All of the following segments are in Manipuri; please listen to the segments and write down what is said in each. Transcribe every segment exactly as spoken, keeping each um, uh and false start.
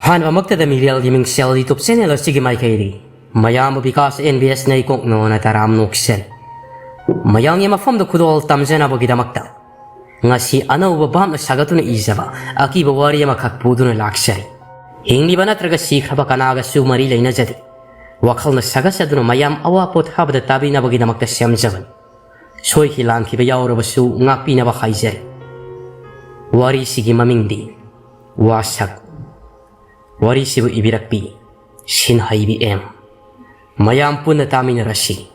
ꯑꯍꯥꯟꯕꯃꯛꯇꯗ ꯃꯤꯔꯦꯜꯒꯤ ꯃꯤꯡꯁꯦꯜ YouTube channel ꯑꯁꯤꯒꯤ ꯃꯥꯏꯀꯩꯗꯒꯤ ꯃꯌꯥꯝꯕꯨ ꯕꯤꯀꯥꯁ ꯑꯦꯟ ꯕꯤ ꯑꯦꯁꯅ ꯏꯀꯣꯛ ꯅꯣꯅ ꯇꯔꯥꯝ ꯅꯣꯛꯆꯔꯤ꯫ ꯃꯌꯥꯝꯒꯤ ꯃꯐꯝꯗ ꯈꯨꯗꯣꯜ ꯇꯝꯖꯅꯕꯒꯤꯗꯃꯛꯇ ꯉꯁꯤ ꯑꯅꯧꯕ ꯚꯥꯞꯅ ꯁꯥꯒꯠꯇꯨꯅ ꯏꯖꯕ ꯑꯀꯤꯕ ꯋꯥꯔꯤ ꯑꯃꯈꯛ ꯄꯨꯗꯨꯅ ꯂꯥꯛꯆꯔꯤ꯫ ꯍꯤꯡꯂꯤꯕ ꯅꯠꯇ꯭ꯔꯒ ꯁꯤꯈ꯭ꯔꯕ ꯀꯅꯥꯒꯁꯨ ꯃꯔꯤ ꯂꯩꯅꯖꯗꯦ꯫ ꯋꯥꯈꯜꯅ ꯁꯥꯒꯠꯆꯗꯨꯅ ꯃꯌꯥꯝ ꯑꯋꯥ ꯄꯣꯊꯥꯕꯗ ꯇꯥꯕꯤꯅꯕꯒꯤꯗꯃꯛꯇ ꯁꯦꯝꯖꯕꯅꯤ꯫ ꯁꯣꯏꯈꯤ ꯂꯥꯟꯈꯤꯕ ꯌꯥꯎꯔꯕꯁꯨ ꯉꯥꯛꯄꯤꯅꯕ ꯍꯥꯏꯖꯔꯤ꯫ ꯋꯥꯔꯤꯁꯤꯒꯤ ꯃꯃꯤꯡꯗꯤ ꯋꯥꯁꯛ꯫ ꯋꯥꯔꯤꯁꯤꯕꯨ ꯏꯕꯤꯔꯛꯄꯤ ꯁꯤꯟꯍꯩꯕꯤ ꯑꯦꯝ꯫ ꯃꯌꯥꯝ ꯄꯨꯟꯅ ꯇꯥꯃꯤꯟꯅꯔꯁꯤ꯫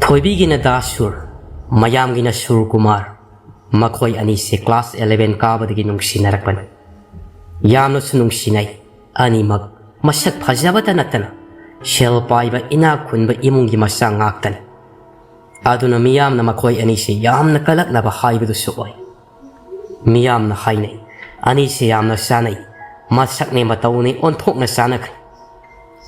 ꯊꯣꯏꯕꯤꯒꯤꯅ ꯗꯥ ꯁꯨꯔ, ꯃꯌꯥꯝꯒꯤꯅ ꯁꯨꯔ ꯀꯨꯃꯥꯔ꯫ ꯃꯈꯣꯏ ꯑꯅꯤꯁꯦ class eleven ꯀꯥꯕꯗꯒꯤ ꯅꯨꯡꯁꯤꯅꯔꯛꯄꯅꯤ꯫ ꯌꯥꯝꯅꯁꯨ ꯅꯨꯡꯁꯤꯅꯩ꯫ ꯑꯅꯤꯃꯛ ꯃꯁꯛ ꯐꯖꯕꯇ ꯅꯠꯇꯅ ꯁꯦꯜ ꯄꯥꯏꯕ ꯏꯅꯥꯛ ꯈꯨꯟꯕ ꯏꯃꯨꯡꯒꯤ ꯃꯆꯥ ꯉꯥꯛꯇꯅꯤ꯫ ꯑꯗꯨꯅ ꯃꯤꯌꯥꯝꯅ ꯃꯈꯣꯏ ꯑꯅꯤꯁꯤ ꯌꯥꯝꯅ ꯀꯂꯛꯅꯕ ꯍꯥꯏꯕꯗꯨꯁꯨ ꯑꯣꯏ꯫ ꯃꯤꯌꯥꯝꯅ ꯍꯥꯏꯅꯩ, "ꯑꯅꯤꯁꯤ ꯌꯥꯝꯅ ꯆꯥꯅꯩ, ꯃꯁꯛꯅꯦ ꯃꯇꯧꯅꯦ ꯑꯣꯟꯊꯣꯛꯅ ꯆꯥꯅꯈ꯭ꯔꯦ꯫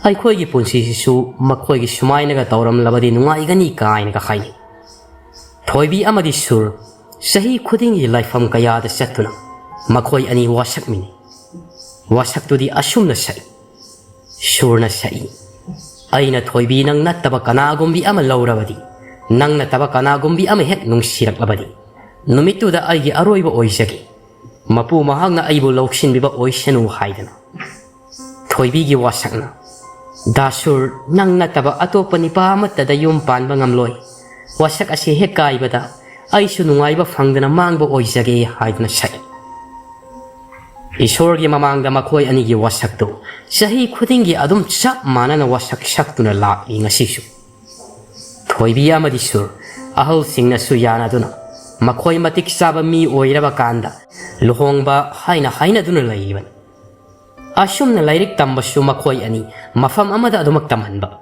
ꯑꯩꯈꯣꯏꯒꯤ ꯄꯨꯟꯁꯤꯁꯤꯁꯨ ꯃꯈꯣꯏꯒꯤ ꯁꯨꯃꯥꯏꯅꯒ ꯇꯧꯔꯝꯂꯕꯗꯤ ꯅꯨꯡꯉꯥꯏꯒꯅꯤ" ꯀꯥꯏꯅꯒ ꯍꯥꯏꯅꯩ꯫ ꯊꯣꯏꯕꯤ ꯑꯃꯗꯤ ꯁꯨꯔ ꯆꯍꯤ ꯈꯨꯗꯤꯡꯒꯤ ꯂꯥꯏꯐꯝ ꯀꯌꯥꯗ ꯆꯠꯇꯨꯅ ꯃꯈꯣꯏ ꯑꯅꯤ ꯋꯥꯁꯛꯃꯤꯟꯅꯩ꯫ ꯋꯥꯁꯛꯇꯨꯗꯤ ꯑꯁꯨꯝꯅ ꯁꯛꯏ꯫ ꯁꯨꯔꯅ ꯁꯛꯏ, "ꯑꯩꯅ ꯊꯣꯏꯕꯤ ꯅꯪ ꯅꯠꯇꯕ ꯀꯅꯥꯒꯨꯝꯕꯤ ꯑꯃ ꯂꯧꯔꯕꯗꯤ, ꯅꯪ ꯅꯠꯇꯕ ꯀꯅꯥꯒꯨꯝꯕꯤ ꯑꯃ ꯍꯦꯛ ꯅꯨꯡꯁꯤꯔꯛꯂꯕꯗꯤ, ꯅꯨꯃꯤꯠꯇꯨꯗ ꯑꯩꯒꯤ ꯑꯔꯣꯏꯕ ꯑꯣꯏꯖꯒꯦ꯫ ꯃꯄꯨ ꯃꯍꯥꯛꯅ ꯑꯩꯕꯨ ꯂꯧꯁꯤꯟꯕꯤꯕ ꯑꯣꯏꯁꯅꯨ" ꯍꯥꯏꯗꯅ꯫ ꯊꯣꯏꯕꯤꯒꯤ ꯋꯥꯁꯛꯅ, "ꯗꯥ ꯁꯨꯔ, ꯅꯪ ꯅꯠꯇꯕ ꯑꯇꯣꯞꯄ ꯅꯤꯄꯥ ꯑꯃꯠꯇꯗ ꯌꯨꯝ ꯄꯥꯟꯕ ꯉꯝꯂꯣꯏ꯫ ꯋꯥꯁꯛ ꯑꯁꯤ ꯍꯦꯛ ꯀꯥꯏꯕꯗ ꯑꯩꯁꯨ ꯅꯨꯡꯉꯥꯏꯕ ꯐꯪꯗꯅ ꯃꯥꯡꯕ ꯑꯣꯏꯖꯒꯦ" ꯍꯥꯏꯗꯨꯅ ꯁꯛꯏ꯫ ꯏꯁꯣꯔꯒꯤ ꯃꯃꯥꯡꯗ ꯃꯈꯣꯏ ꯑꯅꯤꯒꯤ ꯋꯥꯁꯛꯇꯨ ꯆꯍꯤ ꯈꯨꯗꯤꯡꯒꯤ ꯑꯗꯨꯝ ꯆꯞ ꯃꯥꯟꯅꯅ ꯋꯥꯁꯛ ꯁꯛꯇꯨꯅ ꯂꯥꯛꯂꯤ ꯉꯁꯤꯁꯨ꯫ ꯊꯣꯏꯕꯤ ꯑꯃꯗꯤ ꯁꯨꯔ ꯑꯍꯜꯁꯤꯡꯅꯁꯨ ꯌꯥꯅꯗꯨꯅ ꯃꯈꯣꯏ ꯃꯇꯤꯛ ꯆꯥꯕ ꯃꯤ ꯑꯣꯏꯔꯕ ꯀꯥꯟꯗ ꯂꯨꯍꯣꯡꯕ ꯍꯥꯏꯅ ꯍꯥꯏꯅꯗꯨꯅ ꯂꯩꯔꯤꯕꯅꯤ꯫ ꯑꯁꯨꯝꯅ ꯂꯥꯏꯔꯤꯛ ꯇꯝꯕꯁꯨ ꯃꯈꯣꯏ ꯑꯅꯤ ꯃꯐꯝ ꯑꯃꯗ ꯑꯗꯨꯃꯛ ꯇꯝꯍꯟꯕ꯫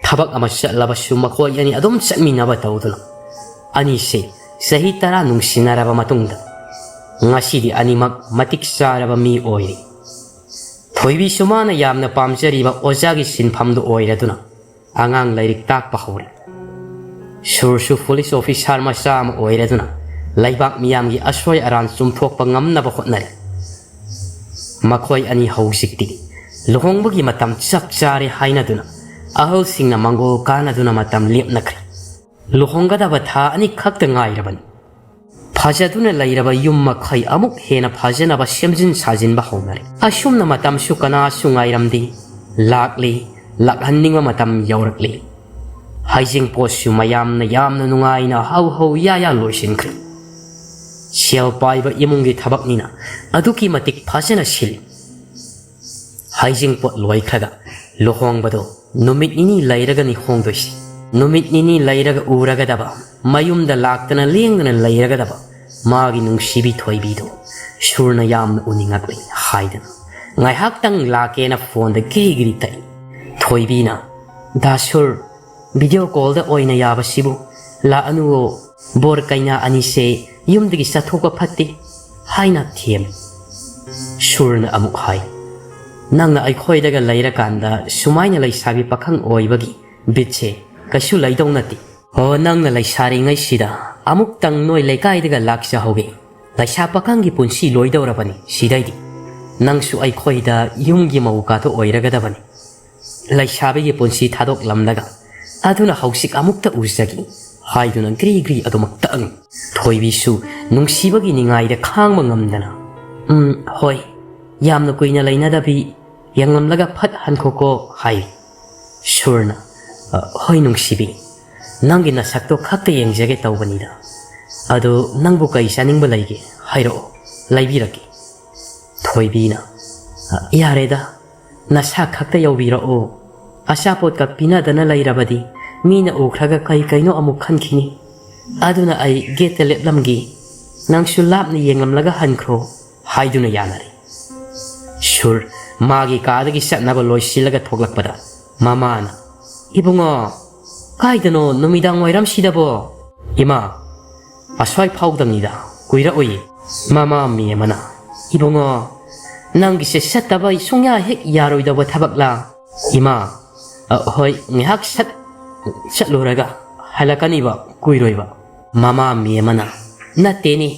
ꯊꯕꯛ ꯑꯃ ꯆꯠꯂꯕꯁꯨ ꯃꯈꯣꯏ ꯑꯅꯤ ꯑꯗꯨꯝ ꯆꯠꯃꯤꯟꯅꯕ ꯇꯧꯗꯨꯅ ꯑꯅꯤꯁꯦ ꯆꯍꯤ ꯇꯔꯥ ꯅꯨꯡꯁꯤꯅꯔꯕ ꯃꯇꯨꯡꯗ ꯉꯁꯤꯗꯤ ꯑꯅꯤꯃꯛ ꯃꯇꯤꯛ ꯆꯥꯔꯕ ꯃꯤ ꯑꯣꯏꯔꯦ꯫ ꯊꯣꯏꯕꯤꯁꯨ ꯃꯥꯅ ꯌꯥꯝꯅ ꯄꯥꯝꯖꯔꯤꯕ ꯑꯣꯖꯥꯒꯤ ꯁꯤꯟꯐꯝꯗꯨ ꯑꯣꯏꯔꯗꯨꯅ ꯑꯉꯥꯡ ꯂꯥꯏꯔꯤꯛ ꯇꯥꯛꯄ ꯍꯧꯔꯦ꯫ ꯁꯨꯔꯁꯨ ꯄꯨꯂꯤꯁ ꯑꯣꯐꯤꯁꯥꯔ ꯃꯆꯥ ꯑꯃ ꯑꯣꯏꯔꯗꯨꯅ ꯂꯩꯕꯥꯛ ꯃꯤꯌꯥꯝꯒꯤ ꯑꯁꯣꯏ ꯑꯔꯥꯟ ꯆꯨꯝꯊꯣꯛꯄ ꯉꯝꯅꯕ ꯍꯣꯠꯅꯔꯤ꯫ ꯃꯈꯣꯏ ꯑꯅꯤ ꯍꯧꯖꯤꯛꯇꯤ ꯂꯨꯍꯣꯡꯕꯒꯤ ꯃꯇꯝ ꯆꯞ ꯆꯥꯔꯦ ꯍꯥꯏꯅꯗꯨꯅ ꯑꯍꯜꯁꯤꯡꯅ ꯃꯪꯒꯣꯜ ꯀꯥꯅꯗꯨꯅ ꯃꯇꯝ ꯂꯦꯞꯅꯈ꯭ꯔꯦ꯫ ꯂꯨꯍꯣꯡꯒꯗꯕ ꯊꯥ ꯑꯅꯤꯈꯛꯇ ꯉꯥꯏꯔꯕꯅꯤ꯫ ꯐꯖꯗꯨꯅ ꯂꯩꯔꯕ ꯌꯨꯝ ꯃꯈꯩ ꯑꯃꯨꯛ ꯍꯦꯟꯅ ꯐꯖꯅꯕ ꯁꯦꯝꯖꯤꯟ ꯁꯥꯖꯤꯟꯕ ꯍꯧꯅꯔꯦ꯫ ꯑꯁꯨꯝꯅ ꯃꯇꯝꯁꯨ ꯀꯅꯥꯁꯨ ꯉꯥꯏꯔꯝꯗꯦ꯫ ꯂꯥꯛꯂꯤ, ꯂꯥꯛꯍꯟꯅꯤꯡꯕ ꯃꯇꯝ ꯌꯧꯔꯛꯂꯤ꯫ ꯍꯩꯖꯤꯡꯄꯣꯠꯁꯨ ꯃꯌꯥꯝꯅ ꯌꯥꯝꯅ ꯅꯨꯡꯉꯥꯏꯅ ꯍꯧ ꯍꯧ ꯌꯥ ꯌꯥ ꯂꯣꯏꯁꯤꯟꯈ꯭ꯔꯦ꯫ ꯁꯦꯜ ꯄꯥꯏꯕ ꯏꯃꯨꯡꯒꯤ ꯊꯕꯛꯅꯤꯅ ꯑꯗꯨꯛꯀꯤ ꯃꯇꯤꯛ ꯐꯖꯅ ꯁꯤꯜꯂꯤ꯫ ꯍꯩꯖꯤꯡꯄꯣꯠ ꯂꯣꯏꯈ꯭ꯔꯒ ꯂꯨꯍꯣꯡꯕꯗꯣ ꯅꯨꯃꯤꯠ ꯅꯤꯅꯤ ꯂꯩꯔꯒꯅꯤ ꯍꯣꯡꯗꯣꯏꯁꯤ꯫ ꯅꯨꯃꯤꯠ ꯅꯤꯅꯤ ꯂꯩꯔꯒ ꯎꯔꯒꯗꯕ, ꯃꯌꯨꯝꯗ ꯂꯥꯛꯇꯅ ꯂꯦꯡꯗꯅ ꯂꯩꯔꯒꯗꯕ ꯃꯥꯒꯤ ꯅꯨꯡꯁꯤꯕꯤ ꯊꯣꯏꯕꯤꯗꯣ ꯁꯨꯔꯅ ꯌꯥꯝꯅ ꯎꯅꯤꯡꯉꯛꯂꯤ ꯍꯥꯏꯗꯅ ꯉꯥꯏꯍꯥꯛꯇꯪ ꯂꯥꯛꯀꯦꯅ ꯐꯣꯟꯗ ꯒꯤꯔꯤ ꯒꯤꯔꯤ ꯇꯛꯏ꯫ ꯊꯣꯏꯕꯤꯅ, "ꯗꯥ ꯁꯨꯔ, ꯚꯤꯗꯤꯑꯣ ꯀꯣꯜꯗ ꯑꯣꯏꯅ ꯌꯥꯕꯁꯤꯕꯨ? ꯂꯥꯛꯑꯅꯨꯋꯣ, ꯕꯣꯔ ꯀꯩꯅꯥ ꯑꯅꯤꯁꯦ ꯌꯨꯝꯗꯒꯤ ꯆꯠꯊꯣꯛꯄ ꯐꯠꯇꯦ" ꯍꯥꯏꯅ ꯊꯦꯝꯃꯤ꯫ ꯁꯨꯔꯅ ꯑꯃꯨꯛ ꯍꯥꯏ, "ꯅꯪꯅ ꯑꯩꯈꯣꯏꯗꯒ ꯂꯩꯔꯀꯥꯟꯗ ꯁꯨꯃꯥꯏꯅ ꯂꯩꯁꯥꯕꯤ ꯄꯥꯈꯪ ꯑꯣꯏꯕꯒꯤ ꯕꯤꯠꯁꯦ ꯀꯩꯁꯨ ꯂꯩꯗꯧ ꯅꯠꯇꯦ꯫ ꯑꯣ, ꯅꯪꯅ ꯂꯩꯁꯥꯔꯤꯉꯩꯁꯤꯗ ꯑꯃꯨꯛꯇꯪ ꯅꯣꯏ ꯂꯩꯀꯥꯏꯗꯒ ꯂꯥꯛꯆꯍꯧꯒꯦ꯫ ꯂꯩꯁꯥ ꯄꯥꯈꯪꯒꯤ ꯄꯨꯟꯁꯤ ꯂꯣꯏꯗꯧꯔꯕꯅꯤ ꯁꯤꯗꯩꯗꯤ꯫ ꯅꯪꯁꯨ ꯑꯩꯈꯣꯏꯗ ꯌꯨꯝꯒꯤ ꯃꯧ ꯀꯥꯗꯣ ꯑꯣꯏꯔꯒꯗꯕꯅꯤ꯫ ꯂꯩꯁꯥꯕꯤꯒꯤ ꯄꯨꯟꯁꯤ ꯊꯥꯗꯣꯛꯂꯝꯂꯒ ꯑꯗꯨꯅ ꯍꯧꯖꯤꯛ ꯑꯃꯨꯛꯇ ꯎꯖꯒꯦ" ꯍꯥꯏꯗꯨꯅ ꯒ꯭ꯔꯤ ꯒ꯭ꯔꯤ ꯑꯗꯨꯃꯛ ꯇꯛꯑꯝꯃꯤ꯫ ꯊꯣꯏꯕꯤꯁꯨ ꯅꯨꯡꯁꯤꯕꯒꯤ ꯅꯤꯡꯉꯥꯏꯗ ꯈꯥꯡꯕ ꯉꯝꯗꯅ, "ꯎꯝ, ꯍꯣꯏ, ꯌꯥꯝꯅ ꯀꯨꯏꯅ ꯂꯩꯅꯗꯕꯤ, ꯌꯦꯡꯂꯝꯂꯒ ꯐꯠ ꯍꯟꯈꯣꯀꯣ" ꯍꯥꯏ꯫ ꯁꯨꯔꯅ, "ꯑ, ꯍꯣꯏ ꯅꯨꯡꯁꯤꯕꯤ, ꯅꯪꯒꯤ ꯅꯁꯛꯇꯣ ꯈꯛꯇ ꯌꯦꯡꯖꯒꯦ ꯇꯧꯕꯅꯤꯗ꯫ ꯑꯗꯣ ꯅꯪꯕꯨ ꯀꯩ ꯆꯥꯅꯤꯡꯕ ꯂꯩꯒꯦ? ꯍꯥꯏꯔꯛꯑꯣ, ꯂꯩꯕꯤꯔꯛꯀꯦ"꯫ ꯊꯣꯏꯕꯤꯅ, "ꯑ, ꯌꯥꯔꯦꯗ, ꯅꯁꯥ ꯈꯛꯇ ꯌꯧꯕꯤꯔꯛꯑꯣ꯫ ꯑꯆꯥꯄꯣꯠꯀ ꯄꯤꯅꯗꯅ ꯂꯩꯔꯕꯗꯤ ꯃꯤꯅ ꯎꯈ꯭ꯔꯒ ꯀꯩ ꯀꯩꯅꯣ ꯑꯃꯨꯛ ꯈꯟꯈꯤꯅꯤ꯫ ꯑꯗꯨꯅ ꯑꯩ ꯒꯦꯠꯇ ꯂꯦꯞꯂꯝꯒꯦ꯫ ꯅꯪꯁꯨ ꯂꯥꯞꯅ ꯌꯦꯡꯂꯝꯂꯒ ꯍꯟꯈ꯭ꯔꯣ" ꯍꯥꯏꯗꯨꯅ ꯌꯥꯅꯔꯦ꯫ ꯁꯨꯔ ꯃꯥꯒꯤ ꯀꯥꯗꯒꯤ ꯆꯠꯅꯕ ꯂꯣꯏꯁꯤꯜꯂꯒ ꯊꯣꯛꯂꯛꯄꯗ ꯃꯃꯥꯅ, "ꯏꯕꯨꯡꯉꯣ, ꯀꯥꯏꯗꯅꯣ ꯅꯨꯃꯤꯗꯥꯡ ꯋꯥꯏꯔꯝꯁꯤꯗꯕꯣ?" "ꯏꯃꯥ, ꯑꯁ꯭ꯋꯥꯏ ꯐꯥꯎꯗꯪꯅꯤꯗ, ꯀꯨꯏꯔꯛꯑꯣꯏꯌꯦ"꯫ ꯃꯃꯥ ꯃꯦꯝꯃꯅ, "ꯏꯕꯨꯡꯉꯣ, ꯅꯪꯒꯤꯁꯦ ꯆꯠꯇꯕ ꯁꯨꯡꯌꯥ ꯍꯦꯛ ꯌꯥꯔꯣꯏꯗꯧꯕ ꯊꯕꯛꯂꯥ?" "ꯏꯃꯥ, ꯑ, ꯍꯣꯏ, ꯉꯥꯏꯍꯥꯛ ꯁꯠ ꯆꯠꯂꯨꯔꯒ ꯍꯜꯂꯛꯀꯅꯤꯕ, ꯀꯨꯏꯔꯣꯏꯕ"꯫ ꯃꯃꯥ ꯃꯦꯝꯃꯅ, "ꯅꯠꯇꯦꯅꯦ,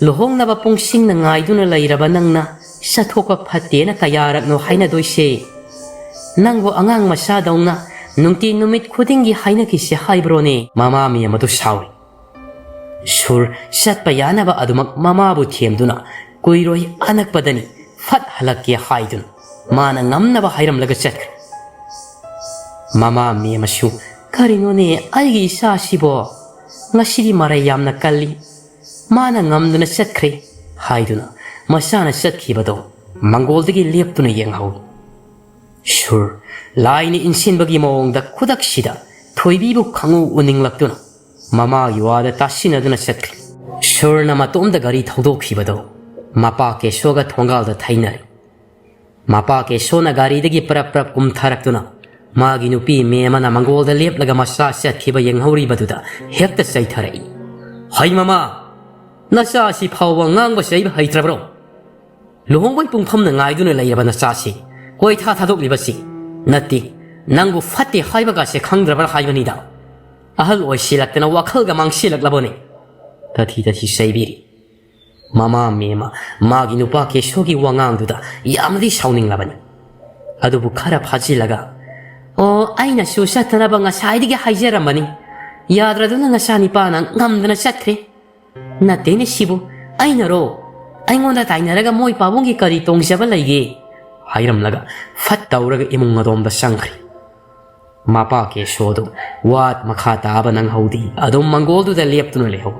ꯂꯨꯍꯣꯡꯅꯕ ꯄꯨꯡꯁꯤꯡꯅ ꯉꯥꯏꯗꯨꯅ ꯂꯩꯔꯕ ꯅꯪꯅ ꯆꯠꯊꯣꯛꯄ ꯐꯠꯇꯦꯅ ꯀꯌꯥꯔꯛꯅꯣ ꯍꯥꯏꯅꯗꯣꯏꯁꯦ? ꯅꯪꯕꯨ ꯑꯉꯥꯡ ꯃꯆꯥꯗꯧꯅ ꯅꯨꯡꯇꯤ ꯅꯨꯃꯤꯠ ꯈꯨꯗꯤꯡꯒꯤ ꯍꯥꯏꯅꯈꯤꯁꯦ ꯍꯥꯏꯕ꯭ꯔꯣꯅꯦ?" ꯃꯃꯥ ꯃꯦꯝ ꯑꯗꯨ ꯁꯥꯎꯔꯤ꯫ ꯁꯨꯔ ꯆꯠꯄ ꯌꯥꯅꯕ ꯑꯗꯨꯃꯛ ꯃꯃꯥꯕꯨ ꯊꯦꯝꯗꯨꯅ, "ꯀꯨꯏꯔꯣꯏ, ꯑꯅꯛꯄꯗꯅꯤ, ꯐꯠ ꯍꯜꯂꯛꯀꯦ" ꯍꯥꯏꯗꯨꯅ ꯃꯥꯅ ꯉꯝꯅꯕ ꯍꯥꯏꯔꯝꯂꯒ ꯆꯠꯈ꯭ꯔꯦ꯫ ꯃꯃꯥ ꯃꯦꯝ ꯑꯁꯨ, "ꯀꯔꯤꯅꯣꯅꯦ ꯑꯩꯒꯤ ꯏꯆꯥꯁꯤꯕꯣ? ꯉꯁꯤꯗꯤ ꯃꯔꯩ ꯌꯥꯝꯅ ꯀꯜꯂꯤ꯫ ꯃꯥꯅ ꯉꯝꯗꯅ ꯆꯠꯈ꯭ꯔꯦ" ꯍꯥꯏꯗꯨꯅ ꯃꯆꯥꯅ ꯆꯠꯈꯤꯕꯗꯣ ꯃꯪꯒꯣꯜꯗꯒꯤ ꯂꯦꯞꯇꯨꯅ ꯌꯦꯡꯍꯧꯏ꯫ ꯁꯨꯔ ꯂꯥꯏꯅ ꯏꯟꯁꯤꯟꯕꯒꯤ ꯃꯑꯣꯡꯗ ꯈꯨꯗꯛꯁꯤꯗ ꯊꯣꯏꯕꯤꯕꯨ ꯈꯪꯎ ꯎꯅꯤꯡꯂꯛꯇꯨꯅ ꯃꯃꯥꯒꯤ ꯋꯥꯗ ꯇꯥꯁꯤꯟꯅꯗꯨꯅ ꯆꯠꯈ꯭ꯔꯦ꯫ ꯁꯨꯔꯅ ꯃꯇꯣꯝꯗ ꯒꯥꯔꯤ ꯊꯧꯗꯣꯛꯈꯤꯕꯗꯣ ꯃꯄꯥ ꯀꯦꯁꯣꯒ ꯊꯣꯡꯒꯥꯜꯗ ꯊꯩꯅꯔꯦ꯫ ꯃꯄꯥ ꯀꯦꯁꯣꯅ ꯒꯥꯔꯤꯗꯒꯤ ꯄꯔꯞ ꯄꯔꯞ ꯀꯨꯝꯊꯔꯛꯇꯨꯅ ꯃꯥꯒꯤ ꯅꯨꯄꯤ ꯃꯦꯝ ꯑꯃꯅ ꯃꯪꯒꯣꯜꯗ ꯂꯦꯞꯂꯒ ꯃꯆꯥ ꯆꯠꯈꯤꯕ ꯌꯦꯡꯍꯧꯔꯤꯕꯗꯨꯗ ꯍꯦꯛꯇ ꯆꯩꯊꯔꯛꯏ꯫ "ꯍꯩ ꯃꯃꯥ, ꯅꯆꯥꯁꯤ ꯐꯥꯎꯕ ꯉꯥꯡꯕ ꯆꯩꯕ ꯍꯩꯇ꯭ꯔꯕ꯭ꯔꯣ? ꯂꯨꯍꯣꯡꯕꯒꯤ ꯄꯨꯡꯐꯝꯅ ꯉꯥꯏꯗꯨꯅ ꯂꯩꯔꯕ ꯅꯆꯥꯁꯤ ꯀꯣꯏꯊꯥ ꯊꯥꯗꯣꯛꯂꯤꯕꯁꯤ? ꯅꯠꯇꯦ, ꯅꯪꯕꯨ ꯐꯠꯇꯦ ꯍꯥꯏꯕꯒꯁꯦ ꯈꯪꯗ꯭ꯔꯕ꯭ꯔꯥ ꯍꯥꯏꯕꯅꯤꯗ꯫ ꯑꯍꯜ ꯑꯣꯏꯁꯤꯜꯂꯛꯇꯅ ꯋꯥꯈꯜꯒ ꯃꯥꯡꯁꯤꯜꯂꯛꯂꯕꯅꯦ"꯫ ꯇꯊꯤ ꯇꯊꯤ ꯆꯩꯕꯤꯔꯤ꯫ ꯃꯃꯥ ꯃꯦꯝꯃ ꯃꯥꯒꯤ ꯅꯨꯄꯥ ꯀꯦꯁꯣꯒꯤ ꯋꯥꯉꯥꯡꯗꯨꯗ ꯌꯥꯝꯅꯗꯤ ꯁꯥꯎꯅꯤꯡꯂꯕꯅꯤ꯫ ꯑꯗꯨꯕꯨ ꯈꯔ ꯐꯥꯖꯤꯜꯂꯒ, "ꯑꯣ, ꯑꯩꯅꯁꯨ ꯆꯠꯇꯅꯕ ꯉꯁꯥꯏꯗꯒꯤ ꯍꯥꯏꯖꯔꯝꯕꯅꯤ꯫ ꯌꯥꯗ꯭ꯔꯗꯨꯅ ꯅꯆꯥꯅꯤꯄꯥꯅ ꯉꯝꯗꯅ ꯆꯠꯈ꯭ꯔꯦ꯫ ꯅꯠꯇꯦꯅꯦ ꯁꯤꯕꯨ, ꯑꯩꯅꯔꯣ? ꯑꯩꯉꯣꯟꯗ ꯇꯥꯏꯅꯔꯒ ꯃꯣꯏ ꯄꯥꯕꯨꯡꯒꯤ ꯀꯔꯤ ꯇꯣꯡꯖꯕ ꯂꯩꯒꯦ?" ꯍꯥꯏꯔꯝꯂꯒ ꯐꯠ ꯇꯧꯔꯒ ꯏꯃꯨꯡ ꯑꯗꯣꯝꯗ ꯆꯪꯈ꯭ꯔꯦ꯫ ꯃꯄꯥ ꯀꯦꯁꯣꯗꯨ ꯋꯥ ꯃꯈꯥ ꯇꯥꯕ ꯅꯪꯍꯧꯗꯦ, ꯑꯗꯨꯝ ꯃꯪꯒꯣꯜꯗꯨꯗ ꯂꯦꯞꯇꯨꯅ ꯂꯩꯍꯧ꯫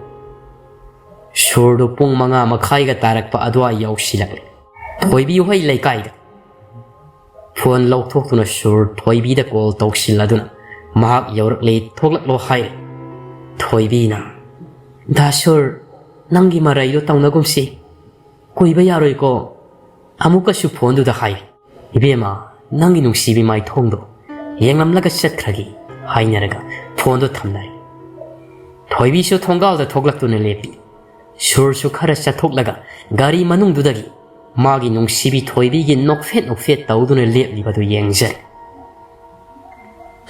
ꯁꯨꯔꯗꯨ ꯄꯨꯡ ꯃꯉꯥ ꯃꯈꯥꯏꯒ ꯇꯥꯔꯛꯄ ꯑꯗꯨꯋꯥꯏ ꯌꯧꯁꯤꯜꯂꯛꯂꯦ꯫ ꯊꯣꯏꯕꯤ ꯍꯣꯏ ꯂꯩꯀꯥꯏꯗ꯫ ꯐꯣꯟ ꯂꯧꯊꯣꯛꯇꯨꯅ ꯁꯨꯔ ꯊꯣꯏꯕꯤꯗ ꯀꯣꯜ ꯇꯧꯁꯤꯜꯂꯗꯨꯅ, "ꯃꯍꯥꯛ ꯌꯧꯔꯛꯂꯦ, ꯊꯣꯛꯂꯛꯂꯣ" ꯍꯥꯏꯔꯦ꯫ ꯊꯣꯏꯕꯤꯅ, "ꯗꯥ ꯁꯨꯔ, ꯅꯪꯒꯤ ꯃꯔꯩꯗꯣ ꯇꯧꯅꯒꯨꯝꯁꯤ꯫ ꯀꯨꯏꯕ ꯌꯥꯔꯣꯏꯀꯣ꯫ ꯑꯃꯨꯛꯀꯁꯨ ꯐꯣꯟꯗꯨꯗ ꯍꯥꯏ, 'ꯏꯕꯦꯝꯃ, ꯅꯪꯒꯤ ꯅꯨꯡꯁꯤꯕꯤ ꯃꯥꯏꯊꯣꯡꯗꯣ ꯌꯦꯡꯂꯝꯂꯒ ꯆꯠꯈ꯭ꯔꯒꯦ' ꯍꯥꯏꯅꯔꯒ ꯐꯣꯟꯗꯣ ꯊꯝꯅꯔꯦ꯫ ꯊꯣꯏꯕꯤꯁꯨ ꯊꯣꯡꯒꯥꯜꯗ ꯊꯣꯛꯂꯛꯇꯨꯅ ꯂꯦꯞꯄꯤ꯫ ꯁꯨꯔꯁꯨ ꯈꯔ ꯆꯠꯊꯣꯛꯂꯒ ꯒꯥꯔꯤ ꯃꯅꯨꯡꯗꯨꯗꯒꯤ ꯃꯥꯒꯤ ꯅꯨꯡꯁꯤꯕꯤ ꯊꯣꯏꯕꯤꯒꯤ ꯅꯣꯛꯐꯦꯠ ꯅꯣꯛꯐꯦꯠ ꯇꯧꯗꯨꯅ ꯂꯦꯞꯂꯤꯕꯗꯨ ꯌꯦꯡꯖꯔꯦ꯫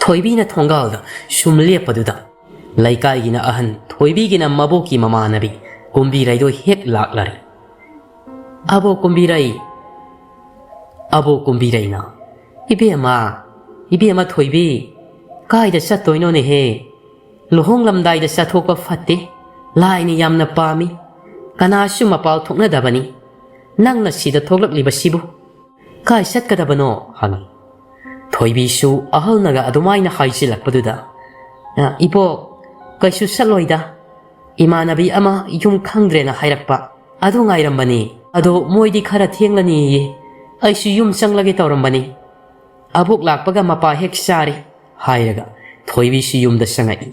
ꯊꯣꯏꯕꯤꯅ ꯊꯣꯡꯒꯥꯜꯗ ꯁꯨꯝ ꯂꯦꯞꯄꯗꯨꯗ ꯂꯩꯀꯥꯏꯒꯤꯅ ꯑꯍꯟ, ꯊꯣꯏꯕꯤꯒꯤꯅ ꯃꯕꯣꯛꯀꯤ ꯃꯃꯥꯟꯅꯕꯤ, ꯀꯨꯝꯕꯤꯔꯩꯗꯣ ꯍꯦꯛ ꯂꯥꯛꯂꯔꯦ꯫ "ꯑꯕꯣꯛ ꯀꯨꯝꯕꯤꯔꯩ, ꯑꯕꯣꯛ ꯀꯨꯝꯕꯤꯔꯩꯅ, ꯏꯕꯦꯝꯃ, ꯏꯕꯦꯝꯃ ꯊꯣꯏꯕꯤ, ꯀꯥꯏꯗ ꯆꯠꯇꯣꯏꯅꯣꯅꯦꯍꯦ? ꯂꯨꯍꯣꯡꯂꯝꯗꯥꯏꯗ ꯆꯠꯊꯣꯛꯄ ꯐꯠꯇꯦ, ꯂꯥꯏꯅ ꯌꯥꯝꯅ ꯄꯥꯝꯃꯤ, ꯀꯅꯥꯁꯨ ꯃꯄꯥꯎ ꯊꯣꯛꯅꯗꯕꯅꯤ꯫ ꯅꯪꯅ ꯁꯤꯗ ꯊꯣꯛꯂꯛꯂꯤꯕꯁꯤꯕꯨ ꯀꯥꯏ ꯆꯠꯀꯗꯕꯅꯣ?" ꯍꯪꯉꯤ꯫ ꯊꯣꯏꯕꯤꯁꯨ ꯑꯍꯜꯅꯒ ꯑꯗꯨꯃꯥꯏꯅ ꯍꯥꯏꯖꯤꯜꯂꯛꯄꯗꯨꯗ, "ꯑ, ꯏꯕꯣꯛ, ꯀꯩꯁꯨ ꯆꯠꯂꯣꯏꯗ꯫ ꯏꯃꯥꯟꯅꯕꯤ ꯑꯃ ꯌꯨꯝ ꯈꯪꯗ꯭ꯔꯦꯅ ꯍꯥꯏꯔꯛꯄ, ꯑꯗꯨ ꯉꯥꯏꯔꯝꯕꯅꯤ꯫ ꯑꯗꯣ ꯃꯣꯏꯗꯤ ꯈꯔ ꯊꯦꯡꯂꯅꯤꯌꯦ꯫ ꯑꯩꯁꯨ ꯌꯨꯝ ꯆꯪꯂꯒꯦ ꯇꯧꯔꯝꯕꯅꯤ꯫ ꯑꯕꯣꯛ ꯂꯥꯛꯄꯒ ꯃꯄꯥ ꯍꯦꯛ ꯆꯥꯔꯦ," ꯍꯥꯏꯔꯒ ꯊꯣꯏꯕꯤꯁꯨ ꯌꯨꯝꯗ ꯆꯪꯉꯛꯏ꯫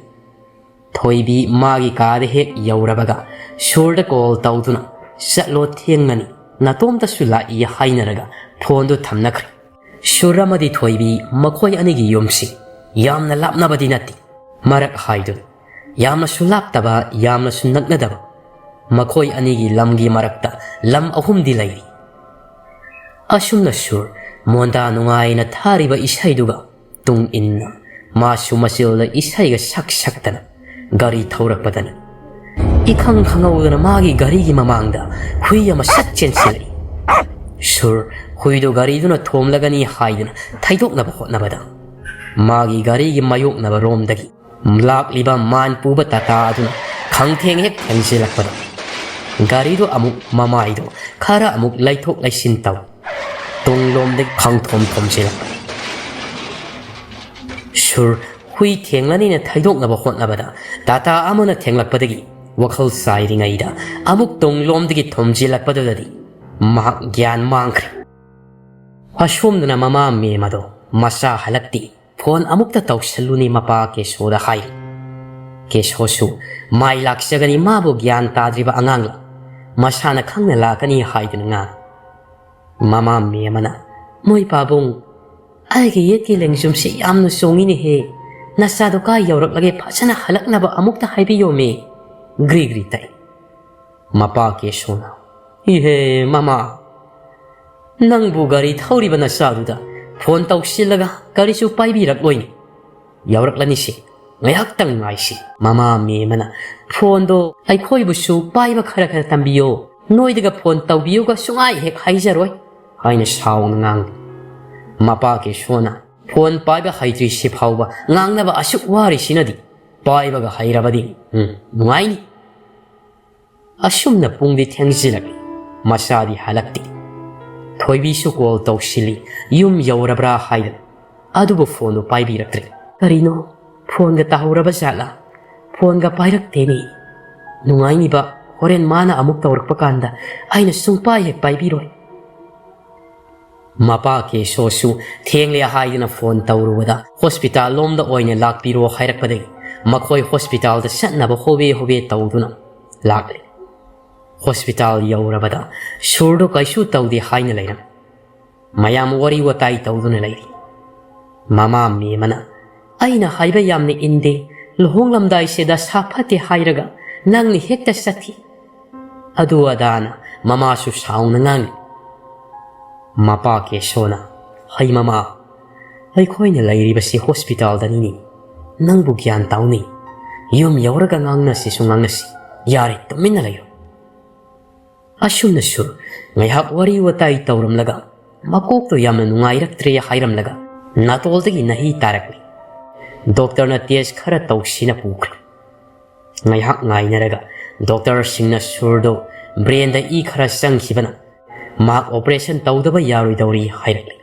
ꯊꯣꯏꯕꯤ ꯃꯥꯒꯤ ꯀꯥꯗ ꯍꯦꯛ ꯌꯧꯔꯕꯒ ꯁꯨꯔꯗ ꯀꯣꯜ ꯇꯧꯗꯨꯅ, "ꯆꯠꯂꯣ, ꯊꯦꯡꯉꯅꯤ, ꯅꯇꯣꯝꯇꯁꯨ ꯂꯥꯛꯏ" ꯍꯥꯏꯅꯔꯒ ꯐꯣꯟꯗꯨ ꯊꯝꯅꯈ꯭ꯔꯦ꯫ ꯁꯨꯔ ꯑꯃꯗꯤ ꯊꯣꯏꯕꯤ ꯃꯈꯣꯏ ꯑꯅꯤꯒꯤ ꯌꯨꯝꯁꯤ ꯌꯥꯝꯅ ꯂꯥꯞꯅꯕꯗꯤ ꯅꯠꯇꯦ꯫ ꯃꯔꯛ ꯍꯥꯏꯗꯨꯅ ꯌꯥꯝꯅꯁꯨ ꯂꯥꯞꯇꯕ, ꯌꯥꯝꯅꯁꯨ ꯅꯛꯅꯗꯕ ꯃꯈꯣꯏ ꯑꯅꯤꯒꯤ ꯂꯝꯒꯤ ꯃꯔꯛꯇ ꯂꯝ ꯑꯍꯨꯝꯗꯤ ꯂꯩꯔꯤ꯫ ꯑꯁꯨꯝꯅ ꯁꯨꯔ ꯃꯣꯟꯗꯥ ꯅꯨꯡꯉꯥꯏꯅ ꯊꯥꯔꯤꯕ ꯏꯁꯩꯗꯨꯒ ꯇꯨꯡ ꯏꯟꯅ ꯃꯥꯁꯨ ꯃꯆꯤꯜꯗ ꯏꯁꯩꯒ ꯁꯛ ꯁꯛꯇꯅ ꯒꯥꯔꯤ ꯊꯧꯔꯛꯄꯗꯅꯤ꯫ ꯏꯈꯪ ꯈꯪꯍꯧꯗꯅ ꯃꯥꯒꯤ ꯒꯥꯔꯤꯒꯤ ꯃꯃꯥꯡꯗ ꯍꯨꯏ ꯑꯃ ꯁꯠ ꯆꯦꯟꯁꯤꯜꯂꯛꯏ꯫ ꯁꯨꯔ ꯍꯨꯏꯗꯨ ꯒꯥꯔꯤꯗꯨꯅ ꯊꯣꯝꯂꯒꯅꯤ ꯍꯥꯏꯗꯨꯅ ꯊꯩꯗꯣꯛꯅꯕ ꯍꯣꯠꯅꯕꯗ, ꯃꯥꯒꯤ ꯒꯥꯔꯤꯒꯤ ꯃꯥꯌꯣꯛꯅꯕ ꯔꯣꯝꯗꯒꯤ ꯂꯥꯛꯂꯤꯕ ꯃꯥꯟ ꯄꯨꯕ ꯇꯥꯇꯥ ꯑꯗꯨꯅ ꯈꯪꯊꯦꯡ ꯍꯦꯛ ꯊꯦꯡꯖꯤꯜꯂꯛꯄꯗ, ꯒꯥꯔꯤꯗꯨ ꯑꯃꯨꯛ ꯃꯃꯥꯏꯗꯨ ꯈꯔ ꯑꯃꯨꯛ ꯂꯩꯊꯣꯛ ꯂꯩꯁꯤꯟ ꯇꯧ, ꯇꯨꯡꯂꯣꯝꯗꯒꯤ ꯈꯪꯊꯣꯝ ꯊꯣꯝꯖꯤꯜꯂꯛꯄ꯫ ꯁꯨꯔ ꯍꯨꯏ ꯊꯦꯡꯂꯅꯤꯅ ꯊꯩꯗꯣꯛꯅꯕ ꯍꯣꯠꯅꯕꯗ, ꯇꯥꯇꯥ ꯑꯃꯅ ꯊꯦꯡꯂꯛꯄꯗꯒꯤ ꯋꯥꯈꯜ ꯆꯥꯏꯔꯤꯉꯩꯗ ꯑꯃꯨꯛ ꯇꯨꯡꯂꯣꯝꯗꯒꯤ ꯊꯣꯝꯖꯤꯜꯂꯛꯄꯗꯨꯗꯗꯤ ꯃꯍꯥꯛ ꯒ꯭ꯌꯥꯟ ꯃꯥꯡꯈ꯭ꯔꯦ꯫ ꯑꯁꯣꯝꯗꯅ ꯃꯃꯥ ꯃꯦꯝ ꯑꯗꯣ ꯃꯆꯥ ꯍꯜꯂꯛꯇꯦ, ꯐꯣꯟ ꯑꯃꯨꯛꯇ ꯇꯧꯁꯜꯂꯨꯅꯦ ꯃꯄꯥ ꯀꯦꯁꯣꯗ ꯍꯥꯏꯔꯤ꯫ ꯀꯦꯁꯣꯁꯨ ꯃꯥꯏ ꯂꯥꯛꯆꯒꯅꯤ, ꯃꯥꯕꯨ ꯒ꯭ꯌꯥꯟ ꯇꯥꯗ꯭ꯔꯤꯕ ꯑꯉꯥꯡꯂ, ꯃꯁꯥꯅ ꯈꯪꯅ ꯂꯥꯛꯀꯅꯤ ꯍꯥꯏꯗꯨꯅ ꯉꯥꯡ꯫ ꯃꯃꯥ ꯃꯦꯝ ꯑꯃꯅ, "ꯃꯣꯏ ꯄꯥꯕꯨꯡ, ꯑꯩꯒꯤ ꯌꯦꯠꯀꯤ ꯂꯦꯡꯖꯨꯝꯁꯤ ꯌꯥꯝꯅ ꯆꯣꯡꯉꯤꯅꯦꯍꯦ꯫ ꯅꯆꯥꯗꯣ ꯀꯥꯏ ꯌꯧꯔꯛꯂꯒꯦ ꯐꯖꯅ ꯍꯜꯂꯛꯅꯕ ꯑꯃꯨꯛꯇ ꯍꯥꯏꯕꯤꯌꯣꯃꯦ꯫" ꯒ꯭ꯔꯤ ꯒ꯭ꯔꯤ ꯇꯛꯏ꯫ ꯃꯄꯥ ꯀꯦꯁꯣꯅ, "ꯏꯍꯦ ꯃꯃꯥ, ꯅꯪꯕꯨ ꯒꯥꯔꯤ ꯊꯧꯔꯤꯕ ꯅꯆꯥꯗꯨꯗ ꯐꯣꯟ ꯇꯧꯁꯤꯜꯂꯒ ꯀꯔꯤꯁꯨ ꯄꯥꯏꯕꯤꯔꯛꯂꯣꯏꯅꯦ꯫ ꯌꯧꯔꯛꯂꯅꯤꯁꯦ, ꯉꯥꯏꯍꯥꯛꯇꯪ ꯉꯥꯏꯁꯤ꯫ ꯃꯃꯥ ꯃꯦꯝꯃꯅ ꯐꯣꯟꯗꯣ ꯑꯩꯈꯣꯏꯕꯨꯁꯨ ꯄꯥꯏꯕ ꯈꯔ ꯈꯔ ꯇꯝꯕꯤꯌꯣ, ꯅꯣꯏꯗꯒ ꯐꯣꯟ ꯇꯧꯕꯤꯌꯨꯒ ꯁꯨꯡꯍꯥꯏ ꯍꯦꯛ ꯍꯥꯏꯖꯔꯣꯏ ꯍꯥꯏꯅ ꯁꯥꯎꯅ ꯉꯥꯡꯂꯤ꯫ ꯃꯄꯥ ꯀꯦꯁꯣꯅ ꯐꯣꯟ ꯄꯥꯏꯕ ꯍꯩꯇ꯭ꯔꯤꯁꯤ ꯐꯥꯎꯕ ꯉꯥꯡꯅꯕ ꯑꯁꯨꯛ ꯋꯥꯔꯤꯁꯤꯅꯗꯤ ꯄꯥꯏꯕꯒ ꯍꯩꯔꯕꯗꯤ, ꯎꯝ, ꯅꯨꯡꯉꯥꯏꯅꯤ꯫ ꯑꯁꯨꯝꯅ ꯄꯨꯡꯗꯤ ꯊꯦꯡꯖꯤꯜꯂꯛꯂꯤ꯫ ꯃꯆꯥꯗꯤ ꯍꯜꯂꯛꯇꯦ꯫ ꯊꯣꯏꯕꯤꯁꯨ ꯀꯣꯜ ꯇꯧꯁꯤꯜꯂꯤ, ꯌꯨꯝ ꯌꯧꯔꯕ꯭ꯔꯥ ꯍꯥꯏꯗꯅ꯫ ꯑꯗꯨꯕꯨ ꯐꯣꯟꯗꯨ ꯄꯥꯏꯕꯤꯔꯛꯇ꯭ꯔꯦ꯫ ꯀꯔꯤꯅꯣ? ꯐꯣꯟꯒ ꯇꯥꯍꯧꯔꯕ ꯖꯥꯠꯂꯥ? ꯐꯣꯟꯒ ꯄꯥꯏꯔꯛꯇꯦꯅꯦ꯫ ꯅꯨꯡꯉꯥꯏꯅꯤꯕ, ꯍꯣꯔꯦꯟ ꯃꯥꯅ ꯑꯃꯨꯛ ꯇꯧꯔꯛꯄ ꯀꯥꯟꯗ ꯑꯩꯅ ꯁꯨꯡꯄꯥꯏ ꯍꯦꯛ ꯄꯥꯏꯕꯤꯔꯣꯏ꯫ ꯃꯄꯥ ꯀꯦꯁꯣꯁꯨ ꯊꯦꯡꯂꯦ ꯍꯥꯏꯗꯨꯅ ꯐꯣꯟ ꯇꯧꯔꯨꯕꯗ ꯍꯣꯁꯄꯤꯇꯥꯜ ꯂꯣꯝꯗ ꯑꯣꯏꯅ ꯂꯥꯛꯄꯤꯔꯣ ꯍꯥꯏꯔꯛꯄꯗꯒꯤ ꯃꯈꯣꯏ ꯍꯣꯁꯄꯤꯇꯥꯜꯗ ꯆꯠꯅꯕ ꯍꯣꯕꯦ ꯍꯣꯕꯦ ꯇꯧꯗꯨꯅ ꯂꯥꯛꯂꯦ꯫ ꯍꯣꯁꯄꯤꯇꯥꯜ ꯌꯧꯔꯕꯗ ꯁꯨꯔꯗꯨ ꯀꯩꯁꯨ ꯇꯧꯗꯦ ꯍꯥꯏꯅ ꯂꯩꯔꯝꯃꯤ꯫ ꯃꯌꯥꯝ ꯋꯥꯔꯤ ꯋꯥꯇꯥꯏ ꯇꯧꯗꯨꯅ ꯂꯩꯔꯤ꯫ ꯃꯃꯥ ꯃꯦꯝꯃꯅ, "ꯑꯩꯅ ꯍꯥꯏꯕ ꯌꯥꯝꯅ ꯏꯟꯗꯦ, ꯂꯨꯍꯣꯡꯂꯝꯗꯥꯏꯁꯤꯗ ꯁꯥ ꯐꯠꯇꯦ ꯍꯥꯏꯔꯒ ꯅꯪꯅ ꯍꯦꯛꯇ ꯆꯠꯈꯤ"꯫ ꯑꯗꯨ ꯑꯗꯥꯅ ꯃꯃꯥꯁꯨ ꯁꯥꯎꯅ ꯉꯥꯡꯂꯤ꯫ ꯃꯄꯥ ꯀꯦꯁꯣꯅ, "ꯍꯩ ꯃꯃꯥ, ꯑꯩꯈꯣꯏꯅ ꯂꯩꯔꯤꯕꯁꯤ ꯍꯣꯁꯄꯤꯇꯥꯜꯗꯅꯤꯅꯦ꯫ ꯅꯪꯕꯨ ꯒ꯭ꯌꯥꯟ ꯇꯥꯎꯅꯦ꯫ ꯌꯨꯝ ꯌꯧꯔꯒ ꯉꯥꯡꯅꯁꯤꯁꯨ ꯉꯥꯡꯅꯁꯤ꯫ ꯌꯥꯔꯦ, ꯇꯨꯃꯤꯟꯅ ꯂꯩꯔꯣ"꯫ ꯑꯁꯨꯝꯅꯁꯨ ꯉꯥꯏꯍꯥꯛ ꯋꯥꯔꯤ ꯋꯥꯇꯥꯏ ꯇꯧꯔꯝꯂꯒ ꯃꯀꯣꯛꯇꯣ ꯌꯥꯝꯅ ꯅꯨꯡꯉꯥꯏꯔꯛꯇ꯭ꯔꯦ ꯍꯥꯏꯔꯝꯂꯒ ꯅꯥꯇꯣꯜꯗꯒꯤ ꯅꯍꯤ ꯇꯥꯔꯛꯂꯤ꯫ ꯗꯣꯛꯇꯔꯅ ꯇꯦꯁ ꯈꯔ ꯇꯧꯁꯤꯅ ꯄꯨꯈ꯭ꯔꯦ꯫ ꯉꯥꯏꯍꯥꯛ ꯉꯥꯏꯅꯔꯒ ꯗꯣꯛꯇꯔꯁꯤꯡꯅ ꯁꯨꯔꯗꯣ ꯕ꯭ꯔꯦꯟꯗ ꯏ ꯈꯔ ꯆꯪꯈꯤꯕꯅ ꯃꯍꯥꯛ ꯑꯣꯄꯔꯦꯁꯟ ꯇꯧꯗꯕ ꯌꯥꯔꯣꯏꯗꯧꯔꯤ ꯍꯥꯏꯔꯛꯂꯤ꯫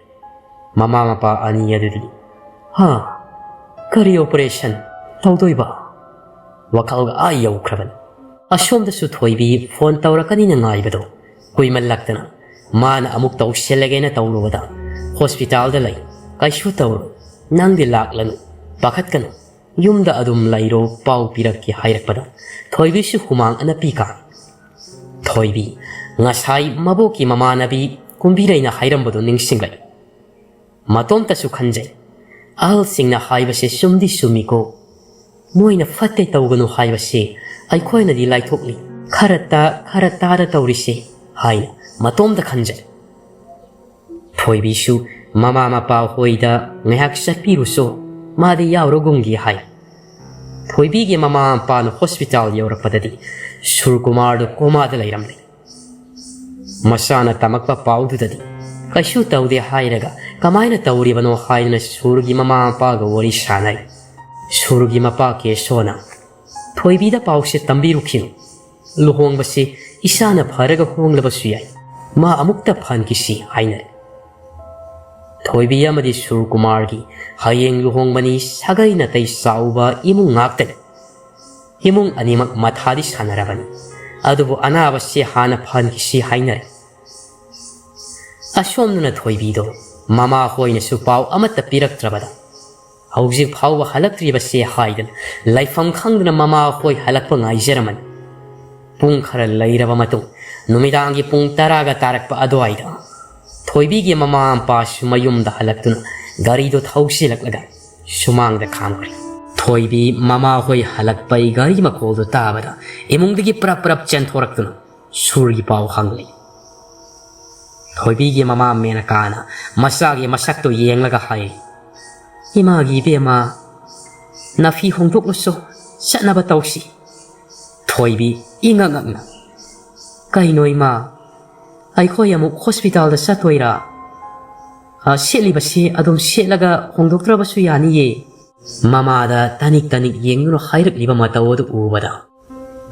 ꯃꯃꯥ ꯃꯄꯥ ꯑꯅꯤ ꯑꯗꯨꯗꯤ, "ꯍꯥ? ꯀꯔꯤ ꯑꯣꯄꯔꯦꯁꯟ ꯇꯧꯗꯣꯏꯕ?" ꯋꯥꯈꯜꯒ ꯑꯥ ꯌꯧꯈ꯭ꯔꯕꯅꯤ꯫ ꯑꯁꯣꯝꯗꯁꯨ ꯊꯣꯏꯕꯤ ꯐꯣꯟ ꯇꯧꯔꯛꯀꯅꯤꯅ ꯉꯥꯏꯕꯗꯣ ꯀꯨꯏꯃꯜꯂꯛꯇꯅ ꯃꯥꯅ ꯑꯃꯨꯛ ꯇꯧꯁꯤꯜꯂꯒꯦꯅ ꯇꯧꯔꯨꯕꯗ, "ꯍꯣꯁꯄꯤꯇꯥꯜꯗ ꯂꯩ, ꯀꯩꯁꯨ ꯇꯧꯔꯣꯏ, ꯅꯪꯗꯤ ꯂꯥꯛꯂꯅꯨ, ꯄꯥꯈꯠꯀꯅꯨ, ꯌꯨꯝꯗ ꯑꯗꯨꯝ ꯂꯩꯔꯣ, ꯄꯥꯎ ꯄꯤꯔꯛꯀꯦ" ꯍꯥꯏꯔꯛꯄꯗ ꯊꯣꯏꯕꯤꯁꯨ ꯍꯨꯃꯥꯡ ꯑꯅꯞꯄꯤ ꯀꯥꯡꯏ꯫ ꯊꯣꯏꯕꯤ ꯉꯁꯥꯏ ꯃꯕꯣꯛꯀꯤ ꯃꯃꯥꯟꯅꯕꯤ ꯀꯨꯝꯕꯤꯔꯩꯅ ꯍꯥꯏꯔꯝꯕꯗꯨ ꯅꯤꯡꯁꯤꯡꯂꯛꯏ꯫ ꯃꯇꯣꯝꯇꯁꯨ ꯈꯟꯖꯩ, "ꯑꯍꯜꯁꯤꯡꯅ ꯍꯥꯏꯕꯁꯦ ꯆꯨꯝꯗꯤ ꯆꯨꯝꯃꯤꯀꯣ꯫ ꯃꯣꯏꯅ ꯐꯠꯇꯦ ꯇꯧꯒꯅꯨ ꯍꯥꯏꯕꯁꯦ ꯑꯩꯈꯣꯏꯅꯗꯤ ꯂꯥꯏꯊꯣꯛꯂꯤ꯫ ꯈꯔ ꯇꯥ, ꯈꯔ ꯇꯥꯗ ꯇꯧꯔꯤꯁꯦ" ꯍꯥꯏꯅ ꯃꯇꯣꯝꯇ ꯈꯟꯖꯩ꯫ ꯊꯣꯏꯕꯤꯁꯨ ꯃꯃꯥ ꯃꯄꯥ ꯍꯣꯏꯗ ꯉꯥꯏꯍꯥꯛ ꯆꯠꯄꯤꯔꯨꯁꯣ, ꯃꯥꯗꯤ ꯌꯥꯎꯔꯒꯨꯝꯒꯦ ꯍꯥꯏ꯫ ꯊꯣꯏꯕꯤꯒꯤ ꯃꯃꯥ ꯃꯄꯥꯅ ꯍꯣꯁꯄꯤꯇꯥꯜ ꯌꯧꯔꯛꯄꯗꯗꯤ ꯁꯨꯔꯀꯨꯃꯥꯔꯗꯨ ꯀꯣꯃꯥꯗ ꯂꯩꯔꯝꯂꯦ꯫ ꯃꯆꯥꯅ ꯇꯝꯃꯛꯄ ꯄꯥꯎꯗꯨꯗꯗꯤ ꯀꯩꯁꯨ ꯇꯧꯗꯦ ꯍꯥꯏꯔꯒ ꯀꯃꯥꯏꯅ ꯇꯧꯔꯤꯕꯅꯣ ꯍꯥꯏꯗꯨꯅ ꯁꯨꯔꯒꯤ ꯃꯃꯥ ꯃꯄꯥꯒ ꯋꯥꯔꯤ ꯁꯥꯅꯔꯤ꯫ ꯁꯨꯔꯒꯤ ꯃꯄꯥ ꯀꯦꯁꯣꯅ ꯊꯣꯏꯕꯤꯗ ꯄꯥꯎꯁꯦ ꯇꯝꯕꯤꯔꯨꯈꯤꯅꯨ, ꯂꯨꯍꯣꯡꯕꯁꯤ ꯏꯁꯥꯅ ꯐꯔꯒ ꯍꯣꯡꯂꯕꯁꯨ ꯌꯥꯏ, ꯃꯥ ꯑꯃꯨꯛꯇ ꯐꯍꯟꯈꯤꯁꯤ ꯍꯥꯏꯅꯔꯦ꯫ ꯊꯣꯏꯕꯤ ꯑꯃꯗꯤ ꯁꯨꯔꯀꯨꯃꯥꯔꯒꯤ ꯍꯌꯦꯡ ꯂꯨꯍꯣꯡꯕꯅꯤ, ꯁꯥꯒꯩ ꯅꯥꯇꯩ ꯆꯥꯎꯕ ꯏꯃꯨꯡ ꯉꯥꯛꯇꯅꯤ꯫ ꯏꯃꯨꯡ ꯑꯅꯤꯃꯛ ꯃꯊꯥꯗꯤ ꯁꯥꯟꯅꯔꯕꯅꯤ, ꯑꯗꯨꯕꯨ ꯑꯅꯥꯕꯁꯤ ꯍꯥꯟꯅ ꯐꯍꯟꯈꯤꯁꯤ ꯍꯥꯏꯅꯔꯦ꯫ ꯑꯁꯣꯝꯗꯅ ꯊꯣꯏꯕꯤꯗꯣ ꯃꯃꯥ ꯍꯣꯏꯅꯁꯨ ꯄꯥꯎ ꯑꯃꯠꯇ ꯄꯤꯔꯛꯇ꯭ꯔꯕꯗ ꯍꯧꯖꯤꯛ ꯐꯥꯎꯕ ꯍꯜꯂꯛꯇ꯭ꯔꯤꯕꯁꯦ ꯍꯥꯏꯗꯅ ꯂꯩꯐꯝ ꯈꯪꯗꯅ ꯃꯃꯥ ꯍꯣꯏ ꯍꯜꯂꯛꯄ ꯉꯥꯏꯖꯔꯝꯃꯅꯤ꯫ ꯄꯨꯡ ꯈꯔ ꯂꯩꯔꯕ ꯃꯇꯨꯡ ꯅꯨꯃꯤꯗꯥꯡꯒꯤ ꯄꯨꯡ ꯇꯔꯥꯒ ꯇꯥꯔꯛꯄ ꯑꯗꯨꯋꯥꯏꯗ ꯊꯣꯏꯕꯤꯒꯤ ꯃꯃꯥ ꯃꯄꯥꯁꯨ ꯃꯌꯨꯝꯗ ꯍꯜꯂꯛꯇꯨꯅ ꯒꯥꯔꯤꯗꯣ ꯊꯧꯁꯤꯜꯂꯛꯂꯒ ꯁꯨꯃꯥꯡꯗ ꯈꯥꯝꯈ꯭ꯔꯦ꯫ ꯊꯣꯏꯕꯤ ꯃꯃꯥ ꯍꯣꯏ ꯍꯜꯂꯛꯄꯩ ꯒꯥꯔꯤ ꯃꯈꯣꯜꯗꯣ ꯇꯥꯕꯗ ꯏꯃꯨꯡꯗꯒꯤ ꯄ꯭ꯔꯞ ꯄ꯭ꯔꯞ ꯆꯦꯟꯊꯣꯔꯛꯇꯨꯅ ꯁꯨꯔꯒꯤ ꯄꯥꯎ ꯍꯪꯂꯤ꯫ ꯊꯣꯏꯕꯤꯒꯤ ꯃꯃꯥ ꯃꯦꯅꯀꯥꯅ ꯃꯆꯥꯒꯤ ꯃꯁꯛꯇꯨ ꯌꯦꯡꯂꯒ ꯍꯥꯏ, "ꯏꯃꯥꯒꯤ ꯏꯕꯦꯝꯃ, ꯅꯐꯤ ꯍꯣꯡꯗꯣꯛꯂꯨꯁꯨ, ꯆꯠꯅꯕ ꯇꯧꯁꯤ꯫" ꯊꯣꯏꯕꯤ ꯏꯉꯛ ꯉꯛꯅ, "ꯀꯩꯅꯣ ꯏꯃꯥ, ꯑꯩꯈꯣꯏ ꯑꯃꯨꯛ ꯍꯣꯁꯄꯤꯇꯥꯜꯗ ꯆꯠꯇꯣꯏꯔꯥ? ꯑ, ꯁꯦꯠꯂꯤꯕꯁꯤ ꯑꯗꯨꯝ ꯁꯦꯠꯂꯒ ꯍꯣꯡꯗꯣꯛꯇ꯭ꯔꯕꯁꯨ ꯌꯥꯅꯤꯌꯦ꯫" ꯃꯃꯥꯗ ꯇꯅꯤꯛ ꯇꯅꯤꯛ ꯌꯦꯡꯗꯨꯅ ꯍꯥꯏꯔꯛꯂꯤꯕ ꯃꯇꯧ ꯑꯗꯨ ꯎꯕꯗ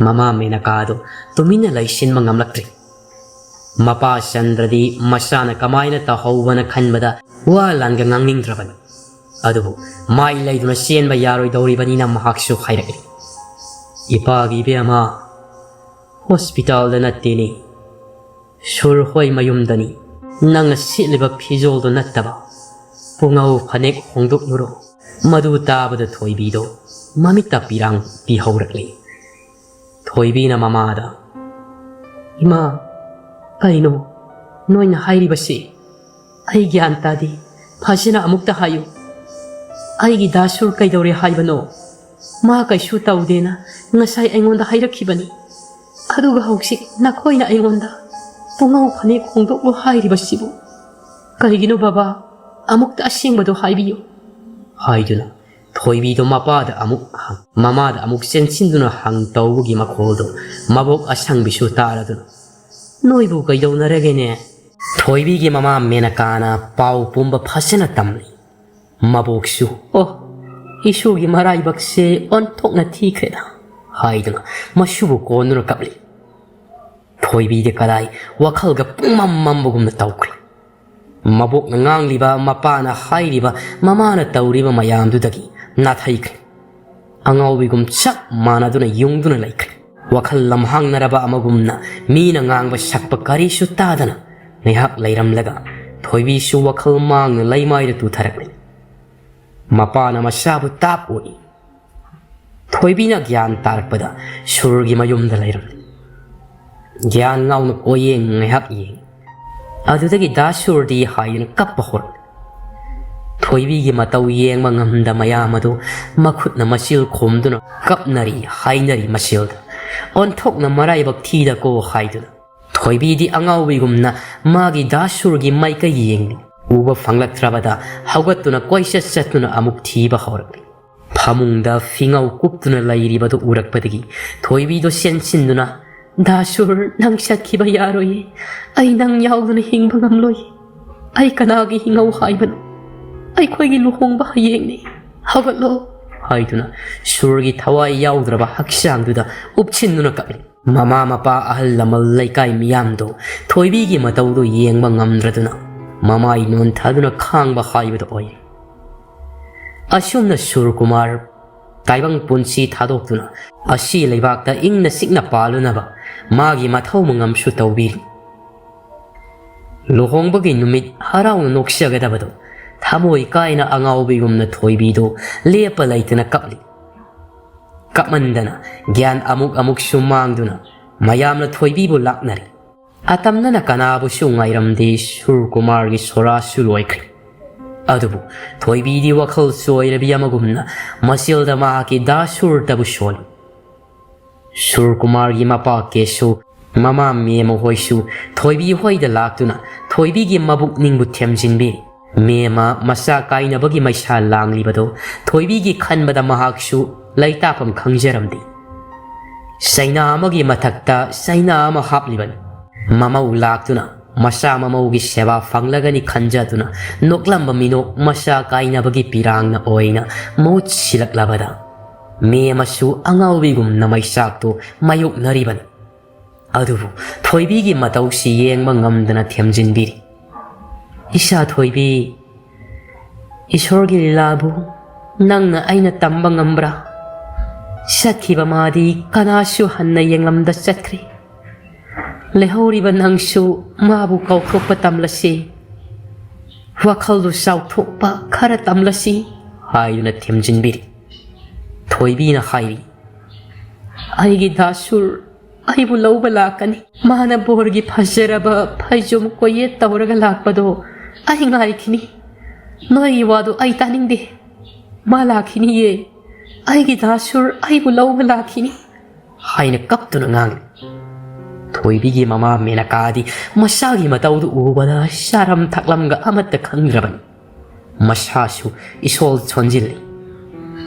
ꯃꯃꯥ ꯃꯦꯅꯀꯥꯗꯨ ꯇꯨꯃꯤꯟꯅ ꯂꯩꯁꯤꯟꯕ ꯉꯝꯂꯛꯇ꯭ꯔꯦ꯫ ꯃꯄꯥ ꯆꯟꯗ꯭ꯔꯗꯤ ꯃꯆꯥꯅ ꯀꯃꯥꯏꯅ ꯇꯧꯍꯧꯕꯅ ꯈꯟꯕꯗ ꯋꯥ ꯂꯥꯟꯒ ꯉꯥꯡꯅꯤꯡꯗ꯭ꯔꯕꯅꯤ꯫ ꯑꯗꯨꯕꯨ ꯃꯥꯏ ꯂꯩꯗꯨꯅ ꯆꯦꯟꯕ ꯌꯥꯔꯣꯏꯗꯧꯔꯤꯕꯅꯤꯅ ꯃꯍꯥꯛꯁꯨ ꯍꯥꯏꯔꯛꯂꯤ, "ꯏꯄꯥꯒꯤ ꯏꯕꯦꯝꯃ, ꯍꯣꯁꯄꯤꯇꯥꯜꯗ ꯅꯠꯇꯦꯅꯦ, ꯁꯨꯔ ꯍꯣꯏ ꯃꯌꯨꯝꯗꯅꯤ꯫ ꯅꯪꯅ ꯁꯦꯠꯂꯤꯕ ꯐꯤꯖꯣꯜꯗꯨ ꯅꯠꯇꯕ ꯄꯨꯉꯧ ꯐꯅꯦꯛ ꯍꯣꯡꯗꯣꯛꯂꯨꯔꯣ꯫" ꯃꯗꯨ ꯇꯥꯕꯗ ꯊꯣꯏꯕꯤꯗꯣ ꯃꯃꯤꯠꯇ ꯄꯤꯔꯥꯡ ꯄꯤꯍꯧꯔꯛꯂꯤ꯫ ꯊꯣꯏꯕꯤꯅ ꯃꯃꯥꯗ, "ꯏꯃꯥ, ꯀꯩꯅꯣ ꯅꯣꯏꯅ ꯍꯥꯏꯔꯤꯕꯁꯤ? ꯑꯩ ꯒ꯭ꯌꯥꯟ ꯇꯥꯗꯦ꯫ ꯐꯖꯅ ꯑꯃꯨꯛꯇ ꯍꯥꯏꯌꯨ꯫ ꯑꯩꯒꯤ ꯗꯥ ꯁꯨꯔ ꯀꯩꯗꯧꯔꯦ ꯍꯥꯏꯕꯅꯣ? ꯃꯥ ꯀꯩꯁꯨ ꯇꯧꯗꯦꯅ ꯉꯁꯥꯏ ꯑꯩꯉꯣꯟꯗ ꯍꯥꯏꯔꯛꯈꯤꯕꯅꯤ꯫ ꯑꯗꯨꯒ ꯍꯧꯖꯤꯛ ꯅꯈꯣꯏꯅ ꯑꯩꯉꯣꯟꯗ ꯄꯨꯡꯉꯧ ꯐꯅꯦꯛ ꯍꯣꯡꯗꯣꯛꯂꯣ ꯍꯥꯏꯔꯤꯕꯁꯤꯕꯨ ꯀꯔꯤꯒꯤꯅꯣ ꯕꯕꯥ? ꯑꯃꯨꯛꯇ ꯑꯁꯦꯡꯕꯗꯣ ꯍꯥꯏꯕꯤꯌꯨ꯫" ꯍꯥꯏꯗꯨꯅ ꯊꯣꯏꯕꯤꯗꯣ ꯃꯄꯥꯗ ꯑꯃꯨꯛ ꯍꯪ-, ꯃꯃꯥꯗ ꯑꯃꯨꯛ ꯆꯦꯟꯁꯤꯟꯗꯨꯅ ꯍꯪ ꯇꯧꯕꯒꯤ ꯃꯈꯣꯜꯗꯣ ꯃꯕꯣꯛ ꯑꯁꯪꯕꯤꯁꯨ ꯇꯥꯔꯗꯨꯅ, "ꯅꯣꯏꯕꯨ ꯀꯩꯗꯧꯅꯔꯒꯦꯅꯦ?" ꯊꯣꯏꯕꯤꯒꯤ ꯃꯃꯥ ꯃꯦꯅꯀꯥꯅ ꯄꯥꯎ ꯄꯨꯝꯕ ꯐꯖꯅ ꯇꯝꯂꯤ꯫ ꯃꯕꯣꯛꯁꯨ, "ꯑꯣ, ꯏꯁꯨꯒꯤ ꯃꯔꯥꯏꯕꯛꯁꯦ ꯑꯣꯟꯊꯣꯛꯅ ꯊꯤꯈ꯭ꯔꯦꯗ" ꯍꯥꯏꯗꯨꯅ ꯃꯁꯨꯕꯨ ꯀꯣꯟꯗꯨꯅ ꯀꯞꯂꯤ꯫ ꯊꯣꯏꯕꯤꯗꯤ ꯀꯗꯥꯏ ꯋꯥꯈꯜꯒ ꯄꯨꯡꯃꯝ ꯃꯝꯕꯒꯨꯝꯅ ꯇꯧꯈ꯭ꯔꯦ꯫ ꯃꯕꯣꯛꯅ ꯉꯥꯡꯂꯤꯕ, ꯃꯄꯥꯅ ꯍꯥꯏꯔꯤꯕ, ꯃꯃꯥꯅ ꯇꯧꯔꯤꯕ ꯃꯌꯥꯝꯗꯨꯗꯒꯤ ꯅꯥꯊꯩꯈ꯭ꯔꯦ꯫ ꯑꯉꯥꯎꯕꯤꯒꯨꯝ ꯆꯞ ꯃꯥꯟꯅꯗꯨꯅ ꯌꯨꯡꯗꯨꯅ ꯂꯩꯈ꯭ꯔꯦ꯫ ꯋꯥꯈꯜ ꯂꯝꯍꯥꯡꯅꯔꯕ ꯑꯃꯒꯨꯝꯅ ꯃꯤꯅ ꯉꯥꯡꯕ ꯁꯛꯄ ꯀꯔꯤꯁꯨ ꯇꯥꯗꯅ ꯉꯥꯏꯍꯥꯛ ꯂꯩꯔꯝꯂꯒ ꯊꯣꯏꯕꯤꯁꯨ ꯋꯥꯈꯜ ꯃꯥꯡꯅ ꯂꯩꯃꯥꯏꯗ ꯇꯨꯊꯔꯛꯂꯤ꯫ ꯃꯄꯥꯅ ꯃꯆꯥꯕꯨ ꯇꯥꯛ ꯑꯣꯏ꯫ ꯊꯣꯏꯕꯤꯅ ꯒ꯭ꯌꯥꯟ ꯇꯥꯔꯛꯄꯗ ꯁꯨꯔꯒꯤ ꯃꯌꯨꯝꯗ ꯂꯩꯔꯝꯂꯦ꯫ ꯒ꯭ꯌꯥꯟ ꯉꯥꯎꯅ ꯀꯣꯏꯌꯦꯡ ꯉꯥꯏꯍꯥꯛ ꯌꯦꯡ꯫ ꯑꯗꯨꯗꯒꯤ "ꯗꯥ ꯁꯨꯔꯗꯤ?" ꯍꯥꯏꯗꯨꯅ ꯀꯞꯄ ꯍꯧꯔꯛꯂꯦ꯫ ꯊꯣꯏꯕꯤꯒꯤ ꯃꯇꯧ ꯌꯦꯡꯕ ꯉꯝꯗ ꯃꯌꯥꯝ ꯑꯗꯨ ꯃꯈꯨꯠꯅ ꯃꯆꯤꯜ ꯈꯣꯝꯗꯨꯅ ꯀꯞꯅꯔꯤ ꯍꯥꯏꯅꯔꯤ ꯃꯆꯤꯜꯗ꯫ "ꯑꯣꯟꯊꯣꯛꯅ ꯃꯔꯥꯏꯕꯛ ꯊꯤꯗꯀꯣ" ꯍꯥꯏꯗꯨꯅ꯫ ꯊꯣꯏꯕꯤꯗꯤ ꯑꯉꯥꯎꯕꯤꯒꯨꯝꯅ ꯃꯥꯒꯤ "ꯗꯥ ꯁꯨꯔꯒꯤ" ꯃꯥꯏꯀꯩ ꯌꯦꯡꯂꯤ꯫ ꯎꯕ ꯐꯪꯂꯛꯇ꯭ꯔꯕꯗ ꯍꯧꯒꯠꯇꯨꯅ ꯀꯣꯏꯆꯠ ꯆꯠꯇꯨꯅ ꯑꯃꯨꯛ ꯊꯤꯕ ꯍꯧꯔꯛꯂꯤ꯫ ꯐꯃꯨꯡꯗ ꯐꯤꯉꯧ ꯀꯨꯞꯇꯨꯅ ꯂꯩꯔꯤꯕꯗꯨ ꯎꯔꯛꯄꯗꯒꯤ ꯊꯣꯏꯕꯤꯗꯣ ꯆꯦꯟꯁꯤꯟꯗꯨꯅ, "ꯗꯥ ꯁꯨꯔ, ꯅꯪ ꯆꯠꯈꯤꯕ ꯌꯥꯔꯣꯏꯌꯦ꯫ ꯑꯩ ꯅꯪ ꯌꯥꯎꯗꯅ ꯍꯤꯡꯕ ꯉꯝꯂꯣꯏ꯫ ꯑꯩ ꯀꯅꯥꯒꯤ ꯍꯤꯉꯧ ꯍꯥꯏꯕꯅꯣ? ꯑꯩꯈꯣꯏꯒꯤ ꯂꯨꯍꯣꯡꯕ ꯍꯌꯦꯡꯅꯤ꯫ ꯍꯧꯒꯠꯂꯣ" ꯍꯥꯏꯗꯨꯅ ꯁꯨꯔꯒꯤ ꯊꯋꯥꯏ ꯌꯥꯎꯗ꯭ꯔꯕ ꯍꯛꯆꯥꯡꯗꯨꯗ ꯎꯞꯁꯤꯟꯗꯨꯅ ꯀꯞꯂꯤ꯫ ꯃꯃꯥ ꯃꯄꯥ, ꯑꯍꯜ ꯂꯃꯟ, ꯂꯩꯀꯥꯏ ꯃꯤꯌꯥꯝꯗꯣ ꯊꯣꯏꯕꯤꯒꯤ ꯃꯇꯧꯗꯨ ꯌꯦꯡꯕ ꯉꯝꯗ꯭ꯔꯗꯨꯅ ꯃꯃꯥꯏ ꯅꯣꯟꯊꯗꯨꯅ ꯈꯥꯡꯕ ꯍꯥꯏꯕꯗꯨ ꯑꯣꯏꯔꯦ꯫ ꯑꯁꯨꯝꯅ ꯁꯨꯔꯀꯨꯃꯥꯔ ꯇꯥꯏꯕꯪ ꯄꯨꯟꯁꯤ ꯊꯥꯗꯣꯛꯇꯨꯅ ꯑꯁꯤ ꯂꯩꯕꯥꯛꯇ ꯏꯪꯅ ꯆꯤꯛꯅ ꯄꯥꯜꯂꯨꯅꯕ ꯃꯥꯒꯤ ꯃꯊꯧ ꯃꯉꯝꯁꯨ ꯇꯧꯕꯤꯔꯤ꯫ ꯂꯨꯍꯣꯡꯕꯒꯤ ꯅꯨꯃꯤꯠ ꯍꯔꯥꯎꯅ ꯅꯣꯛꯆꯒꯗꯕꯗꯨ ꯊꯃꯣꯏ ꯀꯥꯏꯅ ꯑꯉꯥꯎꯕꯤꯒꯨꯝꯅ ꯊꯣꯏꯕꯤꯗꯨ ꯂꯦꯞꯄ ꯂꯩꯇꯅ ꯀꯞꯂꯤ꯫ ꯀꯞꯃꯟꯗꯅ ꯒ꯭ꯌꯥꯟ ꯑꯃꯨꯛ ꯑꯃꯨꯛꯁꯨ ꯃꯥꯡꯗꯨꯅ ꯃꯌꯥꯝꯅ ꯊꯣꯏꯕꯤꯕꯨ ꯂꯥꯛꯅꯔꯤ꯫ ꯑꯇꯝꯅꯅ ꯀꯅꯥꯕꯨꯁꯨ ꯉꯥꯏꯔꯝꯗꯦ ꯁꯨꯔꯀꯨꯃꯥꯔꯒꯤ ꯁꯣꯔꯥꯁꯨ ꯂꯣꯏꯈ꯭ꯔꯦ꯫ ꯑꯗꯨꯕꯨ ꯊꯣꯏꯕꯤꯗꯤ ꯋꯥꯈꯜ ꯆꯣꯏꯔꯕꯤ ꯑꯃꯒꯨꯝꯅ ꯃꯆꯤꯜꯗ ꯃꯍꯥꯛꯀꯤ ꯗꯥ ꯁꯨꯔꯇꯕꯨ ꯁꯣꯜꯂꯤ꯫ ꯁꯨꯔꯀꯨꯃꯥꯔꯒꯤ ꯃꯄꯥ ꯀꯦꯁꯨ, ꯃꯃꯥ ꯃꯦꯃ ꯍꯣꯏꯁꯨ ꯊꯣꯏꯕꯤ ꯍꯣꯏꯗ ꯂꯥꯛꯇꯨꯅ ꯊꯣꯏꯕꯤꯒꯤ ꯃꯕꯨꯛꯅꯤꯡꯕꯨ ꯊꯦꯝꯖꯤꯟꯕꯤꯔꯤ꯫ ꯃꯦꯝꯃ ꯃꯆꯥ ꯀꯥꯏꯅꯕꯒꯤ ꯃꯩꯁꯥ ꯂꯥꯡꯂꯤꯕꯗꯨ ꯊꯣꯏꯕꯤꯒꯤ ꯈꯟꯕꯗ ꯃꯍꯥꯛꯁꯨ ꯂꯩꯇꯥꯐꯝ ꯈꯪꯖꯔꯝꯗꯦ꯫ ꯆꯩꯅꯥ ꯑꯃꯒꯤ ꯃꯊꯛꯇ ꯆꯩꯅꯥ ꯑꯃ ꯍꯥꯞꯂꯤꯕꯅꯤ꯫ ꯃꯃꯧ ꯂꯥꯛꯇꯨꯅ ꯃꯆꯥ ꯃꯃꯧꯒꯤ ꯁꯦꯕꯥ ꯐꯪꯂꯒꯅꯤ ꯈꯟꯖꯗꯨꯅ ꯅꯣꯛꯂꯝꯕ ꯃꯤꯅꯣꯛ ꯃꯆꯥ ꯀꯥꯏꯅꯕꯒꯤ ꯄꯤꯔꯥꯡꯅ ꯑꯣꯏꯅ ꯃꯍꯨꯠ ꯁꯤꯜꯂꯛꯂꯕꯗ ꯃꯦꯝꯃꯁꯨ ꯑꯉꯥꯎꯕꯤꯒꯨꯝꯅ ꯃꯩꯆꯥꯛꯇꯨ ꯃꯥꯌꯣꯛꯅꯔꯤꯕꯅꯤ꯫ ꯑꯗꯨꯕꯨ ꯊꯣꯏꯕꯤꯒꯤ ꯃꯇꯧꯁꯤ ꯌꯦꯡꯕ ꯉꯝꯗꯅ ꯊꯦꯝꯖꯤꯟꯕꯤꯔꯤ꯫ "ꯏꯆꯥ ꯊꯣꯏꯕꯤ, ꯏꯁꯣꯔꯒꯤ ꯂꯤꯂꯥꯕꯨ ꯅꯪꯅ ꯑꯩꯅ ꯇꯝꯕ ꯉꯝꯕ꯭ꯔꯥ? ꯆꯠꯈꯤꯕ ꯃꯥꯗꯤ ꯀꯅꯥꯁꯨ ꯍꯟꯅ ꯌꯦꯡꯂꯝꯗ ꯆꯠꯈ꯭ꯔꯦ꯫ ꯂꯩꯍꯧꯔꯤꯕ ꯅꯪꯁꯨ ꯃꯥꯕꯨ ꯀꯥꯎꯊꯣꯛꯄ ꯇꯝꯂꯁꯤ꯫ ꯋꯥꯈꯜꯗꯨ ꯆꯥꯎꯊꯣꯛꯄ ꯈꯔ ꯇꯝꯂꯁꯤ" ꯍꯥꯏꯗꯨꯅ ꯊꯦꯝꯖꯤꯟꯕꯤꯔꯤ꯫ ꯊꯣꯏꯕꯤꯅ ꯍꯥꯏꯔꯤ, "ꯑꯩꯒꯤ ꯗꯥꯁꯨꯔ ꯑꯩꯕꯨ ꯂꯧꯕ ꯂꯥꯛꯀꯅꯤ꯫ ꯃꯥꯅ ꯕꯣꯔꯒꯤ ꯐꯖꯔꯕ ꯐꯩꯖꯣꯝ ꯀꯣꯌꯦꯠ ꯇꯧꯔꯒ ꯂꯥꯛꯄꯗꯣ ꯑꯩ ꯉꯥꯏꯈꯤꯅꯤ꯫ ꯅꯣꯏꯒꯤ ꯋꯥꯗꯨ ꯑꯩ ꯇꯥꯅꯤꯡꯗꯦ꯫ ꯃꯥ ꯂꯥꯛꯈꯤꯅꯤꯌꯦ꯫ ꯑꯩꯒꯤ ꯗꯥꯁꯨꯔ ꯑꯩꯕꯨ ꯂꯧꯕ ꯂꯥꯛꯈꯤꯅꯤ" ꯍꯥꯏꯅ ꯀꯞꯇꯨꯅ ꯉꯥꯡꯂꯤ꯫ ꯊꯣꯏꯕꯤꯒꯤ ꯃꯃꯥ ꯃꯦꯅꯀꯥꯗꯤ ꯃꯆꯥꯒꯤ ꯃꯇꯧꯗꯨ ꯎꯕꯗ ꯆꯥꯔꯝ ꯊꯛꯂꯝꯒ ꯑꯃꯠꯇ ꯈꯪꯗ꯭ꯔꯕꯅꯤ꯫ ꯃꯁꯥꯁꯨ ꯏꯁꯣꯜ ꯁꯣꯟꯖꯤꯜꯂꯤ꯫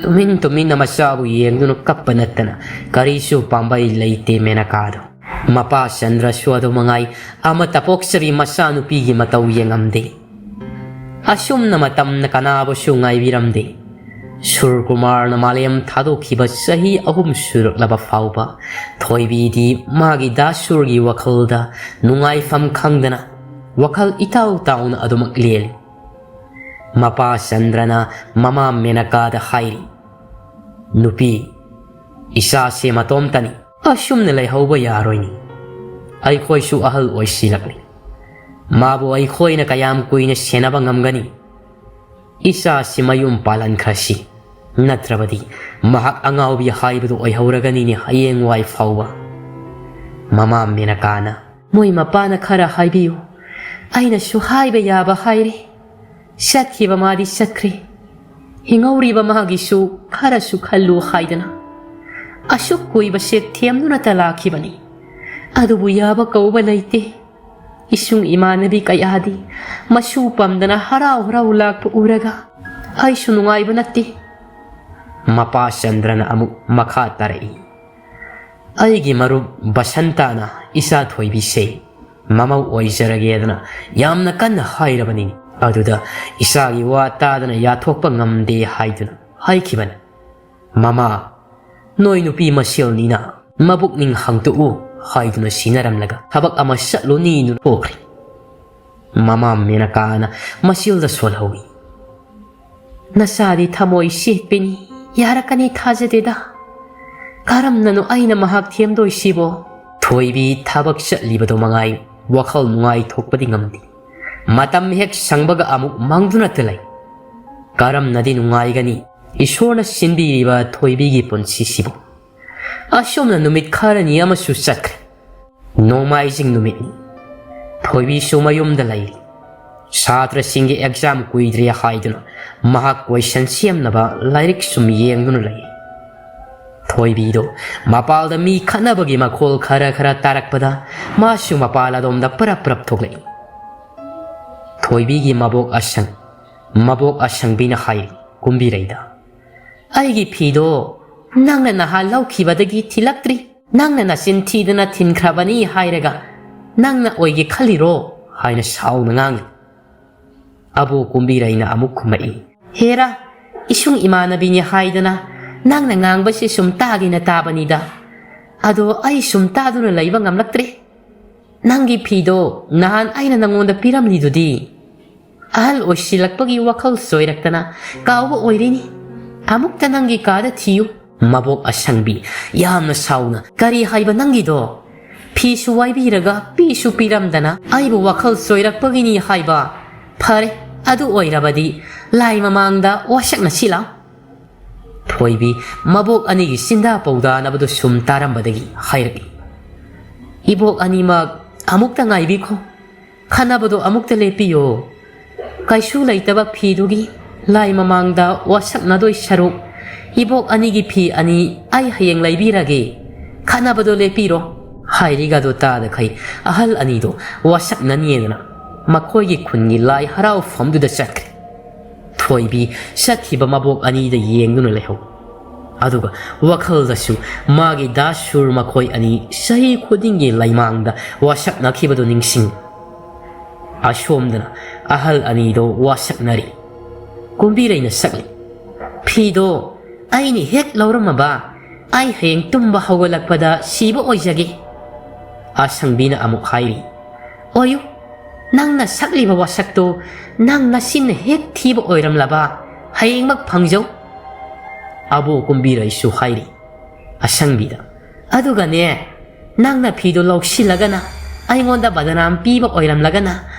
ꯇꯨꯃꯤꯟ ꯇꯨꯃꯤꯟꯅ ꯃꯆꯥꯕꯨ ꯌꯦꯡꯗꯨꯅ ꯀꯞꯄ ꯅꯠꯇꯅ ꯀꯔꯤꯁꯨ ꯄꯥꯝꯕꯩ ꯂꯩꯇꯦ ꯃꯦꯅꯀꯥꯗꯣ꯫ ꯃꯄꯥ ꯆꯟꯗ꯭ꯔꯁꯨ ꯑꯗꯨ ꯃꯉꯥꯏ ꯑꯃꯠꯇ ꯄꯣꯛꯆꯕꯤ ꯃꯆꯥꯅꯨꯄꯤꯒꯤ ꯃꯇꯧ ꯌꯦꯡꯉꯝꯗꯦ꯫ ꯑꯁꯨꯝꯅ ꯃꯇꯝꯅ ꯀꯅꯥꯕꯨꯁꯨ ꯉꯥꯏꯕꯤꯔꯝꯗꯦ꯫ ꯁꯨꯔꯀꯨꯃꯥꯔꯅ ꯃꯥꯂꯦꯝ ꯊꯥꯗꯣꯛꯈꯤꯕ ꯆꯍꯤ ꯑꯍꯨꯝ ꯁꯨꯔꯛꯂꯕ ꯐꯥꯎꯕ ꯊꯣꯏꯕꯤꯗꯤ ꯃꯥꯒꯤ ꯗꯥꯁꯨꯔꯒꯤ ꯋꯥꯈꯜꯗ ꯅꯨꯡꯉꯥꯏꯐꯝ ꯈꯪꯗꯅ ꯋꯥꯈꯜ ꯏꯇꯥꯎ ꯇꯥꯎꯅ ꯑꯗꯨꯃꯛ ꯂꯦꯜꯂꯤ꯫ ꯃꯄꯥ ꯆꯟꯗ꯭ꯔꯅ ꯃꯃꯥ ꯃꯦꯅꯀꯥꯗ ꯍꯥꯏꯔꯤ, "ꯅꯨꯄꯤ, ꯏꯆꯥꯁꯦ ꯃꯇꯣꯝꯇꯅꯤ꯫ ꯑꯁꯨꯝꯅ ꯂꯩꯍꯧꯕ ꯌꯥꯔꯣꯏꯅꯤ꯫ ꯑꯩꯈꯣꯏꯁꯨ ꯑꯍꯜ ꯑꯣꯏꯁꯤꯜꯂꯛꯂꯤ꯫ ꯃꯥꯕꯨ ꯑꯩꯈꯣꯏꯅ ꯀꯌꯥꯝ ꯀꯨꯏꯅ ꯁꯦꯟꯅꯕ ꯉꯝꯒꯅꯤ? ꯏꯆꯥꯁꯤ ꯃꯌꯨꯝ ꯄꯥꯜꯍꯟꯈ꯭ꯔꯁꯤ꯫ ꯅꯠꯇ꯭ꯔꯕꯗꯤ ꯃꯍꯥꯛ ꯑꯉꯥꯎꯕꯤ ꯍꯥꯏꯕꯗꯨ ꯑꯣꯏꯍꯧꯔꯒꯅꯤꯅꯦ ꯍꯌꯦꯡꯋꯥꯏ ꯐꯥꯎꯕ꯫" ꯃꯃꯥ ꯃꯦꯅꯀꯥꯅ, "ꯃꯣꯏ ꯃꯄꯥꯅ ꯈꯔ ꯍꯥꯏꯕꯤꯌꯨ꯫ ꯑꯩꯅꯁꯨ ꯍꯥꯏꯕ ꯌꯥꯕ ꯍꯥꯏꯔꯦ꯫ ꯆꯠꯈꯤꯕ ꯃꯥꯗꯤ ꯆꯠꯈ꯭ꯔꯦ꯫ ꯍꯤꯡꯍꯧꯔꯤꯕ ꯃꯥꯒꯤꯁꯨ ꯈꯔꯁꯨ ꯈꯜꯂꯨ ꯍꯥꯏꯗꯅ꯫ ꯑꯁꯨꯛ ꯀꯨꯏꯕꯁꯦ ꯊꯦꯝꯗꯨꯅꯇ ꯂꯥꯛꯈꯤꯕꯅꯤ꯫ ꯑꯗꯨꯕꯨ ꯌꯥꯕ ꯀꯧꯕ ꯂꯩꯇꯦ꯫ ꯏꯁꯨꯡ ꯏꯃꯥꯟꯅꯕꯤ ꯀꯌꯥꯗꯤ ꯃꯁꯨ ꯄꯝꯗꯅ ꯍꯔꯥꯎ ꯍꯔꯥꯎ ꯂꯥꯛꯄ ꯎꯔꯒ ꯑꯩꯁꯨ ꯅꯨꯡꯉꯥꯏꯕ ꯅꯠꯇꯦ꯫ ꯃꯄꯥ ꯆꯟꯗ꯭ꯔꯅ ꯑꯃꯨꯛ ꯃꯈꯥ ꯇꯥꯔꯛꯏ, "ꯑꯩꯒꯤ ꯃꯔꯨꯞ ꯕꯁꯟꯇꯥꯅ ꯏꯆꯥ ꯊꯣꯏꯕꯤꯁꯦ ꯃꯃꯧ ꯑꯣꯏꯖꯔꯒꯦꯗꯅ ꯌꯥꯝꯅ ꯀꯟꯅ ꯍꯥꯏꯔꯕꯅꯤ꯫ ꯑꯗꯨꯗ ꯏꯆꯥꯒꯤ ꯋꯥ ꯇꯥꯗꯅ ꯌꯥꯊꯣꯛꯄ ꯉꯝꯗꯦ ꯍꯥꯏꯗꯨꯅ ꯍꯥꯏꯈꯤꯕꯅꯤ꯫ ꯃꯃꯥ, ꯅꯣꯏ ꯅꯨꯄꯤ ꯃꯁꯦꯜꯅꯤꯅ ꯃꯕꯨꯛꯅꯤꯡ ꯍꯥꯡꯗꯣꯛꯎ" ꯍꯥꯏꯗꯨꯅ ꯁꯤꯟꯅꯔꯝꯂꯒ ꯊꯕꯛ ꯑꯃ ꯆꯠꯂꯨꯅꯤꯗꯨꯅ ꯊꯣꯛꯈ꯭ꯔꯦ꯫ ꯃꯃꯥ ꯃꯦꯅꯀꯥꯅ ꯃꯆꯤꯜꯗ ꯁꯣꯜꯍꯧꯏ, "ꯅꯆꯥꯗꯤ ꯊꯃꯣꯏ ꯁꯦꯠꯄꯤꯅꯤ, ꯌꯥꯔꯛꯀꯅꯤ ꯊꯥꯖꯗꯦꯗ꯫ ꯀꯔꯝꯅꯅꯣ ꯑꯩꯅ ꯃꯍꯥꯛ ꯊꯦꯝꯗꯣꯏꯁꯤꯕꯣ?" ꯊꯣꯏꯕꯤ ꯊꯕꯛ ꯆꯠꯂꯤꯕꯗꯣ ꯃꯉꯥꯏ ꯋꯥꯈꯜ ꯅꯨꯡꯉꯥꯏꯊꯣꯛꯄꯗꯤ ꯉꯝꯗꯦ꯫ ꯃꯇꯝ ꯍꯦꯛ ꯁꯪꯕꯒ ꯑꯃꯨꯛ ꯃꯪꯗꯨꯅꯇ ꯂꯩ꯫ ꯀꯔꯝꯅꯗꯤ ꯅꯨꯡꯉꯥꯏꯒꯅꯤ ꯏꯁꯣꯔꯅ ꯁꯤꯟꯕꯤꯔꯤꯕ ꯊꯣꯏꯕꯤꯒꯤ ꯄꯨꯟꯁꯤꯁꯤꯕꯨ꯫ ꯑꯁꯨꯝꯅ ꯅꯨꯃꯤꯠ ꯈꯔꯅꯤ ꯑꯃꯁꯨ ꯆꯠꯈ꯭ꯔꯦ꯫ ꯅꯣꯡꯃꯥꯏꯖꯤꯡ ꯅꯨꯃꯤꯠꯅꯤ꯫ ꯊꯣꯏꯕꯤꯁꯨ ꯃꯌꯨꯝꯗ ꯂꯩꯔꯤ꯫ ꯁꯥꯇ꯭ꯔꯁꯤꯡꯒꯤ ꯑꯦꯛꯖꯥꯝ ꯀꯨꯏꯗ꯭ꯔꯦ ꯍꯥꯏꯗꯨꯅ ꯃꯍꯥꯛ ꯀꯣꯏꯁꯟ ꯁꯦꯝꯅꯕ ꯂꯥꯏꯔꯤꯛ ꯁꯨꯝ ꯌꯦꯡꯗꯨꯅ ꯂꯩ꯫ ꯊꯣꯏꯕꯤꯗꯣ ꯃꯄꯥꯜꯗ ꯃꯤ ꯈꯠꯅꯕꯒꯤ ꯃꯈꯣꯜ ꯈꯔ ꯈꯔ ꯇꯥꯔꯛꯄꯗ ꯃꯥꯁꯨ ꯃꯄꯥꯜ ꯑꯗꯣꯝꯗ ꯄꯔꯞ ꯄꯔꯞ ꯊꯣꯛꯂꯛꯏ꯫ ꯊꯣꯏꯕꯤꯒꯤ ꯃꯕꯣꯛ ꯑꯁꯪ, ꯃꯕꯣꯛ ꯑꯁꯪꯕꯤꯅ ꯍꯥꯏꯔꯤ ꯀꯨꯝꯕꯤꯔꯩꯗ, "ꯑꯩꯒꯤ ꯐꯤꯗꯣ ꯅꯪꯅ ꯅꯍꯥꯟ ꯂꯧꯈꯤꯕꯗꯒꯤ ꯊꯤꯜꯂꯛꯇ꯭ꯔꯤ꯫ ꯅꯪꯅ ꯅꯆꯤꯟ ꯊꯤꯗꯅ ꯊꯤꯟꯈ꯭ꯔꯕꯅꯤ ꯍꯥꯏꯔꯒ ꯅꯪꯅ ꯑꯣꯏꯒꯦ ꯈꯜꯂꯤꯔꯣ?" ꯍꯥꯏꯅ ꯁꯥꯎꯅ ꯉꯥꯡꯏ꯫ ꯑꯕꯣꯛ ꯀꯨꯝꯕꯤꯔꯩꯅ ꯑꯃꯨꯛ ꯈꯨꯝꯃꯛꯏ, "ꯍꯦꯔꯥ, ꯏꯁꯨꯡ ꯏꯃꯥꯟꯅꯕꯤꯅꯤ ꯍꯥꯏꯗꯅ ꯅꯪꯅ ꯉꯥꯡꯕꯁꯤ ꯁꯨꯝ ꯇꯥꯒꯦꯅ ꯇꯥꯕꯅꯤꯗ꯫ ꯑꯗꯣ ꯑꯩ ꯁꯨꯝ ꯇꯥꯗꯨꯅ ꯂꯩꯕ ꯉꯝꯂꯛꯇ꯭ꯔꯦ꯫ ꯅꯪꯒꯤ ꯐꯤꯗꯣ ꯅꯍꯥꯟ ꯑꯩꯅ ꯅꯪꯉꯣꯟꯗ ꯄꯤꯔꯝꯂꯤꯗꯨꯗꯤ?" ꯑꯍꯜ ꯑꯣꯏꯁꯤꯜꯂꯛꯄꯒꯤ ꯋꯥꯈꯜ ꯆꯣꯏꯔꯛꯇꯅ ꯀꯥꯎꯕ ꯑꯣꯏꯔꯤꯅꯤ꯫ ꯑꯃꯨꯛꯇ ꯅꯪꯒꯤ ꯀꯥꯗ ꯊꯤꯌꯨ꯫ ꯃꯕꯣꯛ ꯑꯁꯪꯕꯤ ꯌꯥꯝꯅ ꯁꯥꯎꯅ, "ꯀꯔꯤ ꯍꯥꯏꯕ ꯅꯪꯒꯤꯗꯣ? ꯐꯤꯁꯨ ꯋꯥꯏꯕꯤꯔꯒ ꯄꯤꯁꯨ ꯄꯤꯔꯝꯗꯅ ꯑꯩꯕꯨ ꯋꯥꯈꯜ ꯆꯣꯏꯔꯛꯄꯒꯤꯅꯤ ꯍꯥꯏꯕ? ꯐꯔꯦ, ꯑꯗꯨ ꯑꯣꯏꯔꯕꯗꯤ ꯂꯥꯏ ꯃꯃꯥꯡꯗ ꯋꯥꯁꯛꯅꯁꯤ ꯂꯥꯎ꯫" ꯊꯣꯏꯕꯤ ꯃꯕꯣꯛ ꯑꯅꯤꯒꯤ ꯆꯤꯟꯗꯥ ꯄꯧꯗꯥꯅꯕꯗꯨ ꯁꯨꯝ ꯇꯥꯔꯝꯕꯗꯒꯤ ꯍꯥꯏꯔꯛꯏ, "ꯏꯕꯣꯛ ꯑꯅꯤꯃꯛ ꯑꯃꯨꯛꯇ ꯉꯥꯏꯕꯤꯈꯣ꯫ ꯈꯟꯅꯕꯗꯣ ꯑꯃꯨꯛꯇ ꯂꯦꯞꯄꯤꯌꯣ꯫ ꯀꯩꯁꯨ ꯂꯩꯇꯕ ꯐꯤꯗꯨꯒꯤ ꯂꯥꯏ ꯃꯃꯥꯡꯗ ꯋꯥꯁꯛꯅꯗꯣꯏ ꯁꯔꯨꯛ ꯏꯕꯣꯛ ꯑꯅꯤꯒꯤ ꯐꯤ ꯑꯅꯤ ꯑꯩ ꯍꯌꯦꯡ ꯂꯩꯕꯤꯔꯒꯦ꯫ ꯈꯟꯅꯕꯗꯣ ꯂꯦꯞꯄꯤꯔꯣ꯫" ꯍꯥꯏꯔꯤꯒꯗꯣ ꯇꯥꯗꯈꯩ ꯑꯍꯜ ꯑꯅꯤꯗꯣ ꯋꯥꯁꯛꯅꯅꯤꯡꯗꯅ ꯃꯈꯣꯏꯒꯤ ꯈꯨꯟꯒꯤ ꯂꯥꯏ ꯍꯔꯥꯎꯐꯝꯗꯨꯗ ꯆꯠꯈ꯭ꯔꯦ꯫ ꯊꯣꯏꯕꯤ ꯆꯠꯈꯤꯕ ꯃꯕꯣꯛ ꯑꯅꯤꯗ ꯌꯦꯡꯗꯨꯅ ꯂꯩꯍꯧ꯫ ꯑꯗꯨꯒ ꯋꯥꯈꯜꯗꯁꯨ ꯃꯥꯒꯤ ꯗꯥ ꯁꯨꯔ ꯃꯈꯣꯏ ꯑꯅꯤ ꯆꯍꯤ ꯈꯨꯗꯤꯡꯒꯤ ꯂꯩꯃꯥꯡꯗ ꯋꯥꯁꯛꯅꯈꯤꯕꯗꯨ ꯅꯤꯡꯁꯤꯡ꯫ ꯑꯁꯣꯝꯗꯅ ꯑꯍꯜ ꯑꯅꯤꯗꯣ ꯋꯥꯁꯛꯅꯔꯤ꯫ ꯀꯨꯝꯕꯤꯔꯩꯅ ꯁꯛꯂꯤ, "ꯐꯤꯗꯣ ꯑꯩꯅ ꯍꯦꯛ ꯂꯧꯔꯝꯃꯕ, ꯑꯩ ꯍꯌꯦꯡ ꯇꯨꯝꯕ ꯍꯧꯒꯠꯂꯛꯄꯗ ꯁꯤꯕ ꯑꯣꯏꯖꯒꯦ꯫" ꯑꯁꯪꯕꯤꯅ ꯑꯃꯨꯛ ꯍꯥꯏꯔꯤ, "ꯑꯣꯏꯌꯨ, ꯅꯪꯅ ꯁꯛꯂꯤꯕ ꯋꯥꯁꯛꯇꯨ ꯅꯪ ꯅꯁꯤꯟꯅ ꯍꯦꯛ ꯊꯤꯕ ꯑꯣꯏꯔꯝꯂꯕ, ꯍꯌꯦꯡꯃꯛ ꯐꯪꯖꯧ꯫" ꯑꯕꯣ ꯀꯨꯝꯕꯤꯔꯩꯁꯨ ꯍꯥꯏꯔꯤ ꯑꯁꯪꯕꯤꯗ, "ꯑꯗꯨꯒꯅꯦ, ꯅꯪꯅ ꯐꯤꯗꯨ ꯂꯧꯁꯤꯜꯂꯒꯅ ꯑꯩꯉꯣꯟꯗ ꯕꯗꯅꯥꯝ ꯄꯤꯕ ꯑꯣꯏꯔꯝꯂꯒꯅ,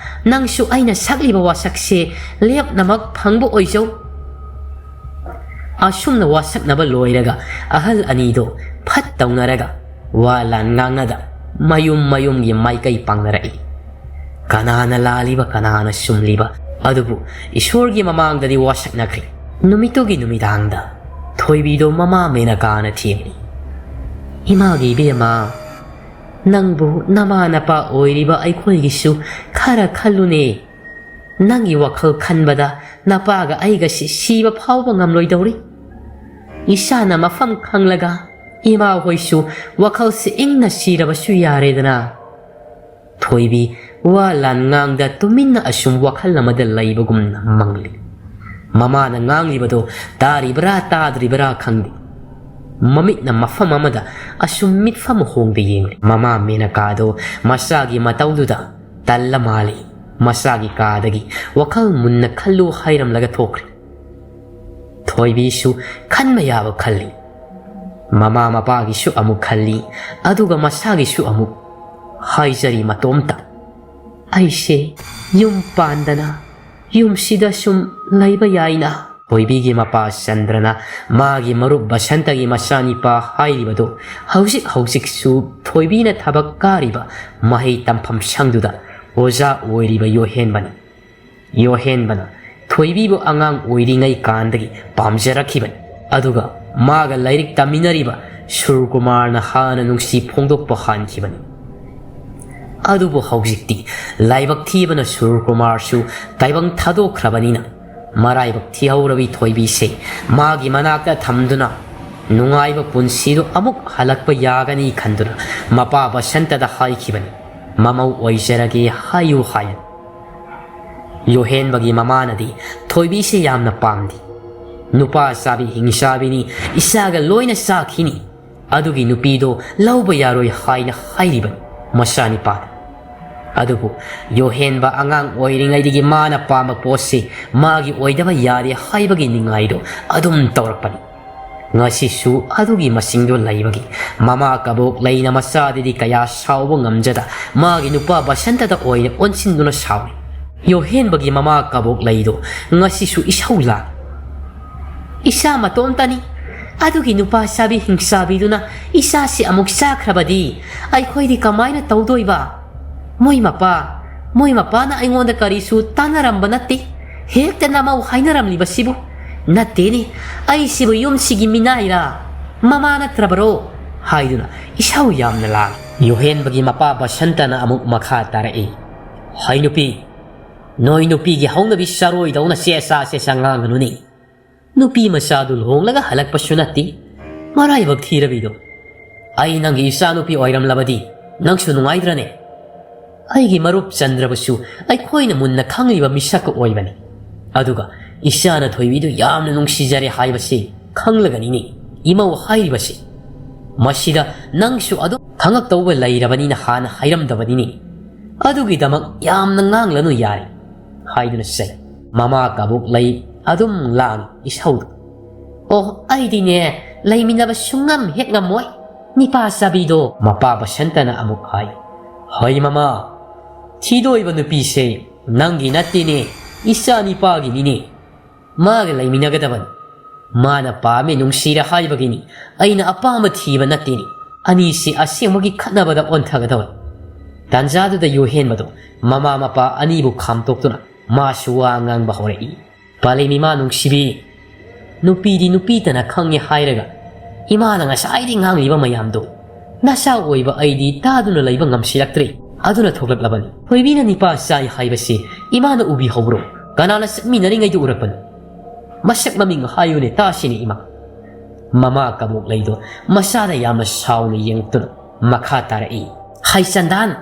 ꯅꯪꯁꯨ ꯑꯩꯅ ꯁꯛꯂꯤꯕ ꯋꯥꯁꯛꯁꯦ ꯂꯦꯞꯅꯃꯛ ꯐꯪꯕ ꯑꯣꯏꯖꯧ꯫" ꯑꯁꯨꯝꯅ ꯋꯥꯁꯛꯅꯕ ꯂꯣꯏꯔꯒ ꯑꯍꯜ ꯑꯅꯤꯗꯣ ꯐꯠ ꯇꯧꯅꯔꯒ ꯋꯥ ꯂꯥꯟ ꯉꯥꯡꯅꯗ ꯃꯌꯨꯝ ꯃꯌꯨꯝꯒꯤ ꯃꯥꯏꯀꯩ ꯄꯥꯡꯅꯔꯛꯏ꯫ ꯀꯅꯥꯅ ꯂꯥꯜꯂꯤꯕ, ꯀꯅꯥꯅ ꯆꯨꯝꯂꯤꯕ? ꯑꯗꯨꯕꯨ ꯏꯁꯣꯔꯒꯤ ꯃꯃꯥꯡꯗꯗꯤ ꯋꯥꯁꯛꯅꯈ꯭ꯔꯦ꯫ ꯅꯨꯃꯤꯠꯇꯨꯒꯤ ꯅꯨꯃꯤꯗꯥꯡꯗ ꯊꯣꯏꯕꯤꯗꯣ ꯃꯃꯥ ꯃꯦꯅꯀꯥꯅ ꯊꯦꯝꯂꯤ, "ꯏꯃꯥꯒꯤ ꯏꯕꯦꯝꯃ, ꯅꯪꯕꯨ ꯅꯃꯥ ꯅꯄꯥ ꯑꯣꯏꯔꯤꯕ ꯑꯩꯈꯣꯏꯒꯤꯁꯨ ꯈꯔ ꯈꯜꯂꯨꯅꯦ꯫ ꯅꯪꯒꯤ ꯋꯥꯈꯜ ꯈꯟꯕꯗ ꯅꯄꯥꯒ ꯑꯩꯒꯁꯤ ꯁꯤꯕ ꯐꯥꯎꯕ ꯉꯝꯂꯣꯏꯗꯧꯔꯤ꯫ ꯏꯁꯥꯅ ꯃꯐꯝ ꯈꯪꯂꯒ ꯏꯃꯥ ꯍꯣꯏꯁꯨ ꯋꯥꯈꯜꯁꯤ ꯏꯪꯅ ꯁꯤꯔꯕꯁꯨ ꯌꯥꯔꯦꯗꯅ꯫" ꯊꯣꯏꯕꯤ ꯋꯥ ꯂꯥꯟ ꯉꯥꯡꯗ ꯇꯨꯃꯤꯟꯅ ꯑꯁꯨꯝ ꯋꯥꯈꯜ ꯑꯃꯗ ꯂꯩꯕꯒꯨꯝꯅ ꯃꯪꯂꯤ꯫ ꯃꯃꯥꯅ ꯉꯥꯡꯂꯤꯕꯗꯣ ꯇꯥꯔꯤꯕ꯭ꯔꯥ ꯇꯥꯗ꯭ꯔꯤꯕ꯭ꯔꯥ ꯈꯪꯗꯦ꯫ ꯃꯃꯤꯠꯅ ꯃꯐꯝ ꯑꯃꯗ ꯑꯁꯨꯝ ꯃꯤꯠꯐꯝ ꯍꯣꯡꯗ ꯌꯦꯡꯂꯤ꯫ ꯃꯃꯥ ꯃꯦꯅꯀꯥꯗꯣ ꯃꯆꯥꯒꯤ ꯃꯇꯧꯗꯨꯗ ꯇꯜꯂ ꯃꯥꯜꯂꯤ꯫ ꯃꯆꯥꯒꯤ ꯀꯥꯗꯒꯤ ꯋꯥꯈꯜ ꯃꯨꯟꯅ ꯈꯜꯂꯨ ꯍꯥꯏꯔꯝꯂꯒ ꯊꯣꯛꯈ꯭ꯔꯦ꯫ ꯊꯣꯏꯕꯤꯁꯨ ꯈꯟꯕ ꯌꯥꯕ ꯈꯜꯂꯤ꯫ ꯃꯃꯥ ꯃꯄꯥꯒꯤꯁꯨ ꯑꯃꯨꯛ ꯈꯜꯂꯤ, ꯑꯗꯨꯒ ꯃꯁꯥꯒꯤꯁꯨ ꯑꯃꯨꯛ꯫ ꯍꯥꯏꯖꯔꯤ ꯃꯇꯣꯝꯇ, "ꯑꯩꯁꯦ ꯌꯨꯝ ꯄꯥꯟꯗꯅ ꯌꯨꯝꯁꯤꯗ ꯁꯨꯝ ꯂꯩꯕ ꯌꯥꯏꯅ?" ꯊꯣꯏꯕꯤꯒꯤ ꯃꯄꯥ ꯆꯟꯗ꯭ꯔꯅ ꯃꯥꯒꯤ ꯃꯔꯨꯞ ꯕꯁꯟꯇꯒꯤ ꯃꯆꯥꯅꯤꯄꯥ ꯍꯥꯏꯔꯤꯕꯗꯨ ꯍꯧꯖꯤꯛ ꯍꯧꯖꯤꯛꯁꯨ ꯊꯣꯏꯕꯤꯅ ꯊꯕꯛ ꯀꯥꯔꯤꯕ ꯃꯍꯩ ꯇꯝꯐꯝ ꯁꯪꯗꯨꯗ ꯑꯣꯖꯥ ꯑꯣꯏꯔꯤꯕ ꯌꯣꯍꯦꯟꯕꯅꯤ꯫ ꯌꯣꯍꯦꯟꯕꯅ ꯊꯣꯏꯕꯤꯕꯨ ꯑꯉꯥꯡ ꯑꯣꯏꯔꯤꯉꯩ ꯀꯥꯟꯗꯒꯤ ꯄꯥꯝꯖꯔꯛꯈꯤꯕꯅꯤ꯫ ꯑꯗꯨꯒ ꯃꯥꯒ ꯂꯥꯏꯔꯤꯛ ꯇꯝꯃꯤꯟꯅꯔꯤꯕ ꯁꯨꯔꯀꯨꯃꯥꯔꯅ ꯍꯥꯟꯅ ꯅꯨꯡꯁꯤ ꯐꯣꯡꯗꯣꯛꯄ ꯍꯥꯟꯈꯤꯕꯅꯤ꯫ ꯑꯗꯨꯕꯨ ꯍꯧꯖꯤꯛꯇꯤ ꯂꯥꯏꯕꯛ ꯊꯤꯕꯅ ꯁꯨꯔꯀꯨꯃꯥꯔꯁꯨ ꯇꯥꯏꯕꯪ ꯊꯥꯗꯣꯛꯈ꯭ꯔꯕꯅꯤꯅ, ꯃꯔꯥꯏꯕꯛ ꯊꯤꯍꯧꯔꯕꯤ ꯊꯣꯏꯕꯤꯁꯦ ꯃꯥꯒꯤ ꯃꯅꯥꯛꯇ ꯊꯝꯗꯨꯅ ꯅꯨꯡꯉꯥꯏꯕ ꯄꯨꯟꯁꯤꯗꯨ ꯑꯃꯨꯛ ꯍꯜꯂꯛꯄ ꯌꯥꯒꯅꯤ ꯈꯟꯗꯨꯅ ꯃꯄꯥ ꯕꯁꯟꯇꯗ ꯍꯥꯏꯈꯤꯕꯅꯤ, "ꯃꯃꯧ ꯑꯣꯏꯖꯔꯒꯦ ꯍꯥꯏꯌꯨ" ꯍꯥꯏꯅ꯫ ꯌꯣꯍꯦꯟꯕꯒꯤ ꯃꯃꯥꯅꯗꯤ ꯊꯣꯏꯕꯤꯁꯦ ꯌꯥꯝꯅ ꯄꯥꯝꯗꯦ꯫ "ꯅꯨꯄꯥ ꯆꯥꯕꯤ ꯍꯤꯡꯆꯥꯕꯤꯅꯤ, ꯏꯆꯥꯒ ꯂꯣꯏꯅ ꯆꯥꯈꯤꯅꯤ꯫ ꯑꯗꯨꯒꯤ ꯅꯨꯄꯤꯗꯣ ꯂꯧꯕ ꯌꯥꯔꯣꯏ" ꯍꯥꯏꯅ ꯍꯥꯏꯔꯤꯕꯅꯤ ꯃꯆꯥꯅꯤꯄꯥꯗ꯫ ꯑꯗꯨꯕꯨ ꯌꯣꯍꯦꯟꯕ ꯑꯉꯥꯡ ꯑꯣꯏꯔꯤꯉꯩꯗꯒꯤ ꯃꯥꯅ ꯄꯥꯝꯕ ꯄꯣꯠꯁꯤ ꯃꯥꯒꯤ ꯑꯣꯏꯗꯕ ꯌꯥꯗꯦ ꯍꯥꯏꯕꯒꯤ ꯅꯤꯡꯉꯥꯏꯗꯣ ꯑꯗꯨꯝ ꯇꯧꯔꯛꯄꯅꯤ꯫ ꯉꯁꯤꯁꯨ ꯑꯗꯨꯒꯤ ꯃꯁꯤꯡꯗꯣ ꯂꯩꯕꯒꯤ ꯃꯃꯥ ꯀꯕꯣꯛ ꯂꯩꯅ ꯃꯆꯥꯗꯗꯤ ꯀꯌꯥ ꯁꯥꯎꯕ ꯉꯝꯖꯗ ꯃꯥꯒꯤ ꯅꯨꯄꯥ ꯕꯁꯟꯇꯗ ꯑꯣꯏꯅ ꯑꯣꯟꯁꯤꯟꯗꯨꯅ ꯁꯥꯎꯏ꯫ ꯌꯣꯍꯦꯟꯕꯒꯤ ꯃꯃꯥ ꯀꯕꯣꯛ ꯂꯩꯗꯣ ꯉꯁꯤꯁꯨ ꯏꯁꯧ ꯂꯥꯡꯏ꯫ "ꯏꯆꯥ ꯃꯇꯣꯝꯇꯅꯤ꯫ ꯑꯗꯨꯒꯤ ꯅꯨꯄꯥ ꯆꯥꯕꯤ ꯍꯤꯡꯆꯥꯕꯤꯗꯨꯅ ꯏꯆꯥꯁꯤ ꯑꯃꯨꯛ ꯆꯥꯈ꯭ꯔꯕꯗꯤ ꯑꯩꯈꯣꯏꯗꯤ ꯀꯃꯥꯏꯅ ꯇꯧꯗꯣꯏꯕ? ꯃꯣꯏ ꯃꯄꯥ, ꯃꯣꯏ ꯃꯄꯥꯅ ꯑꯩꯉꯣꯟꯗ ꯀꯔꯤꯁꯨ ꯇꯥꯟꯅꯔꯝꯕ ꯅꯠꯇꯦ꯫ ꯍꯦꯛꯇ ꯅꯃꯧ ꯍꯥꯏꯅꯔꯝꯂꯤꯕꯁꯤꯕꯨ꯫ ꯅꯠꯇꯦꯅꯦ, ꯑꯩꯁꯤꯕꯨ ꯌꯨꯝꯁꯤꯒꯤ ꯃꯤꯅꯥꯏꯔꯥ? ꯃꯃꯥ ꯅꯠꯇ꯭ꯔꯕꯔꯣ?" ꯍꯥꯏꯗꯨꯅ ꯏꯁꯧ ꯌꯥꯝꯅ ꯂꯥꯡꯏ꯫ ꯌꯣꯍꯦꯟꯕꯒꯤ ꯃꯄꯥ ꯕꯁꯟꯇꯅ ꯑꯃꯨꯛ ꯃꯈꯥ ꯇꯥꯔꯛꯏ, "ꯍꯩ ꯅꯨꯄꯤ, ꯅꯣꯏ ꯅꯨꯄꯤꯒꯤ ꯍꯧꯅꯕꯤ ꯆꯥꯔꯣꯏꯗꯧꯅ ꯆꯦ ꯆꯥ ꯆꯦ ꯆꯥ ꯉꯥꯡꯒꯅꯨꯅꯦ꯫ ꯅꯨꯄꯤ ꯃꯆꯥꯗꯨ ꯂꯨꯍꯣꯡꯂꯒ ꯍꯜꯂꯛꯄꯁꯨ ꯅꯠꯇꯦ꯫ ꯃꯔꯥꯏꯕꯛ ꯊꯤꯔꯕꯤꯗꯣ꯫ ꯑꯩ ꯅꯪꯒꯤ ꯏꯆꯥꯅꯨꯄꯤ ꯑꯣꯏꯔꯝꯂꯕꯗꯤ ꯅꯪꯁꯨ ꯅꯨꯡꯉꯥꯏꯗ꯭ꯔꯅꯦ? ꯑꯩꯒꯤ ꯃꯔꯨꯞ ꯆꯟꯗ꯭ꯔꯕꯁꯨ ꯑꯩꯈꯣꯏꯅ ꯃꯨꯟꯅ ꯈꯪꯂꯤꯕ ꯃꯤꯁꯛ ꯑꯣꯏꯕꯅꯤ꯫ ꯑꯗꯨꯒ ꯏꯆꯥꯅ ꯊꯣꯏꯕꯤꯗꯨ ꯌꯥꯝꯅ ꯅꯨꯡꯁꯤꯖꯔꯦ ꯍꯥꯏꯕꯁꯤ ꯈꯪꯂꯒꯅꯤꯅꯦ ꯏꯃꯧ ꯍꯥꯏꯔꯤꯕꯁꯤ꯫ ꯃꯁꯤꯗ ꯅꯪꯁꯨ ꯑꯗꯨꯝ ꯈꯪꯉꯛꯇꯧꯕ ꯂꯩꯔꯕꯅꯤꯅ ꯍꯥꯟꯅ ꯍꯥꯏꯔꯝꯗꯕꯅꯤꯅꯦ꯫ ꯑꯗꯨꯒꯤꯗꯃꯛ ꯌꯥꯝꯅ ꯉꯥꯡꯂꯅꯨ ꯌꯥꯔꯦ" ꯍꯥꯏꯗꯨꯅ ꯆꯩ꯫ ꯃꯃꯥ ꯀꯕꯣꯛ ꯂꯩ ꯑꯗꯨꯝ ꯂꯥꯡꯏ ꯏꯁꯧꯗꯨ꯫ "ꯑꯣ, ꯑꯩꯗꯤꯅꯦ ꯂꯩꯃꯤꯟꯅꯕ ꯁꯨꯡꯉꯝ ꯍꯦꯛ ꯉꯝꯃꯣꯏ, ꯅꯤꯄꯥ ꯆꯥꯕꯤꯗꯣ!" ꯃꯄꯥ ꯕꯁꯟꯇꯅ ꯑꯃꯨꯛ ꯍꯥꯏ, "ꯍꯣꯏ ꯃꯃꯥ, ꯊꯤꯗꯣꯏꯕ ꯅꯨꯄꯤꯁꯦ ꯅꯪꯒꯤ ꯅꯠꯇꯦꯅꯦ, ꯏꯆꯥ ꯅꯤꯄꯥꯒꯤꯅꯤꯅꯦ꯫ ꯃꯥꯒ ꯂꯩꯃꯤꯟꯅꯒꯗꯕꯅꯤ꯫ ꯃꯥꯅ ꯄꯥꯝꯃꯤ ꯅꯨꯡꯁꯤꯔꯦ ꯍꯥꯏꯕꯒꯤꯅꯤ꯫ ꯑꯩꯅ ꯑꯄꯥꯝꯕ ꯊꯤꯕ ꯅꯠꯇꯦꯅꯦ꯫ ꯑꯅꯤꯁꯤ ꯑꯁꯦꯡꯕꯒꯤ ꯈꯠꯅꯕꯗ ꯑꯣꯟꯊꯒꯗꯕꯅꯤ꯫" ꯇꯥꯟꯖꯥꯗꯨꯗ ꯌꯣꯍꯦꯟꯕꯗꯣ ꯃꯃꯥ ꯃꯄꯥ ꯑꯅꯤꯕꯨ ꯈꯥꯝꯇꯣꯛꯇꯨꯅ ꯃꯥꯁꯨ ꯋꯥ ꯉꯥꯡꯕ ꯍꯧꯔꯛꯏ꯫ "ꯄꯥꯂꯦꯝ ꯏꯃꯥ ꯅꯨꯡꯁꯤꯕꯤ, ꯅꯨꯄꯤꯗꯤ ꯅꯨꯄꯤꯇꯅ ꯈꯪꯉꯤ ꯍꯥꯏꯔꯒ ꯏꯃꯥꯅ ꯉꯁꯥꯏꯗꯤ ꯉꯥꯡꯂꯤꯕ ꯃꯌꯥꯝꯗꯣ ꯅꯆꯥ ꯑꯣꯏꯕ ꯑꯩꯗꯤ ꯇꯥꯗꯨꯅ ꯂꯩꯕ ꯉꯝꯁꯤꯜꯂꯛꯇ꯭ꯔꯦ꯫ ꯑꯗꯨꯅ ꯊꯣꯛꯂꯛꯂꯕꯅꯤ꯫ ꯊꯣꯏꯕꯤꯅ ꯅꯤꯄꯥ ꯆꯥꯏ ꯍꯥꯏꯕꯁꯤ ꯏꯃꯥꯅ ꯎꯕꯤꯍꯧꯕ꯭ꯔꯣ? ꯀꯅꯥꯅ ꯆꯠꯃꯤꯟꯅꯔꯤꯉꯩꯗ ꯎꯔꯛꯄꯅꯣ? ꯃꯁꯛ ꯃꯃꯤꯡ ꯍꯥꯏꯌꯨꯅꯦ ꯇꯥꯁꯤꯅꯦ ꯏꯃꯥ꯫ ꯃꯃꯥ ꯀꯕꯣꯛꯂꯩꯗꯣ ꯃꯆꯥꯗ ꯌꯥꯝꯅ ꯁꯥꯎꯅ ꯌꯦꯡꯂꯛꯇꯨꯅ ꯃꯈꯥ ꯇꯥꯔꯛꯏ꯫ ꯍꯩ ꯆꯟꯗꯥꯟ,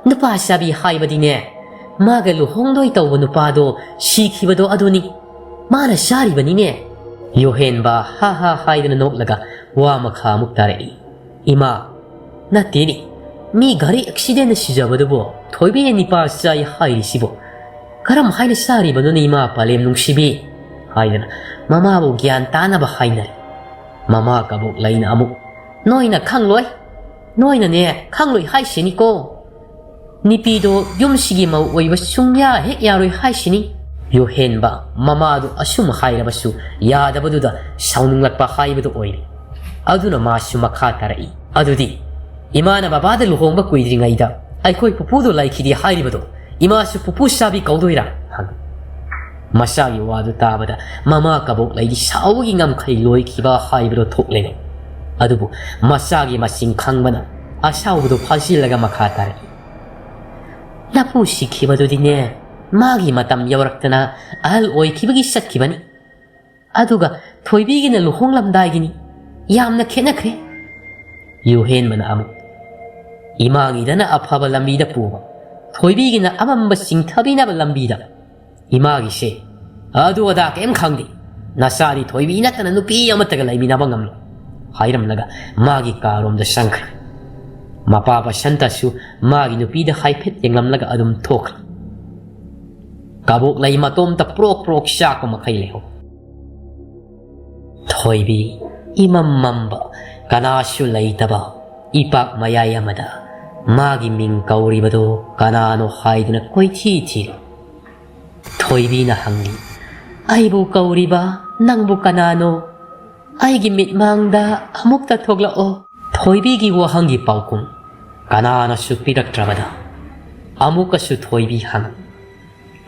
ꯅꯨꯄꯥ ꯆꯥꯕꯤ ꯍꯥꯏꯕꯗꯤꯅꯦ, ꯃꯥꯒ ꯂꯨꯍꯣꯡꯗꯣꯏ ꯇꯧꯕ ꯅꯨꯄꯥꯗꯣ ꯁꯤꯈꯤꯕꯗꯣ ꯑꯗꯨꯅꯤ꯫ ꯃꯥꯅ ꯆꯥꯔꯤꯕꯅꯤꯅꯦ꯫ ꯌꯣꯍꯦꯟꯕ ꯍꯥ ꯍꯥ ꯍꯥꯏꯗꯅ ꯅꯣꯛꯂꯒ ꯋꯥ ꯃꯈꯥ ꯑꯃꯨꯛ ꯇꯥꯔꯛꯏ꯫ ꯏꯃꯥ, ꯅꯠꯇꯦꯅꯦ, ꯃꯤ ꯒꯥꯔꯤ ꯑꯦꯛꯁꯤꯗꯦꯟꯗ ꯁꯤꯖꯕꯗꯨꯕꯨ ꯊꯣꯏꯕꯤꯅ ꯅꯤꯄꯥ ꯆꯥꯏ ꯍꯥꯏꯔꯤꯁꯤꯕꯨ ꯀꯔꯝ ꯍꯥꯏꯅ ꯆꯥꯔꯤꯕꯅꯣꯅꯦ ꯏꯃꯥ ꯄꯂꯦꯝ ꯅꯨꯡꯁꯤꯕꯤ? ꯍꯥꯏꯗꯅ ꯃꯃꯥꯕꯨ ꯒ꯭ꯌꯥꯟ ꯇꯥꯅꯕ ꯍꯥꯏꯅꯔꯦ꯫ ꯃꯃꯥ ꯀꯕꯣꯛꯂꯩꯅ ꯑꯃꯨꯛ, ꯅꯣꯏꯅ ꯈꯪꯂꯣꯏ, ꯅꯣꯏꯅꯅꯦ ꯈꯪꯂꯣꯏ ꯍꯥꯏꯁꯤꯅꯤꯀꯣ꯫ ꯅꯨꯄꯤꯗꯣ ꯌꯨꯝꯁꯤꯒꯤ ꯃꯧ ꯑꯣꯏꯕ ꯁꯨꯡꯌꯥ ꯍꯦꯛ ꯌꯥꯔꯣꯏ ꯍꯥꯏꯁꯤꯅꯤ꯫ ꯌꯣꯍꯦꯟꯕ ꯃꯃꯥꯗꯨ ꯑꯁꯨꯝ ꯍꯥꯏꯔꯕꯁꯨ ꯌꯥꯗꯕꯗꯨꯗ ꯁꯥꯎꯅꯤꯡꯂꯛꯄ ꯍꯥꯏꯕꯗꯨ ꯑꯣꯏꯔꯦ꯫ ꯑꯗꯨꯅ ꯃꯥꯁꯨ ꯃꯈꯥ ꯇꯥꯔꯛꯏ꯫ ꯑꯗꯨꯗꯤ ꯏꯃꯥꯅ ꯕꯕꯥꯗ ꯂꯨꯍꯣꯡꯕ ꯀꯨꯏꯗ꯭ꯔꯤꯉꯩꯗ ꯑꯩꯈꯣꯏ ꯄꯨꯄꯨꯗꯣ ꯂꯩꯈꯤꯗꯦ ꯍꯥꯏꯔꯤꯕꯗꯣ ꯏꯃꯥꯁꯨ ꯄꯨꯄꯨ ꯆꯥꯕꯤ ꯀꯧꯗꯣꯏꯔꯥ? ꯍꯪꯉꯤ꯫ ꯃꯆꯥꯒꯤ ꯋꯥꯗꯨ ꯇꯥꯕꯗ ꯃꯃꯥ ꯀꯕꯣꯛꯂꯩꯒꯤ ꯁꯥꯎꯕꯒꯤ ꯉꯝꯈꯩ ꯂꯣꯏꯈꯤꯕ ꯍꯥꯏꯕꯗꯨ ꯊꯣꯛꯂꯦꯅꯦ꯫ ꯑꯗꯨꯕꯨ ꯃꯆꯥꯒꯤ ꯃꯁꯤꯡ ꯈꯪꯕꯅ ꯑꯁꯥꯎꯕꯗꯨ ꯐꯥꯖꯤꯜꯂꯒ ꯃꯈꯥ ꯇꯥꯔꯛꯏ꯫ ꯅꯄꯨ ꯁꯤꯈꯤꯕꯗꯨꯗꯤꯅꯦ, ꯃꯥꯒꯤ ꯃꯇꯝ ꯌꯧꯔꯛꯇꯅ ꯑꯍꯜ ꯑꯣꯏꯈꯤꯕꯒꯤ ꯆꯠꯈꯤꯕꯅꯤ꯫ ꯑꯗꯨꯒ ꯊꯣꯏꯕꯤꯒꯤꯅ ꯂꯨꯍꯣꯡꯂꯝꯗꯥꯏꯒꯤꯅꯤ꯫ ꯌꯥꯝꯅ ꯈꯦꯠꯅꯈ꯭ꯔꯦ꯫ ꯌꯨꯍꯦꯟꯕꯅ ꯑꯃꯨꯛ, ꯏꯃꯥꯒꯤꯗꯅ ꯑꯐꯕ ꯂꯝꯕꯤꯗ ꯄꯨꯕ, ꯊꯣꯏꯕꯤꯒꯤꯅ ꯑꯃꯝꯕ ꯆꯤꯡꯊꯕꯤꯅꯕ ꯂꯝꯕꯤꯗ꯫ ꯏꯃꯥꯒꯤꯁꯦ ꯑꯗꯨ ꯑꯗꯥ ꯀꯩꯝ ꯈꯪꯗꯦ꯫ ꯅꯆꯥꯗꯤ ꯊꯣꯏꯕꯤ ꯅꯠꯇꯅ ꯅꯨꯄꯤ ꯑꯃꯠꯇꯒ ꯂꯩꯃꯤꯟꯅꯕ ꯉꯝꯂꯣꯏ꯫ ꯍꯥꯏꯔꯝꯂꯒ ꯃꯥꯒꯤ ꯀꯥꯔꯣꯝꯗ ꯆꯪꯈ꯭ꯔꯦ꯫ ꯃꯄꯥ ꯕꯁꯟꯇꯁꯨ ꯃꯥꯒꯤ ꯅꯨꯄꯤꯗ ꯍꯥꯏꯐꯦꯠ ꯌꯦꯡꯂꯝꯂꯒ ꯑꯗꯨꯝ ꯊꯣꯛꯈ꯭ꯔꯦ꯫ ꯀꯕꯣꯛꯂꯩ ꯃꯇꯣꯝꯇ ꯄ꯭ꯔꯣꯛ ꯄ꯭ꯔꯣꯛ ꯆꯥꯛꯄ ꯃꯈꯩ ꯂꯩꯍꯧ꯫ ꯊꯣꯏꯕꯤ ꯏꯃꯝ ꯃꯝꯕ, ꯀꯅꯥꯁꯨ ꯂꯩꯇꯕ ꯏꯄꯥꯛ ꯃꯌꯥꯏ ꯑꯃꯗ ꯃꯥꯒꯤ ꯃꯤꯡ ꯀꯧꯔꯤꯕꯗꯨ ꯀꯅꯥꯅꯣ ꯍꯥꯏꯗꯨꯅ ꯀꯣꯏꯊꯤ ꯊꯤꯔꯤ꯫ ꯊꯣꯏꯕꯤꯅ ꯍꯪꯂꯤ, "ꯑꯩꯕꯨ ꯀꯧꯔꯤꯕ ꯅꯪꯕꯨ ꯀꯅꯥꯅꯣ? ꯑꯩꯒꯤ ꯃꯤꯠꯃꯥꯡꯗ ꯑꯃꯨꯛꯇ ꯊꯣꯛꯂꯛꯑꯣ꯫" ꯊꯣꯏꯕꯤꯒꯤ ꯋꯥꯍꯪꯒꯤ ꯄꯥꯎꯈꯨꯝ ꯀꯅꯥꯅꯁꯨ ꯄꯤꯔꯛꯇ꯭ꯔꯕꯗ ꯑꯃꯨꯛꯀꯁꯨ ꯊꯣꯏꯕꯤ ꯍꯪ,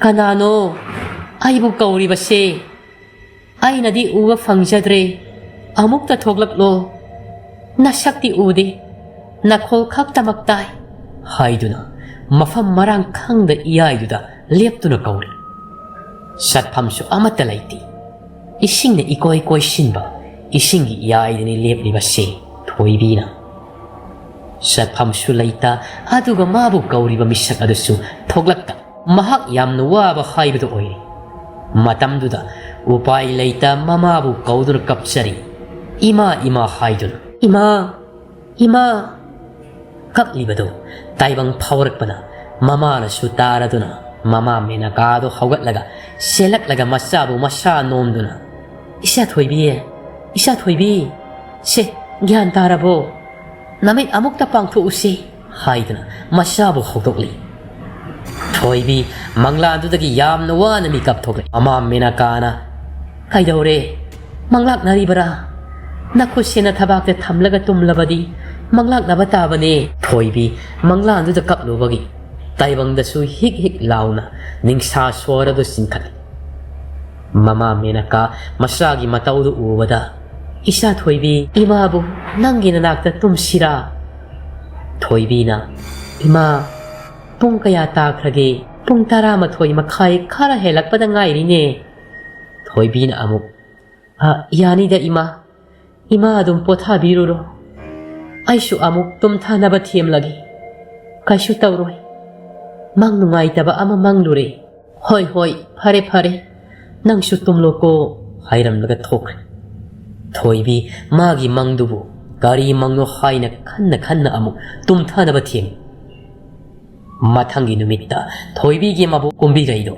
"ꯀꯅꯥꯅꯣ ꯑꯩꯕꯨ ꯀꯧꯔꯤꯕꯁꯦ? ꯑꯩꯅꯗꯤ ꯎꯕ ꯐꯪꯖꯗ꯭ꯔꯦ꯫ "ꯑꯃꯨꯛꯇ ꯊꯣꯛꯂꯛꯂꯣ, ꯅꯁꯛꯇꯤ ꯎꯗꯦ, ꯅꯈꯣꯜ ꯈꯛꯇꯃꯛ ꯇꯥꯏ" ꯍꯥꯏꯗꯨꯅ ꯃꯐꯝ ꯃꯔꯥꯡ ꯈꯪꯗ ꯏꯌꯥꯏꯗꯨꯗ ꯂꯦꯞꯇꯨꯅ ꯀꯧꯔꯤ꯫ ꯆꯠꯐꯝꯁꯨ ꯑꯃꯠꯇ ꯂꯩꯇꯦ꯫ ꯏꯁꯤꯡꯅ ꯏꯀꯣꯏ ꯀꯣꯏꯁꯤꯟꯕ ꯏꯁꯤꯡꯒꯤ ꯏꯌꯥꯏꯗꯅꯤ ꯂꯦꯞꯂꯤꯕꯁꯦ ꯊꯣꯏꯕꯤꯅ꯫ ꯆꯠꯐꯝꯁꯨ ꯂꯩꯇ, ꯑꯗꯨꯒ ꯃꯥꯕꯨ ꯀꯧꯔꯤꯕ ꯃꯤꯁꯛ ꯑꯗꯨꯁꯨ ꯊꯣꯛꯂꯛꯇ꯫ ꯃꯍꯥꯛ ꯌꯥꯝꯅ ꯋꯥꯕ ꯍꯥꯏꯕꯗꯨ ꯑꯣꯏꯔꯦ꯫ ꯃꯇꯝꯗꯨꯗ ꯎꯄꯥꯏ ꯂꯩꯇ ꯃꯃꯥꯕꯨ ꯀꯧꯗꯨꯅ ꯀꯞꯆꯔꯤ꯫ "ꯏꯃꯥ, ꯏꯃꯥ" ꯍꯥꯏꯗꯨꯅ꯫ "ꯏꯃꯥ, ꯏꯃꯥ" ꯀꯞꯂꯤꯕꯗꯨ ꯇꯥꯏꯕꯪ ꯐꯥꯎꯔꯛꯄꯅ ꯃꯃꯥꯅꯁꯨ ꯇꯥꯔꯗꯨꯅ ꯃꯃꯥ ꯃꯦꯅꯀꯥꯗꯨ ꯍꯧꯒꯠꯂꯒ ꯆꯦꯜꯂꯛꯂꯒ ꯃꯆꯥꯕꯨ ꯃꯁꯥ ꯅꯣꯝꯗꯨꯅ, "ꯏꯆꯥ ꯊꯣꯏꯕꯤ, ꯏꯆꯥ ꯊꯣꯏꯕꯤ, ꯁꯦ, ꯒ꯭ꯌꯥꯟ ꯇꯥꯔꯕꯣ? ꯅꯃꯤꯠ ꯑꯃꯨꯛꯇ ꯄꯥꯡꯊꯣꯛꯎꯁꯤ" ꯍꯥꯏꯗꯨꯅ ꯃꯆꯥꯕꯨ ꯍꯧꯗꯣꯛꯂꯤ꯫ ꯊꯣꯏꯕꯤ ꯃꯪꯂꯥꯗꯨꯗꯒꯤ ꯌꯥꯝꯅ ꯋꯥꯅ ꯃꯤꯀꯞ ꯊꯣꯛꯂꯦ꯫ ꯃꯃꯥ ꯃꯦꯅꯀꯥꯅ, "ꯀꯩꯗꯧꯔꯦ? ꯃꯪꯂꯥꯛꯅꯔꯤꯕꯔꯥ? ꯅꯈꯨꯠꯁꯦ ꯅꯊꯕꯥꯛꯇ ꯊꯝꯂꯒ ꯇꯨꯝꯂꯕꯗꯤ ꯃꯪꯂꯥꯛꯅꯕ ꯇꯥꯕꯅꯦ"꯫ ꯊꯣꯏꯕꯤ ꯃꯪꯂꯥꯗꯨꯗ ꯀꯞꯂꯨꯕꯒꯤ ꯇꯥꯏꯕꯪꯗꯁꯨ ꯍꯤꯛ ꯍꯤꯛ ꯂꯥꯎꯅ ꯅꯤꯡꯁꯥ ꯁꯣꯔꯗꯨ ꯆꯤꯡꯈꯠꯂꯤ꯫ ꯃꯃꯥ ꯃꯦꯅꯀꯥ ꯃꯆꯥꯒꯤ ꯃꯇꯧꯗꯨ ꯎꯕꯗ, "ꯏꯆꯥ ꯊꯣꯏꯕꯤ, ꯏꯃꯥꯕꯨ ꯅꯪꯒꯤ ꯅꯅꯥꯛꯇ ꯇꯨꯝꯁꯤꯔꯥ?" ꯊꯣꯏꯕꯤꯅ, "ꯏꯃꯥ, ꯄꯨꯡ ꯀꯌꯥ ꯇꯥꯈ꯭ꯔꯒꯦ?" "ꯄꯨꯡ ꯇꯔꯥꯃꯥꯊꯣꯏ ꯃꯈꯥꯏ ꯈꯔ ꯍꯦꯜꯂꯛꯄꯗ ꯉꯥꯏꯔꯤꯅꯦ"꯫ ꯊꯣꯏꯕꯤꯅ ꯑꯃꯨꯛ, "ꯑ, ꯌꯥꯅꯤꯗ ꯏꯃꯥ, ꯏꯃꯥ ꯑꯗꯨꯝ ꯄꯣꯊꯥꯕꯤꯔꯨꯔꯣ꯫ ꯑꯩꯁꯨ ꯑꯃꯨꯛ ꯇꯨꯝꯊꯅꯕ ꯊꯦꯝꯂꯒꯦ꯫ ꯀꯩꯁꯨ ꯇꯧꯔꯣꯏ꯫ ꯃꯪ ꯅꯨꯡꯉꯥꯏꯇꯕ ꯑꯃ ꯃꯪꯂꯨꯔꯦ"꯫ "ꯍꯣꯏ, ꯍꯣꯏ, ꯐꯔꯦ, ꯐꯔꯦ꯫ ꯅꯪꯁꯨ ꯇꯨꯝꯂꯣꯀꯣ" ꯍꯥꯏꯔꯝꯂꯒ ꯊꯣꯛꯈ꯭ꯔꯦ꯫ ꯊꯣꯏꯕꯤ ꯃꯥꯒꯤ ꯃꯪꯗꯨꯕꯨ ꯀꯔꯤ ꯃꯪꯅꯣ ꯍꯥꯏꯅ ꯈꯟꯅ ꯈꯟꯅ ꯑꯃꯨꯛ ꯇꯨꯝꯊꯅꯕ ꯊꯦꯝꯃꯤ꯫ ꯃꯊꯪꯒꯤ ꯅꯨꯃꯤꯠꯇ ꯊꯣꯏꯕꯤꯒꯤ ꯃꯕꯣꯛ ꯀꯨꯝꯕꯤꯒꯩꯗꯣ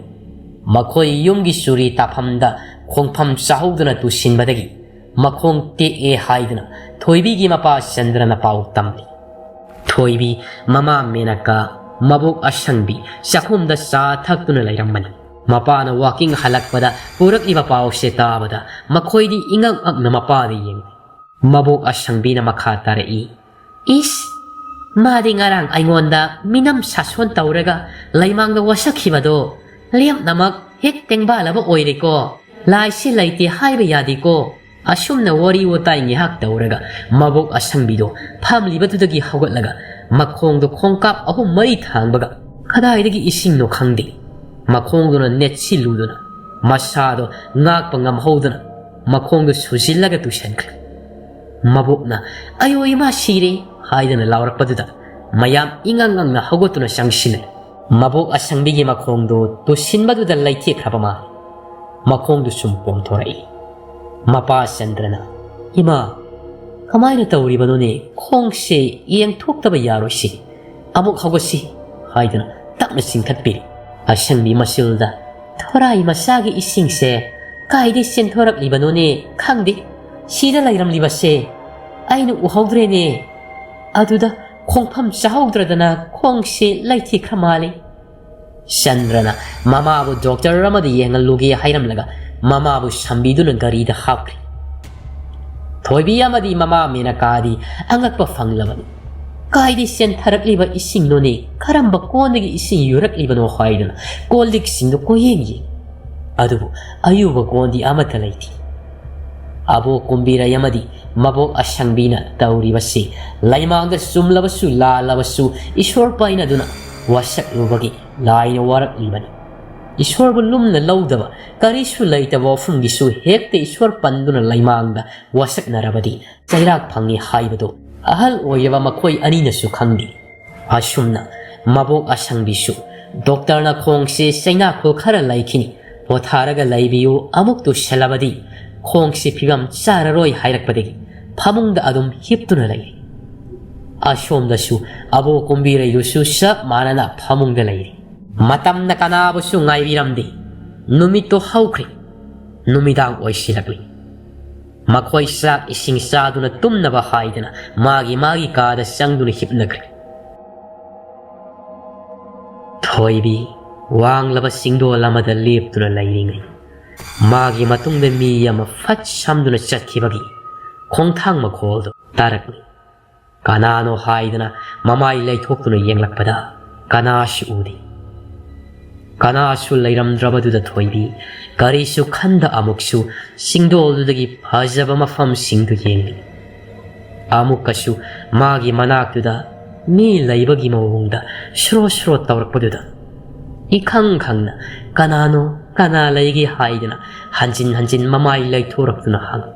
ꯃꯈꯣꯏ ꯌꯨꯝꯒꯤ ꯆꯨꯔꯤ ꯇꯥꯐꯝꯗ ꯈꯣꯡꯐꯝ ꯆꯥꯍꯧꯗꯨꯅ ꯇꯨꯁꯤꯟꯕꯗꯒꯤ ꯃꯈꯣꯡ ꯇꯦꯛꯑꯦ ꯍꯥꯏꯗꯨꯅ ꯊꯣꯏꯕꯤꯒꯤ ꯃꯄꯥ ꯆꯟꯗ꯭ꯔꯅ ꯄꯥꯎ ꯇꯝꯂꯤ꯫ ꯊꯣꯏꯕꯤ ꯃꯃꯥ ꯃꯦꯅꯀꯥ, ꯃꯕꯣꯛ ꯑꯁꯪꯕꯤ ꯆꯥꯛꯈꯨꯝꯗ ꯆꯥ ꯊꯛꯇꯨꯅ ꯂꯩꯔꯝꯕꯅꯤ꯫ ꯃꯄꯥꯅ ꯋꯥꯀꯤꯡ ꯍꯜꯂꯛꯄꯗ ꯄꯨꯔꯛꯂꯤꯕ ꯄꯥꯎꯁꯦ ꯇꯥꯕꯗ ꯃꯈꯣꯏꯗꯤ ꯏꯉꯛ ꯉꯛꯅ ꯃꯄꯥꯗ ꯌꯦꯡꯂꯤ꯫ ꯃꯕꯣꯛ ꯑꯁꯪꯕꯤꯅ ꯃꯈꯥ ꯇꯥꯔꯛꯏ, "ꯏꯁ, ꯃꯥꯗꯤ ꯉꯔꯥꯡ ꯑꯩꯉꯣꯟꯗ ꯃꯤꯅꯝ ꯁꯥꯁꯣꯟ ꯇꯧꯔꯒ ꯂꯩꯃꯥꯡꯗ ꯋꯥꯁꯛꯈꯤꯕꯗꯣ ꯂꯦꯝꯅꯃꯛ ꯍꯦꯛ ꯇꯦꯡꯕꯥꯜꯂꯕ ꯑꯣꯏꯔꯦꯀꯣ꯫ ꯂꯥꯏꯁꯤ ꯂꯩꯇꯦ ꯍꯥꯏꯕ ꯌꯥꯗꯦꯀꯣ꯫ ꯑꯁꯨꯝꯅ ꯋꯥꯔꯤ ꯋꯥꯇꯥꯏ ꯉꯥꯏꯍꯥꯛ ꯇꯧꯔꯒ ꯃꯕꯣꯛ ꯑꯁꯪꯕꯤꯗꯣ ꯐꯝꯂꯤꯕꯗꯨꯗꯒꯤ ꯍꯧꯒꯠꯂꯒ ꯃꯈꯣꯡꯗꯣ ꯈꯣꯡꯀꯥꯞ ꯑꯍꯨꯝ ꯃꯔꯤ ꯊꯥꯡꯕꯒ ꯀꯗꯥꯏꯗꯒꯤ ꯏꯁꯤꯡꯅꯣ ꯈꯪꯗꯦ, ꯃꯈꯣꯡꯗꯨꯅ ꯅꯦꯠꯁꯤꯜꯂꯨꯗꯨꯅ ꯃꯁꯥꯗꯣ ꯉꯥꯛꯄ ꯉꯝꯍꯧꯗꯅ ꯃꯈꯣꯡꯗꯣ ꯁꯨꯖꯤꯜꯂꯒ ꯇꯨꯁꯟꯈ꯭ꯔꯦ꯫ ꯃꯕꯣꯛꯅ "ꯑꯌꯣ ꯏꯃꯥ ꯁꯤꯔꯦ" ꯍꯥꯏꯗꯅ ꯂꯥꯎꯔꯛꯄꯗꯨꯗ ꯃꯌꯥꯝ ꯏꯉꯪ ꯉꯪꯅ ꯍꯧꯒꯠꯇꯨꯅ ꯆꯪꯁꯤꯜꯂꯦ꯫ ꯃꯕꯣꯛ ꯑꯁꯪꯕꯤꯒꯤ ꯃꯈꯣꯡꯗꯨ ꯇꯨꯁꯤꯟꯕꯗꯨꯗ ꯂꯩꯊꯦꯛꯈ꯭ꯔꯕ ꯃꯥꯜꯂꯦ꯫ ꯃꯈꯣꯡꯗꯨ ꯁꯨꯝ ꯄꯣꯝꯊꯣꯔꯛꯏ꯫ ꯃꯄꯥ ꯆꯟꯗ꯭ꯔꯅ "ꯏꯃꯥ, ꯀꯃꯥꯏꯅ ꯇꯧꯔꯤꯕꯅꯣꯅꯦ? ꯈꯣꯡꯁꯦ ꯌꯦꯡꯊꯣꯛꯇꯕ ꯌꯥꯔꯣꯏꯁꯤ꯫ ꯑꯃꯨꯛ ꯍꯧꯒꯠꯁꯤ" ꯍꯥꯏꯗꯨꯅ ꯇꯞꯅ ꯆꯤꯡꯈꯠꯄꯤꯔꯤ꯫ ꯑꯁꯪꯕꯤ ꯃꯁꯤꯜꯗ "ꯊꯣꯔꯥꯏ ꯃꯆꯥꯒꯤ ꯏꯁꯤꯡꯁꯦ ꯀꯥꯏꯗꯩ ꯆꯦꯟꯊꯣꯔꯛꯂꯤꯕꯅꯣꯅꯦ? ꯈꯪꯗꯦ꯫ ꯁꯤꯗ ꯂꯩꯔꯝꯂꯤꯕꯁꯦ ꯑꯩꯅ ꯎꯍꯧꯗ꯭ꯔꯦꯅꯦ꯫ ꯑꯗꯨꯗ ꯈꯣꯡꯐꯝ ꯆꯥꯍꯧꯗ꯭ꯔꯗꯅ ꯈꯣꯡꯁꯦ ꯂꯩꯊꯦꯛꯈ꯭ꯔ ꯃꯥꯜꯂꯦ"꯫ ꯆꯟꯗ꯭ꯔꯅ ꯃꯃꯥꯕꯨ ꯗꯣꯛꯇꯔ ꯑꯃꯗ ꯌꯦꯡꯍꯜꯂꯨꯒꯦ ꯍꯥꯏꯔꯝꯂꯒ ꯃꯃꯥꯕꯨ ꯁꯝꯕꯤꯗꯨꯅ ꯒꯥꯔꯤꯗ ꯍꯥꯞꯈ꯭ꯔꯦ꯫ ꯊꯣꯏꯕꯤ ꯑꯃꯗꯤ ꯃꯃꯥ ꯃꯦꯅꯀꯥꯗꯤ ꯑꯉꯛꯄ ꯐꯪꯂꯕꯅꯤ꯫ "ꯀꯥꯏꯗꯩ ꯆꯦꯟꯊꯔꯛꯂꯤꯕ ꯏꯁꯤꯡꯅꯣꯅꯦ? ꯀꯔꯝꯕ ꯀꯣꯟꯗꯒꯤ ꯏꯁꯤꯡ ꯌꯨꯔꯛꯂꯤꯕꯅꯣ?" ꯍꯥꯏꯗꯨꯅ ꯀꯣꯜ ꯂꯤꯛꯁꯤꯡꯗꯨ ꯀꯣꯏꯌꯦꯡ ꯌꯦꯡꯉꯤ꯫ ꯑꯗꯨꯕꯨ ꯑꯌꯨꯕ ꯀꯣꯟꯗꯤ ꯑꯃꯠꯇ ꯂꯩꯇꯦ꯫ ꯑꯕꯣꯛ ꯀꯨꯝꯕꯤꯔꯩ ꯑꯃꯗꯤ ꯃꯕꯣꯛ ꯑꯁꯪꯕꯤꯅ ꯇꯧꯔꯤꯕꯁꯤ ꯂꯩꯃꯥꯡꯗ ꯆꯨꯝꯂꯕꯁꯨ ꯂꯥꯜꯂꯕꯁꯨ ꯏꯁꯣꯔ ꯄꯥꯏꯅꯗꯨꯅ ꯋꯥꯁꯛꯂꯨꯕꯒꯤ ꯂꯥꯏꯅ ꯋꯥꯔꯛꯂꯤꯕꯅꯤ꯫ ꯏꯁꯣꯔꯕꯨ ꯂꯨꯝꯅ ꯂꯧꯗꯕ ꯀꯔꯤꯁꯨ ꯂꯩꯇꯕ ꯋꯥꯐꯝꯒꯤꯁꯨ ꯍꯦꯛꯇ ꯏꯁꯣꯔ ꯄꯟꯗꯨꯅ ꯂꯩꯃꯥꯡꯗ ꯋꯥꯁꯛꯅꯔꯕꯗꯤ ꯆꯩꯔꯥꯛ ꯐꯪꯏ ꯍꯥꯏꯕꯗꯨ ꯑꯍꯜ ꯑꯣꯏꯔꯕ ꯃꯈꯣꯏ ꯑꯅꯤꯅꯁꯨ ꯈꯪꯂꯤ꯫ ꯑꯁꯨꯝꯅ ꯃꯕꯣꯛ ꯑꯁꯪꯕꯤꯁꯨ ꯗꯣꯛꯇꯔꯅ ꯈꯣꯡꯁꯦ ꯆꯩꯅꯥꯈꯣꯜ ꯈꯔ ꯂꯩꯈꯤꯅꯤ, ꯄꯣꯊꯥꯔꯒ ꯂꯩꯕꯤꯌꯨ, ꯑꯃꯨꯛ ꯇꯨꯁꯜꯂꯕꯗꯤ ꯈꯣꯡꯁꯦ ꯐꯤꯕꯝ ꯆꯥꯔꯔꯣꯏ ꯍꯥꯏꯔꯛꯄꯗꯒꯤ ꯐꯃꯨꯡꯗ ꯑꯗꯨꯝ ꯍꯤꯞꯇꯨꯅ ꯂꯩꯔꯤ꯫ ꯑꯁꯣꯝꯗꯁꯨ ꯑꯕꯣꯛ ꯀꯨꯝꯕꯤꯔꯩꯗꯨꯁꯨ ꯆꯞ ꯃꯥꯟꯅꯅ ꯐꯃꯨꯡꯗ ꯂꯩꯔꯤ꯫ ꯃꯇꯝꯅ ꯀꯅꯥꯕꯨꯁꯨ ꯉꯥꯏꯕꯤꯔꯝꯗꯦ꯫ ꯅꯨꯃꯤꯠꯇꯣ ꯍꯧꯈ꯭ꯔꯦ꯫ ꯅꯨꯃꯤꯗꯥꯡ ꯑꯣꯏꯁꯤꯜꯂꯛꯂꯤ꯫ ꯃꯈꯣꯏ ꯆꯥꯛ ꯏꯁꯤꯡ ꯆꯥꯗꯨꯅ ꯇꯨꯝꯅꯕ ꯍꯥꯏꯗꯅ ꯃꯥꯒꯤ ꯃꯥꯒꯤ ꯀꯥꯗ ꯆꯪꯗꯨꯅ ꯍꯤꯞꯅꯈ꯭ꯔꯦ꯫ ꯊꯣꯏꯕꯤ ꯋꯥꯡꯂꯕ ꯆꯤꯡꯗꯣꯜ ꯑꯃꯗ ꯂꯦꯞꯇꯨꯅ ꯂꯩꯔꯤꯉꯩ ꯃꯥꯒꯤ ꯃꯇꯨꯡꯗ ꯃꯤ ꯑꯃ ꯐꯠ ꯁꯝꯗꯨꯅ ꯆꯠꯈꯤꯕꯒꯤ ꯈꯣꯡꯊꯥꯡ ꯃꯈꯣꯜꯗꯨ ꯇꯥꯔꯛꯂꯤ꯫ ꯀꯅꯥꯅꯣ ꯍꯥꯏꯗꯅ ꯃꯃꯥꯏ ꯂꯩꯊꯣꯛꯇꯨꯅ ꯌꯦꯡꯂꯛꯄꯗ ꯀꯅꯥꯁꯨ ꯎꯗꯦ꯫ ꯀꯅꯥꯁꯨ ꯂꯩꯔꯝꯗ꯭ꯔꯕꯗꯨꯗ ꯊꯣꯏꯕꯤ ꯀꯔꯤꯁꯨ ꯈꯟꯗ ꯑꯃꯨꯛꯁꯨ ꯆꯤꯡꯗꯣꯜꯗꯨꯗꯒꯤ ꯐꯖꯕ ꯃꯐꯝꯁꯤꯡꯗꯨ ꯌꯦꯡꯂꯤ꯫ ꯑꯃꯨꯛꯀꯁꯨ ꯃꯥꯒꯤ ꯃꯅꯥꯛꯇꯨꯗ ꯃꯤ ꯂꯩꯕꯒꯤ ꯃꯑꯣꯡꯗ ꯁ꯭ꯔꯣ ꯁ꯭ꯔꯣ ꯇꯧꯔꯛꯄꯗꯨꯗ ꯏꯈꯪ ꯈꯪꯅ ꯀꯅꯥꯅꯣ, ꯀꯅꯥ ꯂꯩꯒꯦ ꯍꯥꯏꯗꯅ ꯍꯟꯖꯤꯟ ꯍꯟꯖꯤꯟ ꯃꯃꯥꯏ ꯂꯩꯊꯣꯔꯛꯇꯨꯅ ꯍꯪꯉꯤ꯫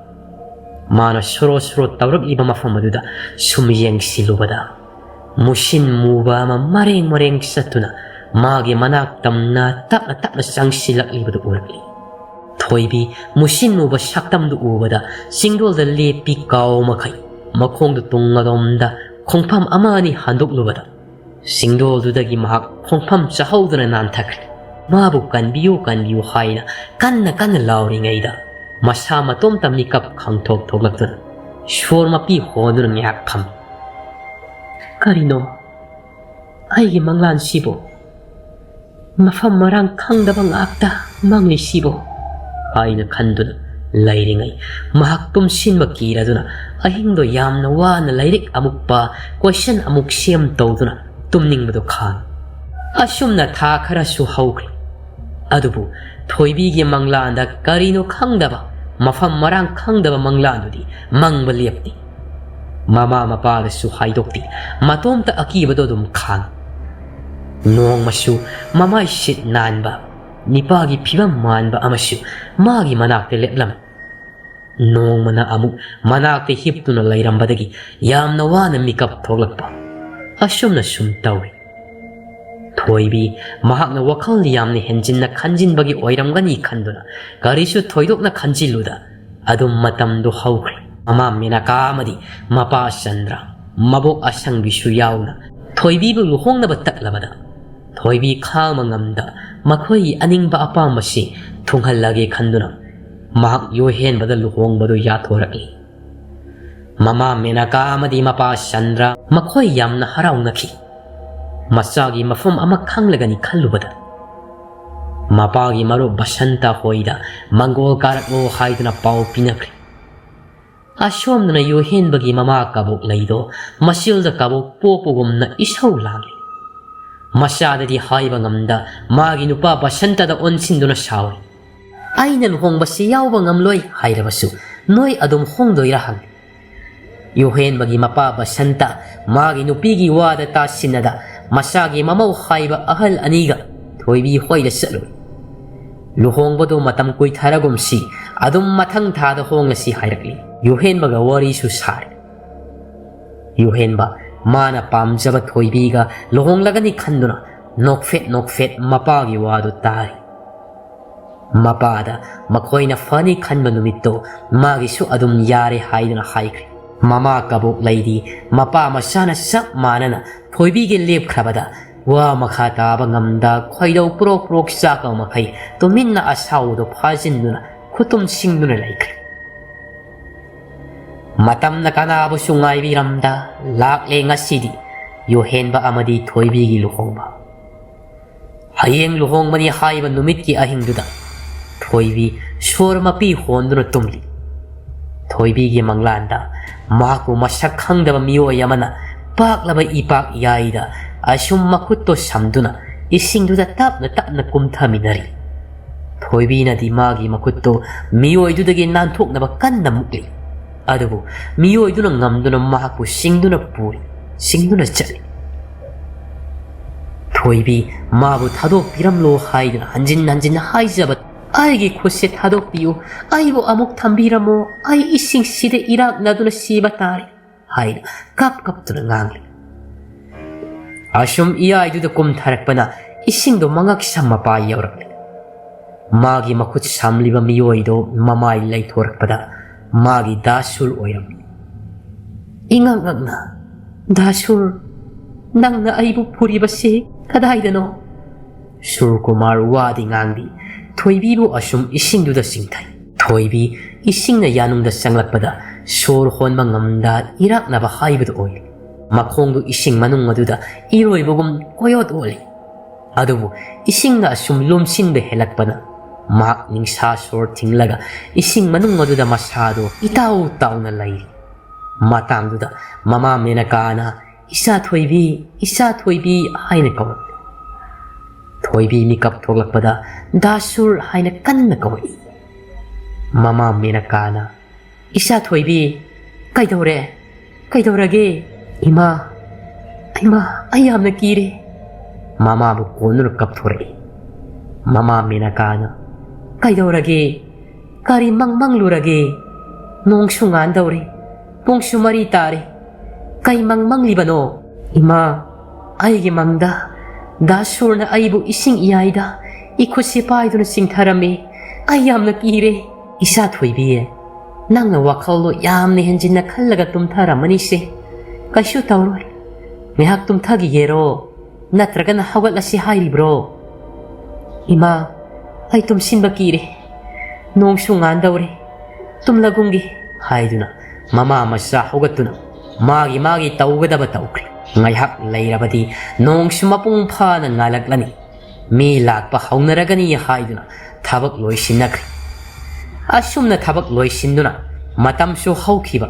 ꯃꯥꯅ ꯁ꯭ꯔꯣ ꯁ꯭ꯔꯣ ꯇꯧꯔꯛꯂꯤꯕ ꯃꯐꯝ ꯑꯗꯨꯗ ꯁꯨꯝ ꯌꯦꯡꯁꯤꯜꯂꯨꯕꯗ ꯃꯨꯁꯤꯟ ꯃꯨꯕ ꯑꯃ ꯃꯔꯦꯡ ꯃꯔꯦꯡ ꯆꯠꯇꯨꯅ ꯃꯥꯒꯤ ꯃꯅꯥꯛ ꯇꯝꯅ ꯇꯞꯅ ꯇꯞꯅ ꯆꯪꯁꯤꯜꯂꯛꯂꯤꯕꯗꯨ ꯎꯔꯛꯂꯤ꯫ ꯊꯣꯏꯕꯤ ꯃꯨꯁꯤꯟ ꯃꯨꯕ ꯁꯛꯇꯝꯗꯨ ꯎꯕꯗ ꯆꯤꯡꯗꯣꯜꯗ ꯂꯦꯞꯄꯤ ꯀꯥꯎ ꯃꯈꯩ ꯃꯈꯣꯡꯗꯨ ꯇꯨꯡ ꯑꯗꯣꯝꯗ ꯈꯣꯡꯐꯝ ꯑꯃ ꯑꯅꯤ ꯍꯟꯗꯣꯛꯂꯨꯕꯗ ꯆꯤꯡꯗꯣꯜꯗꯨꯗꯒꯤ ꯃꯍꯥꯛ ꯈꯣꯡꯐꯝ ꯆꯥꯍꯧꯗꯅ ꯅꯥꯟꯊꯈ꯭ꯔꯦ꯫ ꯃꯥꯕꯨ ꯀꯟꯕꯤꯌꯨ, ꯀꯟꯕꯤꯌꯨ ꯍꯥꯏꯅ ꯀꯟꯅ ꯀꯟꯅ ꯂꯥꯎꯔꯤꯉꯩꯗ ꯃꯁꯥ ꯃꯇꯣꯝꯇ ꯃꯤꯀꯞ ꯈꯪꯊꯣꯛ ꯊꯣꯛꯂꯛꯇꯨꯅ ꯁꯣꯔ ꯃꯄꯤ ꯍꯣꯟꯗꯨꯅ ꯉꯥꯏꯍꯥꯛ ꯐꯝꯃꯤ꯫ "ꯀꯔꯤꯅꯣ ꯑꯩꯒꯤ ꯃꯪꯂꯥꯟꯁꯤꯕꯨ? ꯃꯐꯝ ꯃꯔꯥꯡ ꯈꯪꯗꯕ ꯉꯥꯛꯇ ꯃꯪꯂꯤꯁꯤꯕꯨ?" ꯍꯥꯏꯅ ꯈꯟꯗꯨꯅ ꯂꯩꯔꯤꯉꯩ ꯃꯍꯥꯛ ꯇꯨꯝꯁꯤꯟꯕ ꯀꯤꯔꯗꯨꯅ ꯑꯍꯤꯡꯗꯣ ꯌꯥꯝꯅ ꯋꯥꯅ ꯂꯥꯏꯔꯤꯛ ꯑꯃꯨꯛ ꯄꯥ, ꯀꯣꯏꯁꯟ ꯑꯃꯨꯛ ꯁꯦꯝ ꯇꯧꯗꯨꯅ ꯇꯨꯝꯅꯤꯡꯕꯗꯨ ꯈꯥꯡꯏ꯫ ꯑꯁꯨꯝꯅ ꯊꯥ ꯈꯔꯁꯨ ꯍꯧꯈ꯭ꯔꯦ꯫ ꯑꯗꯨꯕꯨ ꯊꯣꯏꯕꯤꯒꯤ ꯃꯪꯂꯥꯟꯗ ꯀꯔꯤꯅꯣ ꯈꯪꯗꯕ ꯃꯐꯝ ꯃꯔꯥꯡ ꯈꯪꯗꯕ ꯃꯪꯂꯥꯟꯗꯨꯗꯤ ꯃꯪꯕ ꯂꯦꯞꯇꯦ꯫ ꯃꯃꯥ ꯃꯄꯥꯗꯁꯨ ꯍꯥꯏꯗꯣꯛꯇꯦ꯫ ꯃꯇꯣꯝꯇ ꯑꯀꯤꯕꯗꯣ ꯑꯗꯨꯝ ꯈꯥꯡꯏ꯫ ꯅꯣꯡꯃꯁꯨ ꯃꯃꯥꯏ ꯁꯤꯠ ꯅꯥꯟꯕ, ꯅꯤꯄꯥꯒꯤ ꯐꯤꯕꯝ ꯃꯥꯟꯕ ꯑꯃꯁꯨ ꯃꯥꯒꯤ ꯃꯅꯥꯛꯇ ꯂꯦꯞꯂꯝꯃꯤ꯫ ꯅꯣꯡꯃꯅ ꯑꯃꯨꯛ ꯃꯅꯥꯛꯇ ꯍꯤꯞꯇꯨꯅ ꯂꯩꯔꯝꯕꯗꯒꯤ ꯌꯥꯝꯅ ꯋꯥꯅ ꯃꯤꯀꯞ ꯊꯣꯛꯂꯛꯄ꯫ ꯑꯁꯨꯝꯅ ꯁꯨꯝ ꯇꯧꯏ꯫ ꯊꯣꯏꯕꯤ ꯃꯍꯥꯛꯅ ꯋꯥꯈꯜ ꯌꯥꯝꯅ ꯍꯦꯟꯖꯤꯟꯅ ꯈꯟꯖꯤꯟꯕꯒꯤ ꯑꯣꯏꯔꯝꯒꯅꯤ ꯈꯟꯗꯨꯅ ꯀꯔꯤꯁꯨ ꯊꯣꯏꯗꯣꯛꯅ ꯈꯟꯖꯤꯜꯂꯨꯗ ꯑꯗꯨꯝ ꯃꯇꯝꯗꯨ ꯍꯧꯈ꯭ꯔꯦ꯫ ꯃꯃꯥ ꯃꯦꯅꯀꯥ ꯑꯃꯗꯤ ꯃꯄꯥ ꯆꯟꯗ꯭ꯔ, ꯃꯕꯣꯛ ꯑꯁꯪꯕꯤꯁꯨ ꯌꯥꯎꯅ ꯊꯣꯏꯕꯤꯕꯨ ꯂꯨꯍꯣꯡꯅꯕ ꯇꯛꯂꯕꯗ ꯊꯣꯏꯕꯤ ꯈꯥꯡꯕ ꯉꯝꯗ ꯃꯈꯣꯏꯒꯤ ꯑꯅꯤꯡꯕ ꯑꯄꯥꯝꯕꯁꯤ ꯊꯨꯡꯍꯜꯂꯒꯦ ꯈꯟꯗꯨꯅ ꯃꯍꯥꯛ ꯌꯣꯍꯦꯟꯕꯗ ꯂꯨꯍꯣꯡꯕꯗꯨ ꯌꯥꯊꯣꯔꯛꯂꯤ꯫ ꯃꯃꯥ ꯃꯦꯅꯀꯥ ꯑꯃꯗꯤ ꯃꯄꯥ ꯆꯟꯗ꯭ꯔ ꯃꯈꯣꯏ ꯌꯥꯝꯅ ꯍꯔꯥꯎꯅꯈꯤ꯫ ꯃꯆꯥꯒꯤ ꯃꯐꯝ ꯑꯃ ꯈꯪꯂꯒꯅꯤ ꯈꯜꯂꯨꯕꯗ ꯃꯄꯥꯒꯤ ꯃꯔꯨꯞ ꯕꯁꯟꯇ ꯍꯣꯏꯗ ꯃꯪꯒꯣꯜ ꯀꯥꯔꯛꯂꯣ ꯍꯥꯏꯗꯨꯅ ꯄꯥꯎ ꯄꯤꯅꯈ꯭ꯔꯦ꯫ ꯑꯁꯣꯝꯗꯅ ꯌꯣꯍꯦꯟꯕꯒꯤ ꯃꯃꯥ ꯀꯕꯣꯛ ꯂꯩꯗꯣ ꯃꯆꯤꯜꯗ ꯀꯕꯣꯛ ꯄꯣꯛꯄꯒꯨꯝꯅ ꯏꯁꯧ ꯂꯥꯡꯂꯤ꯫ ꯃꯆꯥꯗꯗꯤ ꯍꯥꯏꯕ ꯉꯝꯗ ꯃꯥꯒꯤ ꯅꯨꯄꯥ ꯕꯁꯟꯇꯗ ꯑꯣꯟꯁꯤꯟꯗꯨꯅ ꯁꯥꯎꯏ꯫ "ꯑꯩꯅ ꯂꯨꯍꯣꯡꯕꯁꯤ ꯌꯥꯎꯕ ꯉꯝꯂꯣꯏ ꯍꯥꯏꯔꯕꯁꯨ ꯅꯣꯏ ꯑꯗꯨꯝ ꯍꯣꯡꯗꯣꯏꯔꯥ?" ꯍꯪꯏ꯫ ꯌꯨꯍꯦꯟꯕꯒꯤ ꯃꯄꯥ ꯕꯁꯟꯇ ꯃꯥꯒꯤ ꯅꯨꯄꯤꯒꯤ ꯋꯥꯗ ꯇꯥꯁꯤꯟꯅꯗ ꯃꯆꯥꯒꯤ ꯃꯃꯧ ꯍꯥꯏꯕ ꯑꯍꯜ ꯑꯅꯤꯒ ꯊꯣꯏꯕꯤ ꯍꯣꯏꯗ ꯆꯠꯂꯨꯏ꯫ ꯂꯨꯍꯣꯡꯕꯗꯨ ꯃꯇꯝ ꯀꯨꯏꯊꯔꯒꯨꯝꯁꯤ, ꯑꯗꯨꯝ ꯃꯊꯪ ꯊꯥꯗ ꯍꯣꯡꯂꯁꯤ ꯍꯥꯏꯔꯛꯂꯤ꯫ ꯌꯨꯍꯦꯟꯕꯒ ꯋꯥꯔꯤꯁꯨ ꯁꯥꯔꯦ꯫ ꯌꯨꯍꯦꯟꯕ ꯃꯥꯅ ꯄꯥꯝꯖꯕ ꯊꯣꯏꯕꯤꯒ ꯂꯨꯍꯣꯡꯂꯒꯅꯤ ꯈꯟꯗꯨꯅ ꯅꯣꯛꯐꯦꯠ ꯅꯣꯛꯐꯦꯠ ꯃꯄꯥꯒꯤ ꯋꯥꯗꯨ ꯇꯥꯔꯤ꯫ ꯃꯄꯥꯗ ꯃꯈꯣꯏꯅ ꯐꯅꯤ ꯈꯟꯕ ꯅꯨꯃꯤꯠꯇꯣ ꯃꯥꯒꯤꯁꯨ ꯑꯗꯨꯝ ꯌꯥꯔꯦ ꯍꯥꯏꯗꯨꯅ ꯍꯥꯏꯈ꯭ꯔꯦ꯫ ꯃꯃꯥ ꯀꯕꯣꯛ ꯂꯩꯗꯤ ꯃꯄꯥ ꯃꯆꯥꯅ ꯆꯞ ꯃꯥꯟꯅꯅ ꯊꯣꯏꯕꯤꯒꯤ ꯂꯦꯞꯈ꯭ꯔꯕꯗ ꯋꯥ ꯃꯈꯥ ꯇꯥꯕ ꯉꯝꯗ ꯈꯣꯏꯗꯧ ꯄ꯭ꯔꯣꯛ ꯄ꯭ꯔꯣꯛ ꯆꯥꯛꯄ ꯃꯈꯩ ꯇꯨꯃꯤꯟꯅ ꯑꯁꯥꯎꯕꯗꯣ ꯐꯥꯖꯤꯟꯗꯨꯅ ꯈꯨꯇꯨꯝ ꯁꯤꯡꯗꯨꯅ ꯂꯩꯈ꯭ꯔꯦ꯫ ꯃꯇꯝꯅ ꯀꯅꯥꯕꯨꯁꯨ ꯉꯥꯏꯕꯤꯔꯝꯗ ꯂꯥꯛꯂꯦ ꯉꯁꯤꯗꯤ ꯌꯨꯍꯦꯟꯕ ꯑꯃꯗꯤ ꯊꯣꯏꯕꯤꯒꯤ ꯂꯨꯍꯣꯡꯕ꯫ ꯍꯌꯦꯡ ꯂꯨꯍꯣꯡꯕꯅꯤ ꯍꯥꯏꯕ ꯅꯨꯃꯤꯠꯀꯤ ꯑꯍꯤꯡꯗꯨꯗ ꯊꯣꯏꯕꯤ ꯁꯣꯔ ꯃꯄꯤ ꯍꯣꯟꯗꯨꯅ ꯇꯨꯝꯂꯤ꯫ ꯊꯣꯏꯕꯤꯒꯤ ꯃꯪꯂꯥꯟꯗ ꯃꯍꯥꯛꯄꯨ ꯃꯁꯛ ꯈꯪꯗꯕ ꯃꯤꯑꯣꯏ ꯑꯃꯅ ꯄꯥꯛꯂꯕ ꯏꯄꯥꯛ ꯌꯥꯏꯗ ꯑꯁꯨꯝ ꯃꯈꯨꯠꯇꯣ ꯁꯝꯗꯨꯅ ꯏꯁꯤꯡꯗꯨꯗ ꯇꯞꯅ ꯇꯞꯅ ꯀꯨꯝꯊꯃꯤꯟꯅꯔꯤ꯫ ꯊꯣꯏꯕꯤꯅꯗꯤ ꯃꯥꯒꯤ ꯃꯈꯨꯠꯇꯨ ꯃꯤꯑꯣꯏꯗꯨꯗꯒꯤ ꯅꯥꯟꯊꯣꯛꯅꯕ ꯀꯟꯅ ꯃꯨꯛꯂꯤ꯫ ꯑꯗꯨꯕꯨ ꯃꯤꯑꯣꯏꯗꯨꯅ ꯉꯝꯗꯨꯅ ꯃꯍꯥꯛꯄꯨ ꯁꯤꯡꯗꯨꯅ ꯄꯨꯔꯤ, ꯁꯤꯡꯗꯨꯅ ꯆꯠꯂꯤ꯫ ꯊꯣꯏꯕꯤ ꯃꯥꯕꯨ ꯊꯥꯗꯣꯛꯄꯤꯔꯝꯂꯣ ꯍꯥꯏꯗꯨꯅ ꯍꯟꯖꯤꯟ ꯍꯟꯖꯤꯟ ꯍꯥꯏꯖꯕ, "ꯑꯩꯒꯤ ꯈꯨꯠꯁꯦ ꯊꯥꯗꯣꯛꯄꯤꯌꯨ, ꯑꯩꯕꯨ ꯑꯃꯨꯛ ꯊꯝꯕꯤꯔꯝꯃꯣ, ꯑꯩ ꯏꯁꯤꯡꯁꯤꯗ ꯏꯔꯥꯛꯅꯗꯨꯅ ꯁꯤꯕ ꯇꯥꯔꯦ" ꯍꯥꯏꯅ ꯀꯞ ꯀꯞꯇꯨꯅ ꯉꯥꯡꯂꯤ꯫ ꯑꯁꯨꯝ ꯏꯌꯥꯏꯗꯨꯗ ꯀꯨꯝꯊꯔꯛꯄꯅ ꯏꯁꯤꯡꯗꯣ ꯃꯉꯛ ꯁꯝ ꯃꯄꯥ ꯌꯧꯔꯛꯂꯤ꯫ ꯃꯥꯒꯤ ꯃꯈꯨꯠ ꯁꯝꯂꯤꯕ ꯃꯤꯑꯣꯏꯗꯣ ꯃꯃꯥꯏ ꯂꯩꯊꯣꯔꯛꯄꯗ ꯃꯥꯒꯤ ꯗꯥꯁꯨꯔ ꯑꯣꯏꯔꯝꯃꯤ꯫ ꯏꯉꯛ ꯉꯛꯅ, "ꯗꯥꯁꯨꯔ, ꯅꯪꯅ ꯑꯩꯕꯨ ꯐꯨꯔꯤꯕꯁꯤ ꯀꯗꯥꯏꯗꯅꯣ?" ꯁꯨꯔꯀꯨꯃꯥꯔ ꯋꯥꯗꯤ ꯉꯥꯡꯗꯤ ꯊꯣꯏꯕꯤꯕꯨ ꯑꯁꯨꯝ ꯏꯁꯤꯡꯗꯨꯗ ꯆꯤꯡꯊꯩ꯫ ꯊꯣꯏꯕꯤ ꯏꯁꯤꯡꯅ ꯌꯥꯅꯨꯡꯗ ꯆꯪꯂꯛꯄꯗ ꯁꯣꯔ ꯍꯣꯟꯕ ꯉꯝꯗ ꯏꯔꯥꯛꯅꯕ ꯍꯥꯏꯕꯗꯨ ꯑꯣꯏ꯫ ꯃꯈꯣꯡꯗꯨ ꯏꯁꯤꯡ ꯃꯅꯨꯡ ꯑꯗꯨꯗ ꯏꯔꯣꯏꯕꯒꯨꯝ ꯀꯣꯌꯣꯠ ꯑꯣꯠꯂꯤ꯫ ꯑꯗꯨꯕꯨ ꯏꯁꯤꯡꯅ ꯑꯁꯨꯝ ꯂꯨꯝꯁꯤꯟꯕ ꯍꯦꯜꯂꯛꯄꯅ ꯃꯍꯥꯛ ꯅꯤꯡꯁꯥ ꯁꯣꯔ ꯊꯤꯡꯂꯒ ꯏꯁꯤꯡ ꯃꯅꯨꯡ ꯑꯗꯨꯗ ꯃꯁꯥꯗꯨ ꯏꯇꯥꯎ ꯇꯥꯎꯅ ꯂꯩꯔꯤ꯫ ꯃꯇꯥꯡꯗꯨꯗ ꯃꯃꯥ ꯃꯦꯅꯀꯥꯅ "ꯏꯆꯥ ꯊꯣꯏꯕꯤ, ꯏꯆꯥ ꯊꯣꯏꯕꯤ" ꯍꯥꯏꯅ ꯀꯧꯔꯛꯂꯤ꯫ ꯊꯣꯏꯕꯤ ꯃꯤꯀꯞ ꯊꯣꯛꯂꯛꯄꯗ ꯗꯥ ꯁꯨꯔ ꯍꯥꯏꯅ ꯀꯟꯅ ꯀꯧꯔꯛꯏ꯫ ꯃꯃꯥ ꯃꯦꯅꯀꯥꯅ, "ꯏꯆꯥ ꯊꯣꯏꯕꯤ, ꯀꯩꯗꯧꯔꯦ? ꯀꯩꯗꯧꯔꯒꯦ?" "ꯏꯃꯥ, ꯏꯃꯥ, ꯑꯩ ꯌꯥꯝꯅ ꯀꯤꯔꯦ꯫" ꯃꯃꯥꯕꯨ ꯀꯣꯟꯗꯨꯅ ꯀꯞꯊꯣꯔꯛꯏ꯫ ꯃꯃꯥ ꯃꯦꯅꯀꯥꯅ, "ꯀꯩꯗꯧꯔꯒꯦ? ꯀꯔꯤ ꯃꯪ ꯃꯪꯂꯨꯔꯒꯦ? ꯅꯣꯡꯁꯨ ꯉꯥꯟꯗꯧꯔꯦ, ꯄꯨꯡꯁꯨ ꯃꯔꯤ ꯇꯥꯔꯦ꯫ ꯀꯩ ꯃꯪ ꯃꯪꯂꯤꯕꯅꯣ?" "ꯏꯃꯥ, ꯑꯩꯒꯤ ꯃꯪꯗ ꯗꯥ ꯁꯨꯔꯅ ꯑꯩꯕꯨ ꯏꯁꯤꯡ ꯏꯌꯥꯏꯗ ꯏꯈꯨꯠꯁꯤ ꯄꯥꯏꯗꯨꯅ ꯆꯤꯡꯊꯔꯝꯃꯤ꯫ ꯑꯩ ꯌꯥꯝꯅ ꯀꯤꯔꯦ꯫" "ꯏꯆꯥ ꯊꯣꯏꯕꯤ, ꯅꯪꯅ ꯋꯥꯈꯜꯗꯣ ꯌꯥꯝꯅ ꯍꯦꯟꯖꯤꯟꯅ ꯈꯜꯂꯒ ꯇꯨꯝꯊꯔꯝꯃꯅꯤꯁꯦ꯫ ꯀꯩꯁꯨ ꯇꯧꯔꯣꯏ꯫ ꯉꯥꯏꯍꯥꯛ ꯇꯨꯝꯊꯈꯤꯒꯦꯔꯣ? ꯅꯠꯇ꯭ꯔꯒꯅ ꯍꯧꯒꯠꯂꯁꯤ ꯍꯥꯏꯔꯤꯕ꯭ꯔꯣ?" "ꯏꯃꯥ, ꯑꯩ ꯇꯨꯝꯁꯤꯟꯕ ꯀꯤꯔꯦ꯫ ꯅꯣꯡꯁꯨ ꯉꯥꯟꯗꯧꯔꯦ꯫ ꯇꯨꯝꯂꯒꯨꯝꯒꯦ" ꯍꯥꯏꯗꯨꯅ ꯃꯃꯥ ꯃꯆꯥ ꯍꯧꯒꯠꯇꯨꯅ ꯃꯥꯒꯤ ꯃꯥꯒꯤ ꯇꯧꯒꯗꯕ ꯇꯧꯈ꯭ꯔꯦ꯫ ꯉꯥꯏꯍꯥꯛ ꯂꯩꯔꯕꯗꯤ ꯅꯣꯡꯁꯨ ꯃꯄꯨꯡ ꯐꯥꯅ ꯉꯥꯜꯂꯛꯂꯅꯤ꯫ ꯃꯤ ꯂꯥꯛꯄ ꯍꯧꯅꯔꯒꯅꯤ ꯍꯥꯏꯗꯨꯅ ꯊꯕꯛ ꯂꯣꯏꯁꯤꯟꯅꯈ꯭ꯔꯦ꯫ ꯑꯁꯨꯝꯅ ꯊꯕꯛ ꯂꯣꯏꯁꯤꯟꯗꯨꯅ ꯃꯇꯝꯁꯨ ꯍꯧꯈꯤꯕ꯫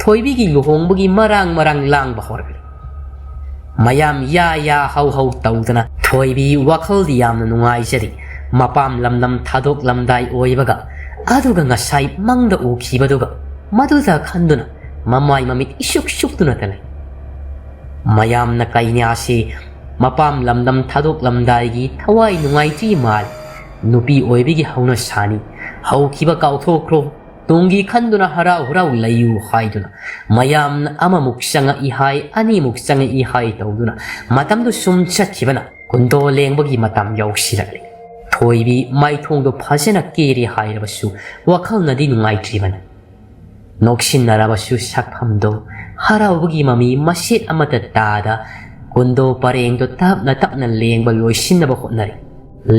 ꯊꯣꯏꯕꯤꯒꯤ ꯂꯨꯍꯣꯡꯕꯒꯤ ꯃꯔꯥꯡ ꯃꯔꯥꯡ ꯂꯥꯡꯕ ꯍꯧꯔꯛꯂꯤ꯫ ꯃꯌꯥꯝ ꯌꯥ ꯌꯥ ꯍꯧ ꯍꯧ ꯇꯧꯗꯅ ꯊꯣꯏꯕꯤ ꯋꯥꯈꯜꯗꯤ ꯌꯥꯝꯅ ꯅꯨꯡꯉꯥꯏꯖꯔꯤ꯫ ꯃꯄꯥꯝ ꯂꯝꯗꯝ ꯊꯥꯗꯣꯛꯂꯝꯗꯥꯏ ꯑꯣꯏꯕꯒ, ꯑꯗꯨꯒ ꯉꯁꯥꯏ ꯃꯪꯗ ꯎꯈꯤꯕꯗꯨꯒ, ꯃꯗꯨꯗ ꯈꯟꯗꯨꯅ ꯃꯃꯥꯏ ꯃꯃꯤꯠ ꯏꯁꯨꯛ ꯁꯨꯛꯇꯨꯅꯇ ꯂꯩ꯫ ꯃꯌꯥꯝꯅ ꯀꯩꯅꯥꯁꯤ ꯃꯄꯥꯝ ꯂꯝꯗꯝ ꯊꯥꯗꯣꯛꯂꯝꯗꯥꯏꯒꯤ ꯊꯋꯥꯏ ꯅꯨꯡꯉꯥꯏꯇ꯭ꯔꯤ ꯃꯥꯜꯂꯤ꯫ ꯅꯨꯄꯤ ꯑꯣꯏꯕꯒꯤ ꯍꯧꯅꯁꯥꯅꯤ꯫ ꯍꯧꯈꯤꯕ ꯀꯥꯎꯊꯣꯛꯈ꯭ꯔꯣ, ꯇꯨꯡꯒꯤ ꯈꯟꯗꯨꯅ ꯍꯔꯥꯎ ꯍꯔꯥꯎ ꯂꯩꯌꯨ ꯍꯥꯏꯗꯨꯅ ꯃꯌꯥꯝꯅ ꯑꯃꯃꯨꯛ ꯆꯪꯉꯛꯏ ꯍꯥꯏ, ꯑꯅꯤꯃꯨꯛ ꯆꯪꯉꯛꯏ ꯍꯥꯏ ꯇꯧꯗꯨꯅ ꯃꯇꯝꯗꯨ ꯁꯨꯝ ꯆꯠꯈꯤꯕꯅ ꯀꯨꯟꯗꯣ ꯂꯦꯡꯕꯒꯤ ꯃꯇꯝ ꯌꯧꯁꯤꯜꯂꯛꯂꯤ꯫ ꯊꯣꯏꯕꯤ ꯃꯥꯏꯊꯣꯡꯗꯣ ꯐꯖꯅ ꯀꯦꯔꯦ ꯍꯥꯏꯔꯕꯁꯨ ꯋꯥꯈꯜꯅꯗꯤ ꯅꯨꯡꯉꯥꯏꯇ꯭ꯔꯤꯕꯅꯤ꯫ ꯅꯣꯛꯁꯤꯟꯅꯔꯕꯁꯨ ꯁꯛꯐꯝꯗꯣ ꯍꯔꯥꯎꯕꯒꯤ ꯃꯃꯤ ꯃꯁꯦꯠ ꯑꯃꯠꯇ ꯇꯥꯗ ꯀꯨꯟꯗꯣ ꯄꯔꯦꯡꯗꯣ ꯇꯞꯅ ꯇꯞꯅ ꯂꯦꯡꯕ ꯂꯣꯏꯁꯤꯟꯅꯕ ꯍꯣꯠꯅꯔꯤ꯫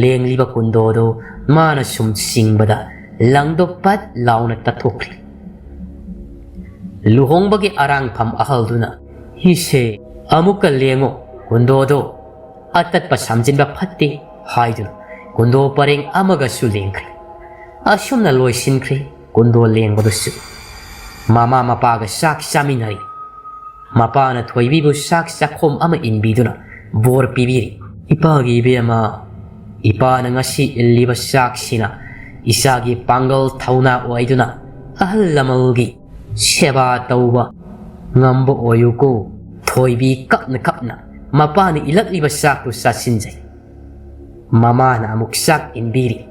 ꯂꯦꯡꯂꯤꯕ ꯀꯨꯟꯗꯣꯗꯣ ꯃꯥꯅ ꯁꯨꯝ ꯆꯤꯡꯕꯗ ꯂꯪꯗꯣ ꯄꯠ ꯂꯥꯎꯅ ꯇꯠꯊꯣꯛꯈ꯭ꯔꯦ꯫ ꯂꯨꯍꯣꯡꯕꯒꯤ ꯑꯔꯥꯡꯐꯝ ꯑꯍꯜꯗꯨꯅ, "ꯍꯤꯁꯦ, ꯑꯃꯨꯛꯀ ꯂꯦꯡꯉꯣ, ꯀꯨꯟꯗꯣꯗꯣ ꯑꯇꯠꯄ ꯁꯝꯖꯤꯟꯕ ꯐꯠꯇꯦ" ꯍꯥꯏꯗꯨꯅ ꯀꯨꯟꯗꯣ ꯄꯔꯦꯡ ꯑꯃꯒꯁꯨ ꯂꯦꯡꯈ꯭ꯔꯦ꯫ ꯑꯁꯨꯝꯅ ꯂꯣꯏꯁꯤꯟꯈ꯭ꯔꯦ ꯀꯨꯟꯗꯣ ꯂꯦꯡꯕꯗꯨꯁꯨ꯫ ꯃꯃꯥ ꯃꯄꯥꯒ ꯆꯥꯛ ꯆꯥꯃꯤꯟꯅꯔꯤ꯫ ꯃꯄꯥꯅ ꯊꯣꯏꯕꯤꯕꯨ ꯆꯥꯛ ꯆꯥꯛꯈꯣꯝ ꯑꯃ ꯏꯟꯕꯤꯗꯨꯅ ꯕꯣꯔ ꯄꯤꯕꯤꯔꯤ꯫ "ꯏꯄꯥꯒꯤ ꯏꯕꯦꯝꯃ, ꯏꯄꯥꯅ ꯉꯁꯤ ꯏꯜꯂꯤꯕ ꯆꯥꯛꯁꯤꯅ ꯏꯆꯥꯒꯤ ꯄꯥꯡꯒꯜ ꯊꯧꯅꯥ ꯑꯣꯏꯗꯨꯅ ꯑꯍꯜ ꯂꯃꯟꯒꯤ ꯁꯦꯕꯥ ꯇꯧꯕ ꯉꯝꯕ ꯑꯣꯏꯌꯨꯀꯣ꯫" ꯊꯣꯏꯕꯤ ꯀꯞꯅ ꯀꯞꯅ ꯃꯄꯥꯅ ꯏꯜꯂꯛꯂꯤꯕ ꯆꯥꯛꯇꯨ ꯆꯥꯁꯤꯟꯖꯩ꯫ ꯃꯃꯥꯅ ꯑꯃꯨꯛ ꯆꯥꯛ ꯏꯟꯕꯤꯔꯤ,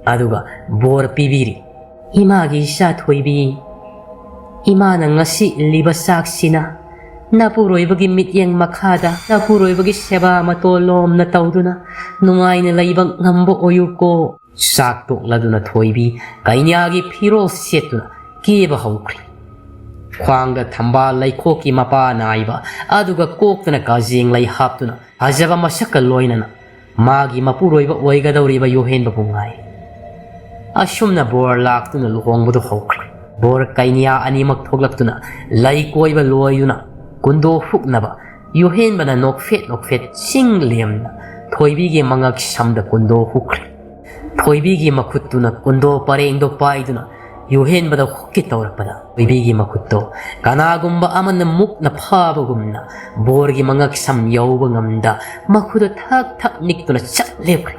ꯑꯗꯨꯒ ꯕꯣꯔ ꯄꯤꯕꯤꯔꯤ꯫ "ꯏꯃꯥꯒꯤ ꯏꯆꯥ ꯊꯣꯏꯕꯤ, ꯏꯃꯥꯅ ꯉꯁꯤ ꯏꯜꯂꯤꯕ ꯆꯥꯛꯁꯤꯅ ꯅꯄꯨꯔꯣꯏꯕꯒꯤ ꯃꯤꯠꯌꯦꯡ ꯃꯈꯥꯗ ꯅꯄꯨꯔꯣꯏꯕꯒꯤ ꯁꯦꯕꯥ ꯃꯇꯣꯜ ꯂꯣꯝꯅ ꯇꯧꯗꯨꯅ ꯅꯨꯡꯉꯥꯏꯅ ꯂꯩꯕ ꯉꯝꯕ ꯑꯣꯏꯌꯨꯀꯣ꯫" ꯆꯥꯛ ꯇꯣꯛꯂꯗꯨꯅ ꯊꯣꯏꯕꯤ ꯀꯩꯅ꯭ꯌꯥꯒꯤ ꯐꯤꯔꯣꯜ ꯁꯦꯠꯇꯨꯅ ꯀꯦꯕ ꯍꯧꯈ꯭ꯔꯦ꯫ ꯈ꯭ꯋꯥꯡꯗ ꯊꯝꯕꯥꯜ ꯂꯩꯈꯣꯛꯀꯤ ꯃꯄꯥ ꯅꯥꯏꯕ, ꯑꯗꯨꯒ ꯀꯣꯛꯇꯅ ꯀꯥꯖꯦꯡ ꯂꯩ ꯍꯥꯞꯇꯨꯅ ꯐꯖꯕ ꯃꯁꯛꯀ ꯂꯣꯏꯅꯅ ꯃꯥꯒꯤ ꯃꯄꯨꯔꯣꯏꯕ ꯑꯣꯏꯒꯗꯧꯔꯤꯕ ꯌꯣꯍꯦꯟꯕꯕꯨ ꯉꯥꯏ꯫ ꯑꯁꯨꯝꯅ ꯕꯣꯔ ꯂꯥꯛꯇꯨꯅ ꯂꯨꯍꯣꯡꯕꯗꯨ ꯍꯧꯈ꯭ꯔꯦ꯫ ꯕꯣꯔ ꯀꯩꯅ꯭ꯌꯥ ꯑꯅꯤꯃꯛ ꯊꯣꯛꯂꯛꯇꯨꯅ ꯂꯩ ꯀꯣꯏꯕ ꯂꯣꯏꯗꯨꯅ ꯀꯨꯟꯗꯣ ꯍꯨꯛꯅꯕ ꯌꯣꯍꯦꯟꯕꯅ ꯅꯣꯛꯐꯦꯠ ꯅꯣꯛꯐꯦꯠ ꯆꯤꯡ ꯂꯦꯝꯅ ꯊꯣꯏꯕꯤꯒꯤ ꯃꯉꯛ ꯁꯝꯗ ꯀꯨꯟꯗꯣ ꯍꯨꯛꯈ꯭ꯔꯦ꯫ ꯊꯣꯏꯕꯤꯒꯤ ꯃꯈꯨꯠꯇꯨꯅ ꯀꯨꯟꯗꯣ ꯄꯔꯦꯡꯗꯣ ꯄꯥꯏꯗꯨꯅ ꯌꯣꯍꯦꯟꯕꯗ ꯍꯨꯛꯀꯦ ꯇꯧꯔꯛꯄꯗ, ꯊꯣꯏꯕꯤꯒꯤ ꯃꯈꯨꯠꯇꯣ ꯀꯅꯥꯒꯨꯝꯕ ꯑꯃꯅ ꯃꯨꯛꯅ ꯐꯥꯕꯒꯨꯝꯅ ꯕꯣꯔꯒꯤ ꯃꯉꯛ ꯁꯝ ꯌꯧꯕ ꯉꯝꯗ ꯃꯈꯨꯗ ꯊꯛ ꯊꯛ ꯅꯤꯛꯇꯨꯅ ꯆꯠ ꯂꯦꯞꯈ꯭ꯔꯦ꯫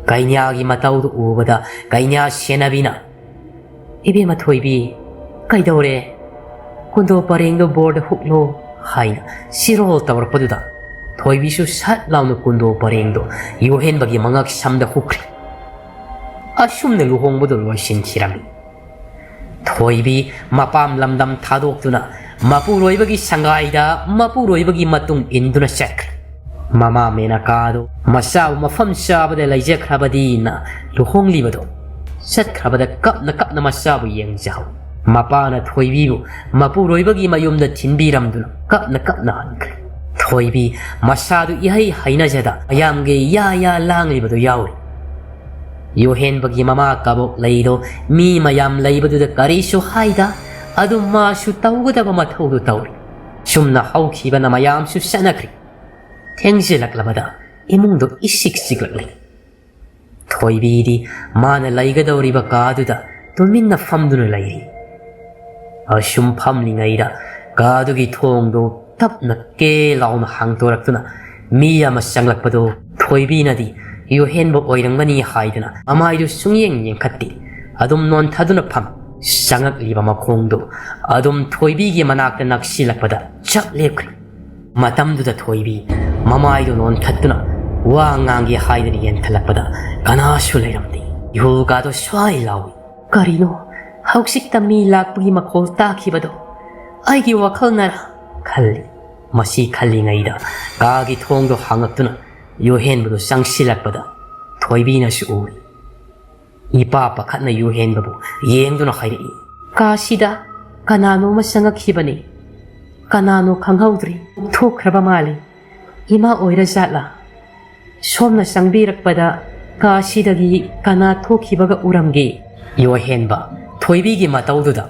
ꯀꯩꯅ꯭ꯌꯥꯒꯤ ꯃꯇꯧꯗꯨ ꯎꯕꯗ ꯀꯩꯅ꯭ꯌꯥ ꯁꯦꯟꯅꯕꯤꯅ, "ꯏꯕꯦꯝꯃ ꯊꯣꯏꯕꯤ, ꯀꯩꯗꯧꯔꯦ? ꯀꯨꯟꯗꯣ ꯄꯔꯦꯡꯗꯣ ꯕꯣꯔꯗ ꯍꯨꯛꯂꯣ," ꯍꯥꯏꯅ ꯁꯤꯔꯣꯜ ꯇꯧꯔꯛꯄꯗꯨꯗ ꯊꯣꯏꯕꯤꯁꯨ ꯁꯠ ꯂꯥꯎꯅ ꯀꯨꯟꯗꯣ ꯄꯔꯦꯡꯗꯣ ꯌꯣꯍꯦꯟꯕꯒꯤ ꯃꯉꯛ ꯁꯝꯗ ꯍꯨꯛꯈ꯭ꯔꯦ꯫ ꯑꯁꯨꯝꯅ ꯂꯨꯍꯣꯡꯕꯗꯨ ꯂꯣꯏꯁꯤꯟꯈꯤꯔꯝꯃꯤ꯫ ꯊꯣꯏꯕꯤ ꯃꯄꯥꯝ ꯂꯝꯗꯝ ꯊꯥꯗꯣꯛꯇꯨꯅ ꯃꯄꯨꯔꯣꯏꯕꯒꯤ ꯁꯪꯒꯥꯏꯗ ꯃꯄꯨꯔꯣꯏꯕꯒꯤ ꯃꯇꯨꯡ ꯏꯟꯗꯨꯅ ꯆꯠꯈ꯭ꯔꯦ꯫ ꯃꯃꯥ ꯃꯦꯅꯀꯥꯗꯨ ꯃꯆꯥꯕꯨ ꯃꯐꯝ ꯆꯥꯕꯗ ꯂꯩꯖꯈ꯭ꯔꯕꯗꯤꯅ ꯂꯨꯍꯣꯡꯂꯤꯕꯗꯣ ꯆꯠꯈ꯭ꯔꯕꯗ ꯀꯞꯅ ꯀꯞꯅ ꯃꯆꯥꯕꯨ ꯌꯦꯡꯖꯍꯧ꯫ ꯃꯄꯥꯅ ꯊꯣꯏꯕꯤꯕꯨ ꯃꯄꯨꯔꯣꯏꯕꯒꯤ ꯃꯌꯨꯝꯗ ꯊꯤꯟꯕꯤꯔꯝꯗꯨꯅ ꯀꯞꯅ ꯀꯞꯅ ꯍꯟꯈ꯭ꯔꯦ꯫ ꯊꯣꯏꯕꯤ ꯃꯁꯥꯗꯨ ꯏꯍꯩ ꯍꯩꯅꯖꯗ ꯃꯌꯥꯝꯒꯤ ꯌꯥ ꯌꯥ ꯂꯥꯡꯂꯤꯕꯗꯨ ꯌꯥꯎꯔꯤ꯫ ꯌꯣꯍꯦꯟꯕꯒꯤ ꯃꯃꯥ ꯀꯕꯣꯛ ꯂꯩꯗꯣ ꯃꯤ ꯃꯌꯥꯝ ꯂꯩꯕꯗꯨꯗ ꯀꯔꯤꯁꯨ ꯍꯥꯏꯗ, ꯑꯗꯨ ꯃꯥꯁꯨ ꯇꯧꯒꯗꯕ ꯃꯊꯧꯗꯨ ꯇꯧꯔꯤ꯫ ꯁꯨꯝꯅ ꯍꯧꯈꯤꯕꯅ ꯃꯌꯥꯝꯁꯨ ꯆꯠꯅꯈ꯭ꯔꯤ꯫ ꯊꯦꯡꯖꯤꯜꯂꯛꯂꯕꯗ ꯏꯃꯨꯡꯗꯣ ꯏꯁꯤꯛ ꯆꯤꯛꯂꯛꯂꯤ꯫ ꯊꯣꯏꯕꯤꯗꯤ ꯃꯥꯅ ꯂꯩꯒꯗꯧꯔꯤꯕ ꯀꯥꯗꯨꯗ ꯇꯨꯃꯤꯟꯅ ꯐꯝꯗꯨꯅ ꯂꯩꯔꯤ꯫ ꯑꯁꯨꯝ ꯐꯝꯂꯤꯉꯩꯗ ꯀꯥꯗꯨꯒꯤ ꯊꯣꯡꯗꯨ ꯇꯞꯅ ꯀꯦ ꯂꯥꯎꯅ ꯍꯥꯡꯗꯣꯔꯛꯇꯨꯅ ꯃꯤ ꯑꯃ ꯆꯪꯂꯛꯄꯗꯨ ꯊꯣꯏꯕꯤꯅꯗꯤ ꯌꯨꯍꯦꯟꯕ ꯑꯣꯏꯔꯝꯒꯅꯤ ꯍꯥꯏꯗꯨꯅ ꯃꯃꯥꯏꯗꯨ ꯁꯨꯡꯌꯦꯡ ꯌꯦꯡꯈꯠꯇꯦ꯫ ꯑꯗꯨꯝ ꯅꯣꯟꯊꯗꯨꯅ ꯐꯝ꯫ ꯆꯪꯉꯛꯂꯤꯕ ꯃꯈꯣꯡꯗꯨ ꯑꯗꯨꯝ ꯊꯣꯏꯕꯤꯒꯤ ꯃꯅꯥꯛꯇ ꯅꯛꯁꯤꯜꯂꯛꯄꯗ ꯆꯞ ꯂꯦꯞꯈ꯭ꯔꯦ꯫ ꯃꯇꯝꯗꯨꯗ ꯊꯣꯏꯕꯤ ꯃꯃꯥꯏꯗꯨ ꯅꯣꯟꯊꯠꯇꯨꯅ ꯋꯥ ꯉꯥꯡꯒꯦ ꯍꯥꯏꯗꯨꯅ ꯌꯦꯡꯊꯠꯂꯛꯄꯗ ꯀꯅꯥꯁꯨ ꯂꯩꯔꯝꯗꯦ꯫ ꯏꯍꯨꯜ ꯀꯥꯗꯣ ꯁ꯭ꯋꯥꯏ ꯂꯥꯎꯏ꯫ "ꯀꯔꯤꯅꯣ ꯍꯧꯖꯤꯛꯇ ꯃꯤ ꯂꯥꯛꯄꯒꯤ ꯃꯈꯣꯜ ꯇꯥꯈꯤꯕꯗꯣ? ꯑꯩꯒꯤ ꯋꯥꯈꯜꯅꯔ?" ꯈꯜꯂꯤ꯫ ꯃꯁꯤ ꯈꯜꯂꯤꯉꯩꯗ ꯀꯥꯒꯤ ꯊꯣꯡꯗꯣ ꯍꯥꯡꯉꯛꯇꯨꯅ ꯌꯨꯍꯦꯟꯕꯗꯨ ꯆꯪꯁꯤꯜꯂꯛꯄꯗ ꯊꯣꯏꯕꯤꯅꯁꯨ ꯎꯔꯤ꯫ ꯏꯄꯥ ꯄꯥꯈꯠꯅ ꯌꯨꯍꯦꯟꯕꯕꯨ ꯌꯦꯡꯗꯨꯅ ꯍꯥꯏꯔꯛꯏ꯫ "ꯀꯥꯁꯤꯗ ꯀꯅꯥꯅꯣꯃ ꯆꯪꯉꯛꯈꯤꯕꯅꯤ꯫ ꯀꯅꯥꯅꯣ ꯈꯪꯍꯧꯗ꯭ꯔꯤ꯫ ꯊꯣꯛꯈ꯭ꯔꯕ ꯃꯥꯜꯂꯤ꯫ ꯏꯃꯥ ꯑꯣꯏꯔꯖꯥꯠꯂꯥ? ꯁꯣꯝꯅ ꯆꯪꯕꯤꯔꯛꯄꯗ ꯀꯥꯁꯤꯗꯒꯤ ꯀꯅꯥ ꯊꯣꯛꯈꯤꯕꯒ ꯎꯔꯝꯒꯦ?" ꯌꯨꯍꯦꯟꯕ ꯊꯣꯏꯕꯤꯒꯤ ꯃꯇꯧꯗꯨꯗ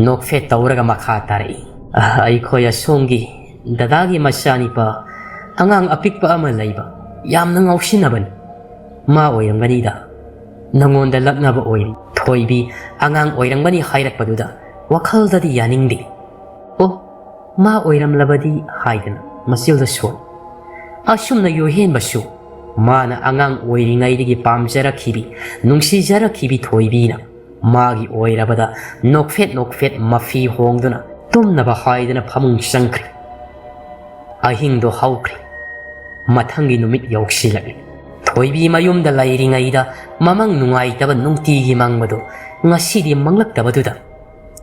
ꯅꯣꯛꯐꯦꯠ ꯇꯧꯔꯒ ꯃꯈꯥ ꯇꯥꯔꯛꯏ꯫ "ꯑ, ꯑꯩꯈꯣꯏ ꯑꯁꯣꯝꯒꯤ ꯗꯗꯥꯒꯤ ꯃꯆꯥꯅꯤꯄꯥ ꯑꯉꯥꯡ ꯑꯄꯤꯛꯄ ꯑꯃ ꯂꯩꯕ, ꯌꯥꯝꯅ ꯉꯥꯎꯁꯤꯟꯅꯕꯅꯤ꯫ ꯃꯥ ꯑꯣꯏꯔꯝꯒꯅꯤꯗ꯫ ꯅꯉꯣꯟꯗ ꯂꯛꯅꯕ ꯑꯣꯏꯔꯤ꯫" ꯊꯣꯏꯕꯤ ꯑꯉꯥꯡ ꯑꯣꯏꯔꯝꯒꯅꯤ ꯍꯥꯏꯔꯛꯄꯗꯨꯗ ꯋꯥꯈꯜꯗꯗꯤ ꯌꯥꯅꯤꯡꯗꯦ꯫ "ꯑꯣ, ꯃꯥ ꯑꯣꯏꯔꯝꯂꯕꯗꯤ" ꯍꯥꯏꯗꯅ ꯃꯆꯤꯜꯗ ꯁꯣꯜꯂꯤ꯫ ꯑꯁꯨꯝꯅ ꯌꯨꯍꯦꯟꯕꯁꯨ ꯃꯥꯅ ꯑꯉꯥꯡ ꯑꯣꯏꯔꯤꯉꯩꯗꯒꯤ ꯄꯥꯝꯖꯔꯛꯈꯤꯕꯤ, ꯅꯨꯡꯁꯤꯖꯔꯛꯈꯤꯕꯤ ꯊꯣꯏꯕꯤꯅ ꯃꯥꯒꯤ ꯑꯣꯏꯔꯕꯗ ꯅꯣꯛꯐꯦꯠ ꯅꯣꯛꯐꯦꯠ ꯃꯐꯤ ꯍꯣꯡꯗꯨꯅ ꯇꯨꯝꯅꯕ ꯍꯥꯏꯗꯨꯅ ꯐꯃꯨꯡ ꯆꯪꯈ꯭ꯔꯦ꯫ ꯑꯍꯤꯡꯗꯣ ꯍꯧꯈ꯭ꯔꯦ꯫ ꯃꯊꯪꯒꯤ ꯅꯨꯃꯤꯠ ꯌꯧꯁꯤꯜꯂꯛꯂꯦ꯫ ꯊꯣꯏꯕꯤ ꯃꯌꯨꯝꯗ ꯂꯩꯔꯤꯉꯩꯗ ꯃꯃꯪ ꯅꯨꯡꯉꯥꯏꯇꯕ ꯅꯨꯡꯇꯤꯒꯤ ꯃꯪꯕꯗꯣ ꯉꯁꯤꯗꯤ ꯃꯪꯂꯛꯇꯕꯗꯨꯗ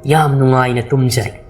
ꯌꯥꯝ ꯅꯨꯡꯉꯥꯏꯅ ꯇꯨꯝꯖꯔꯦ꯫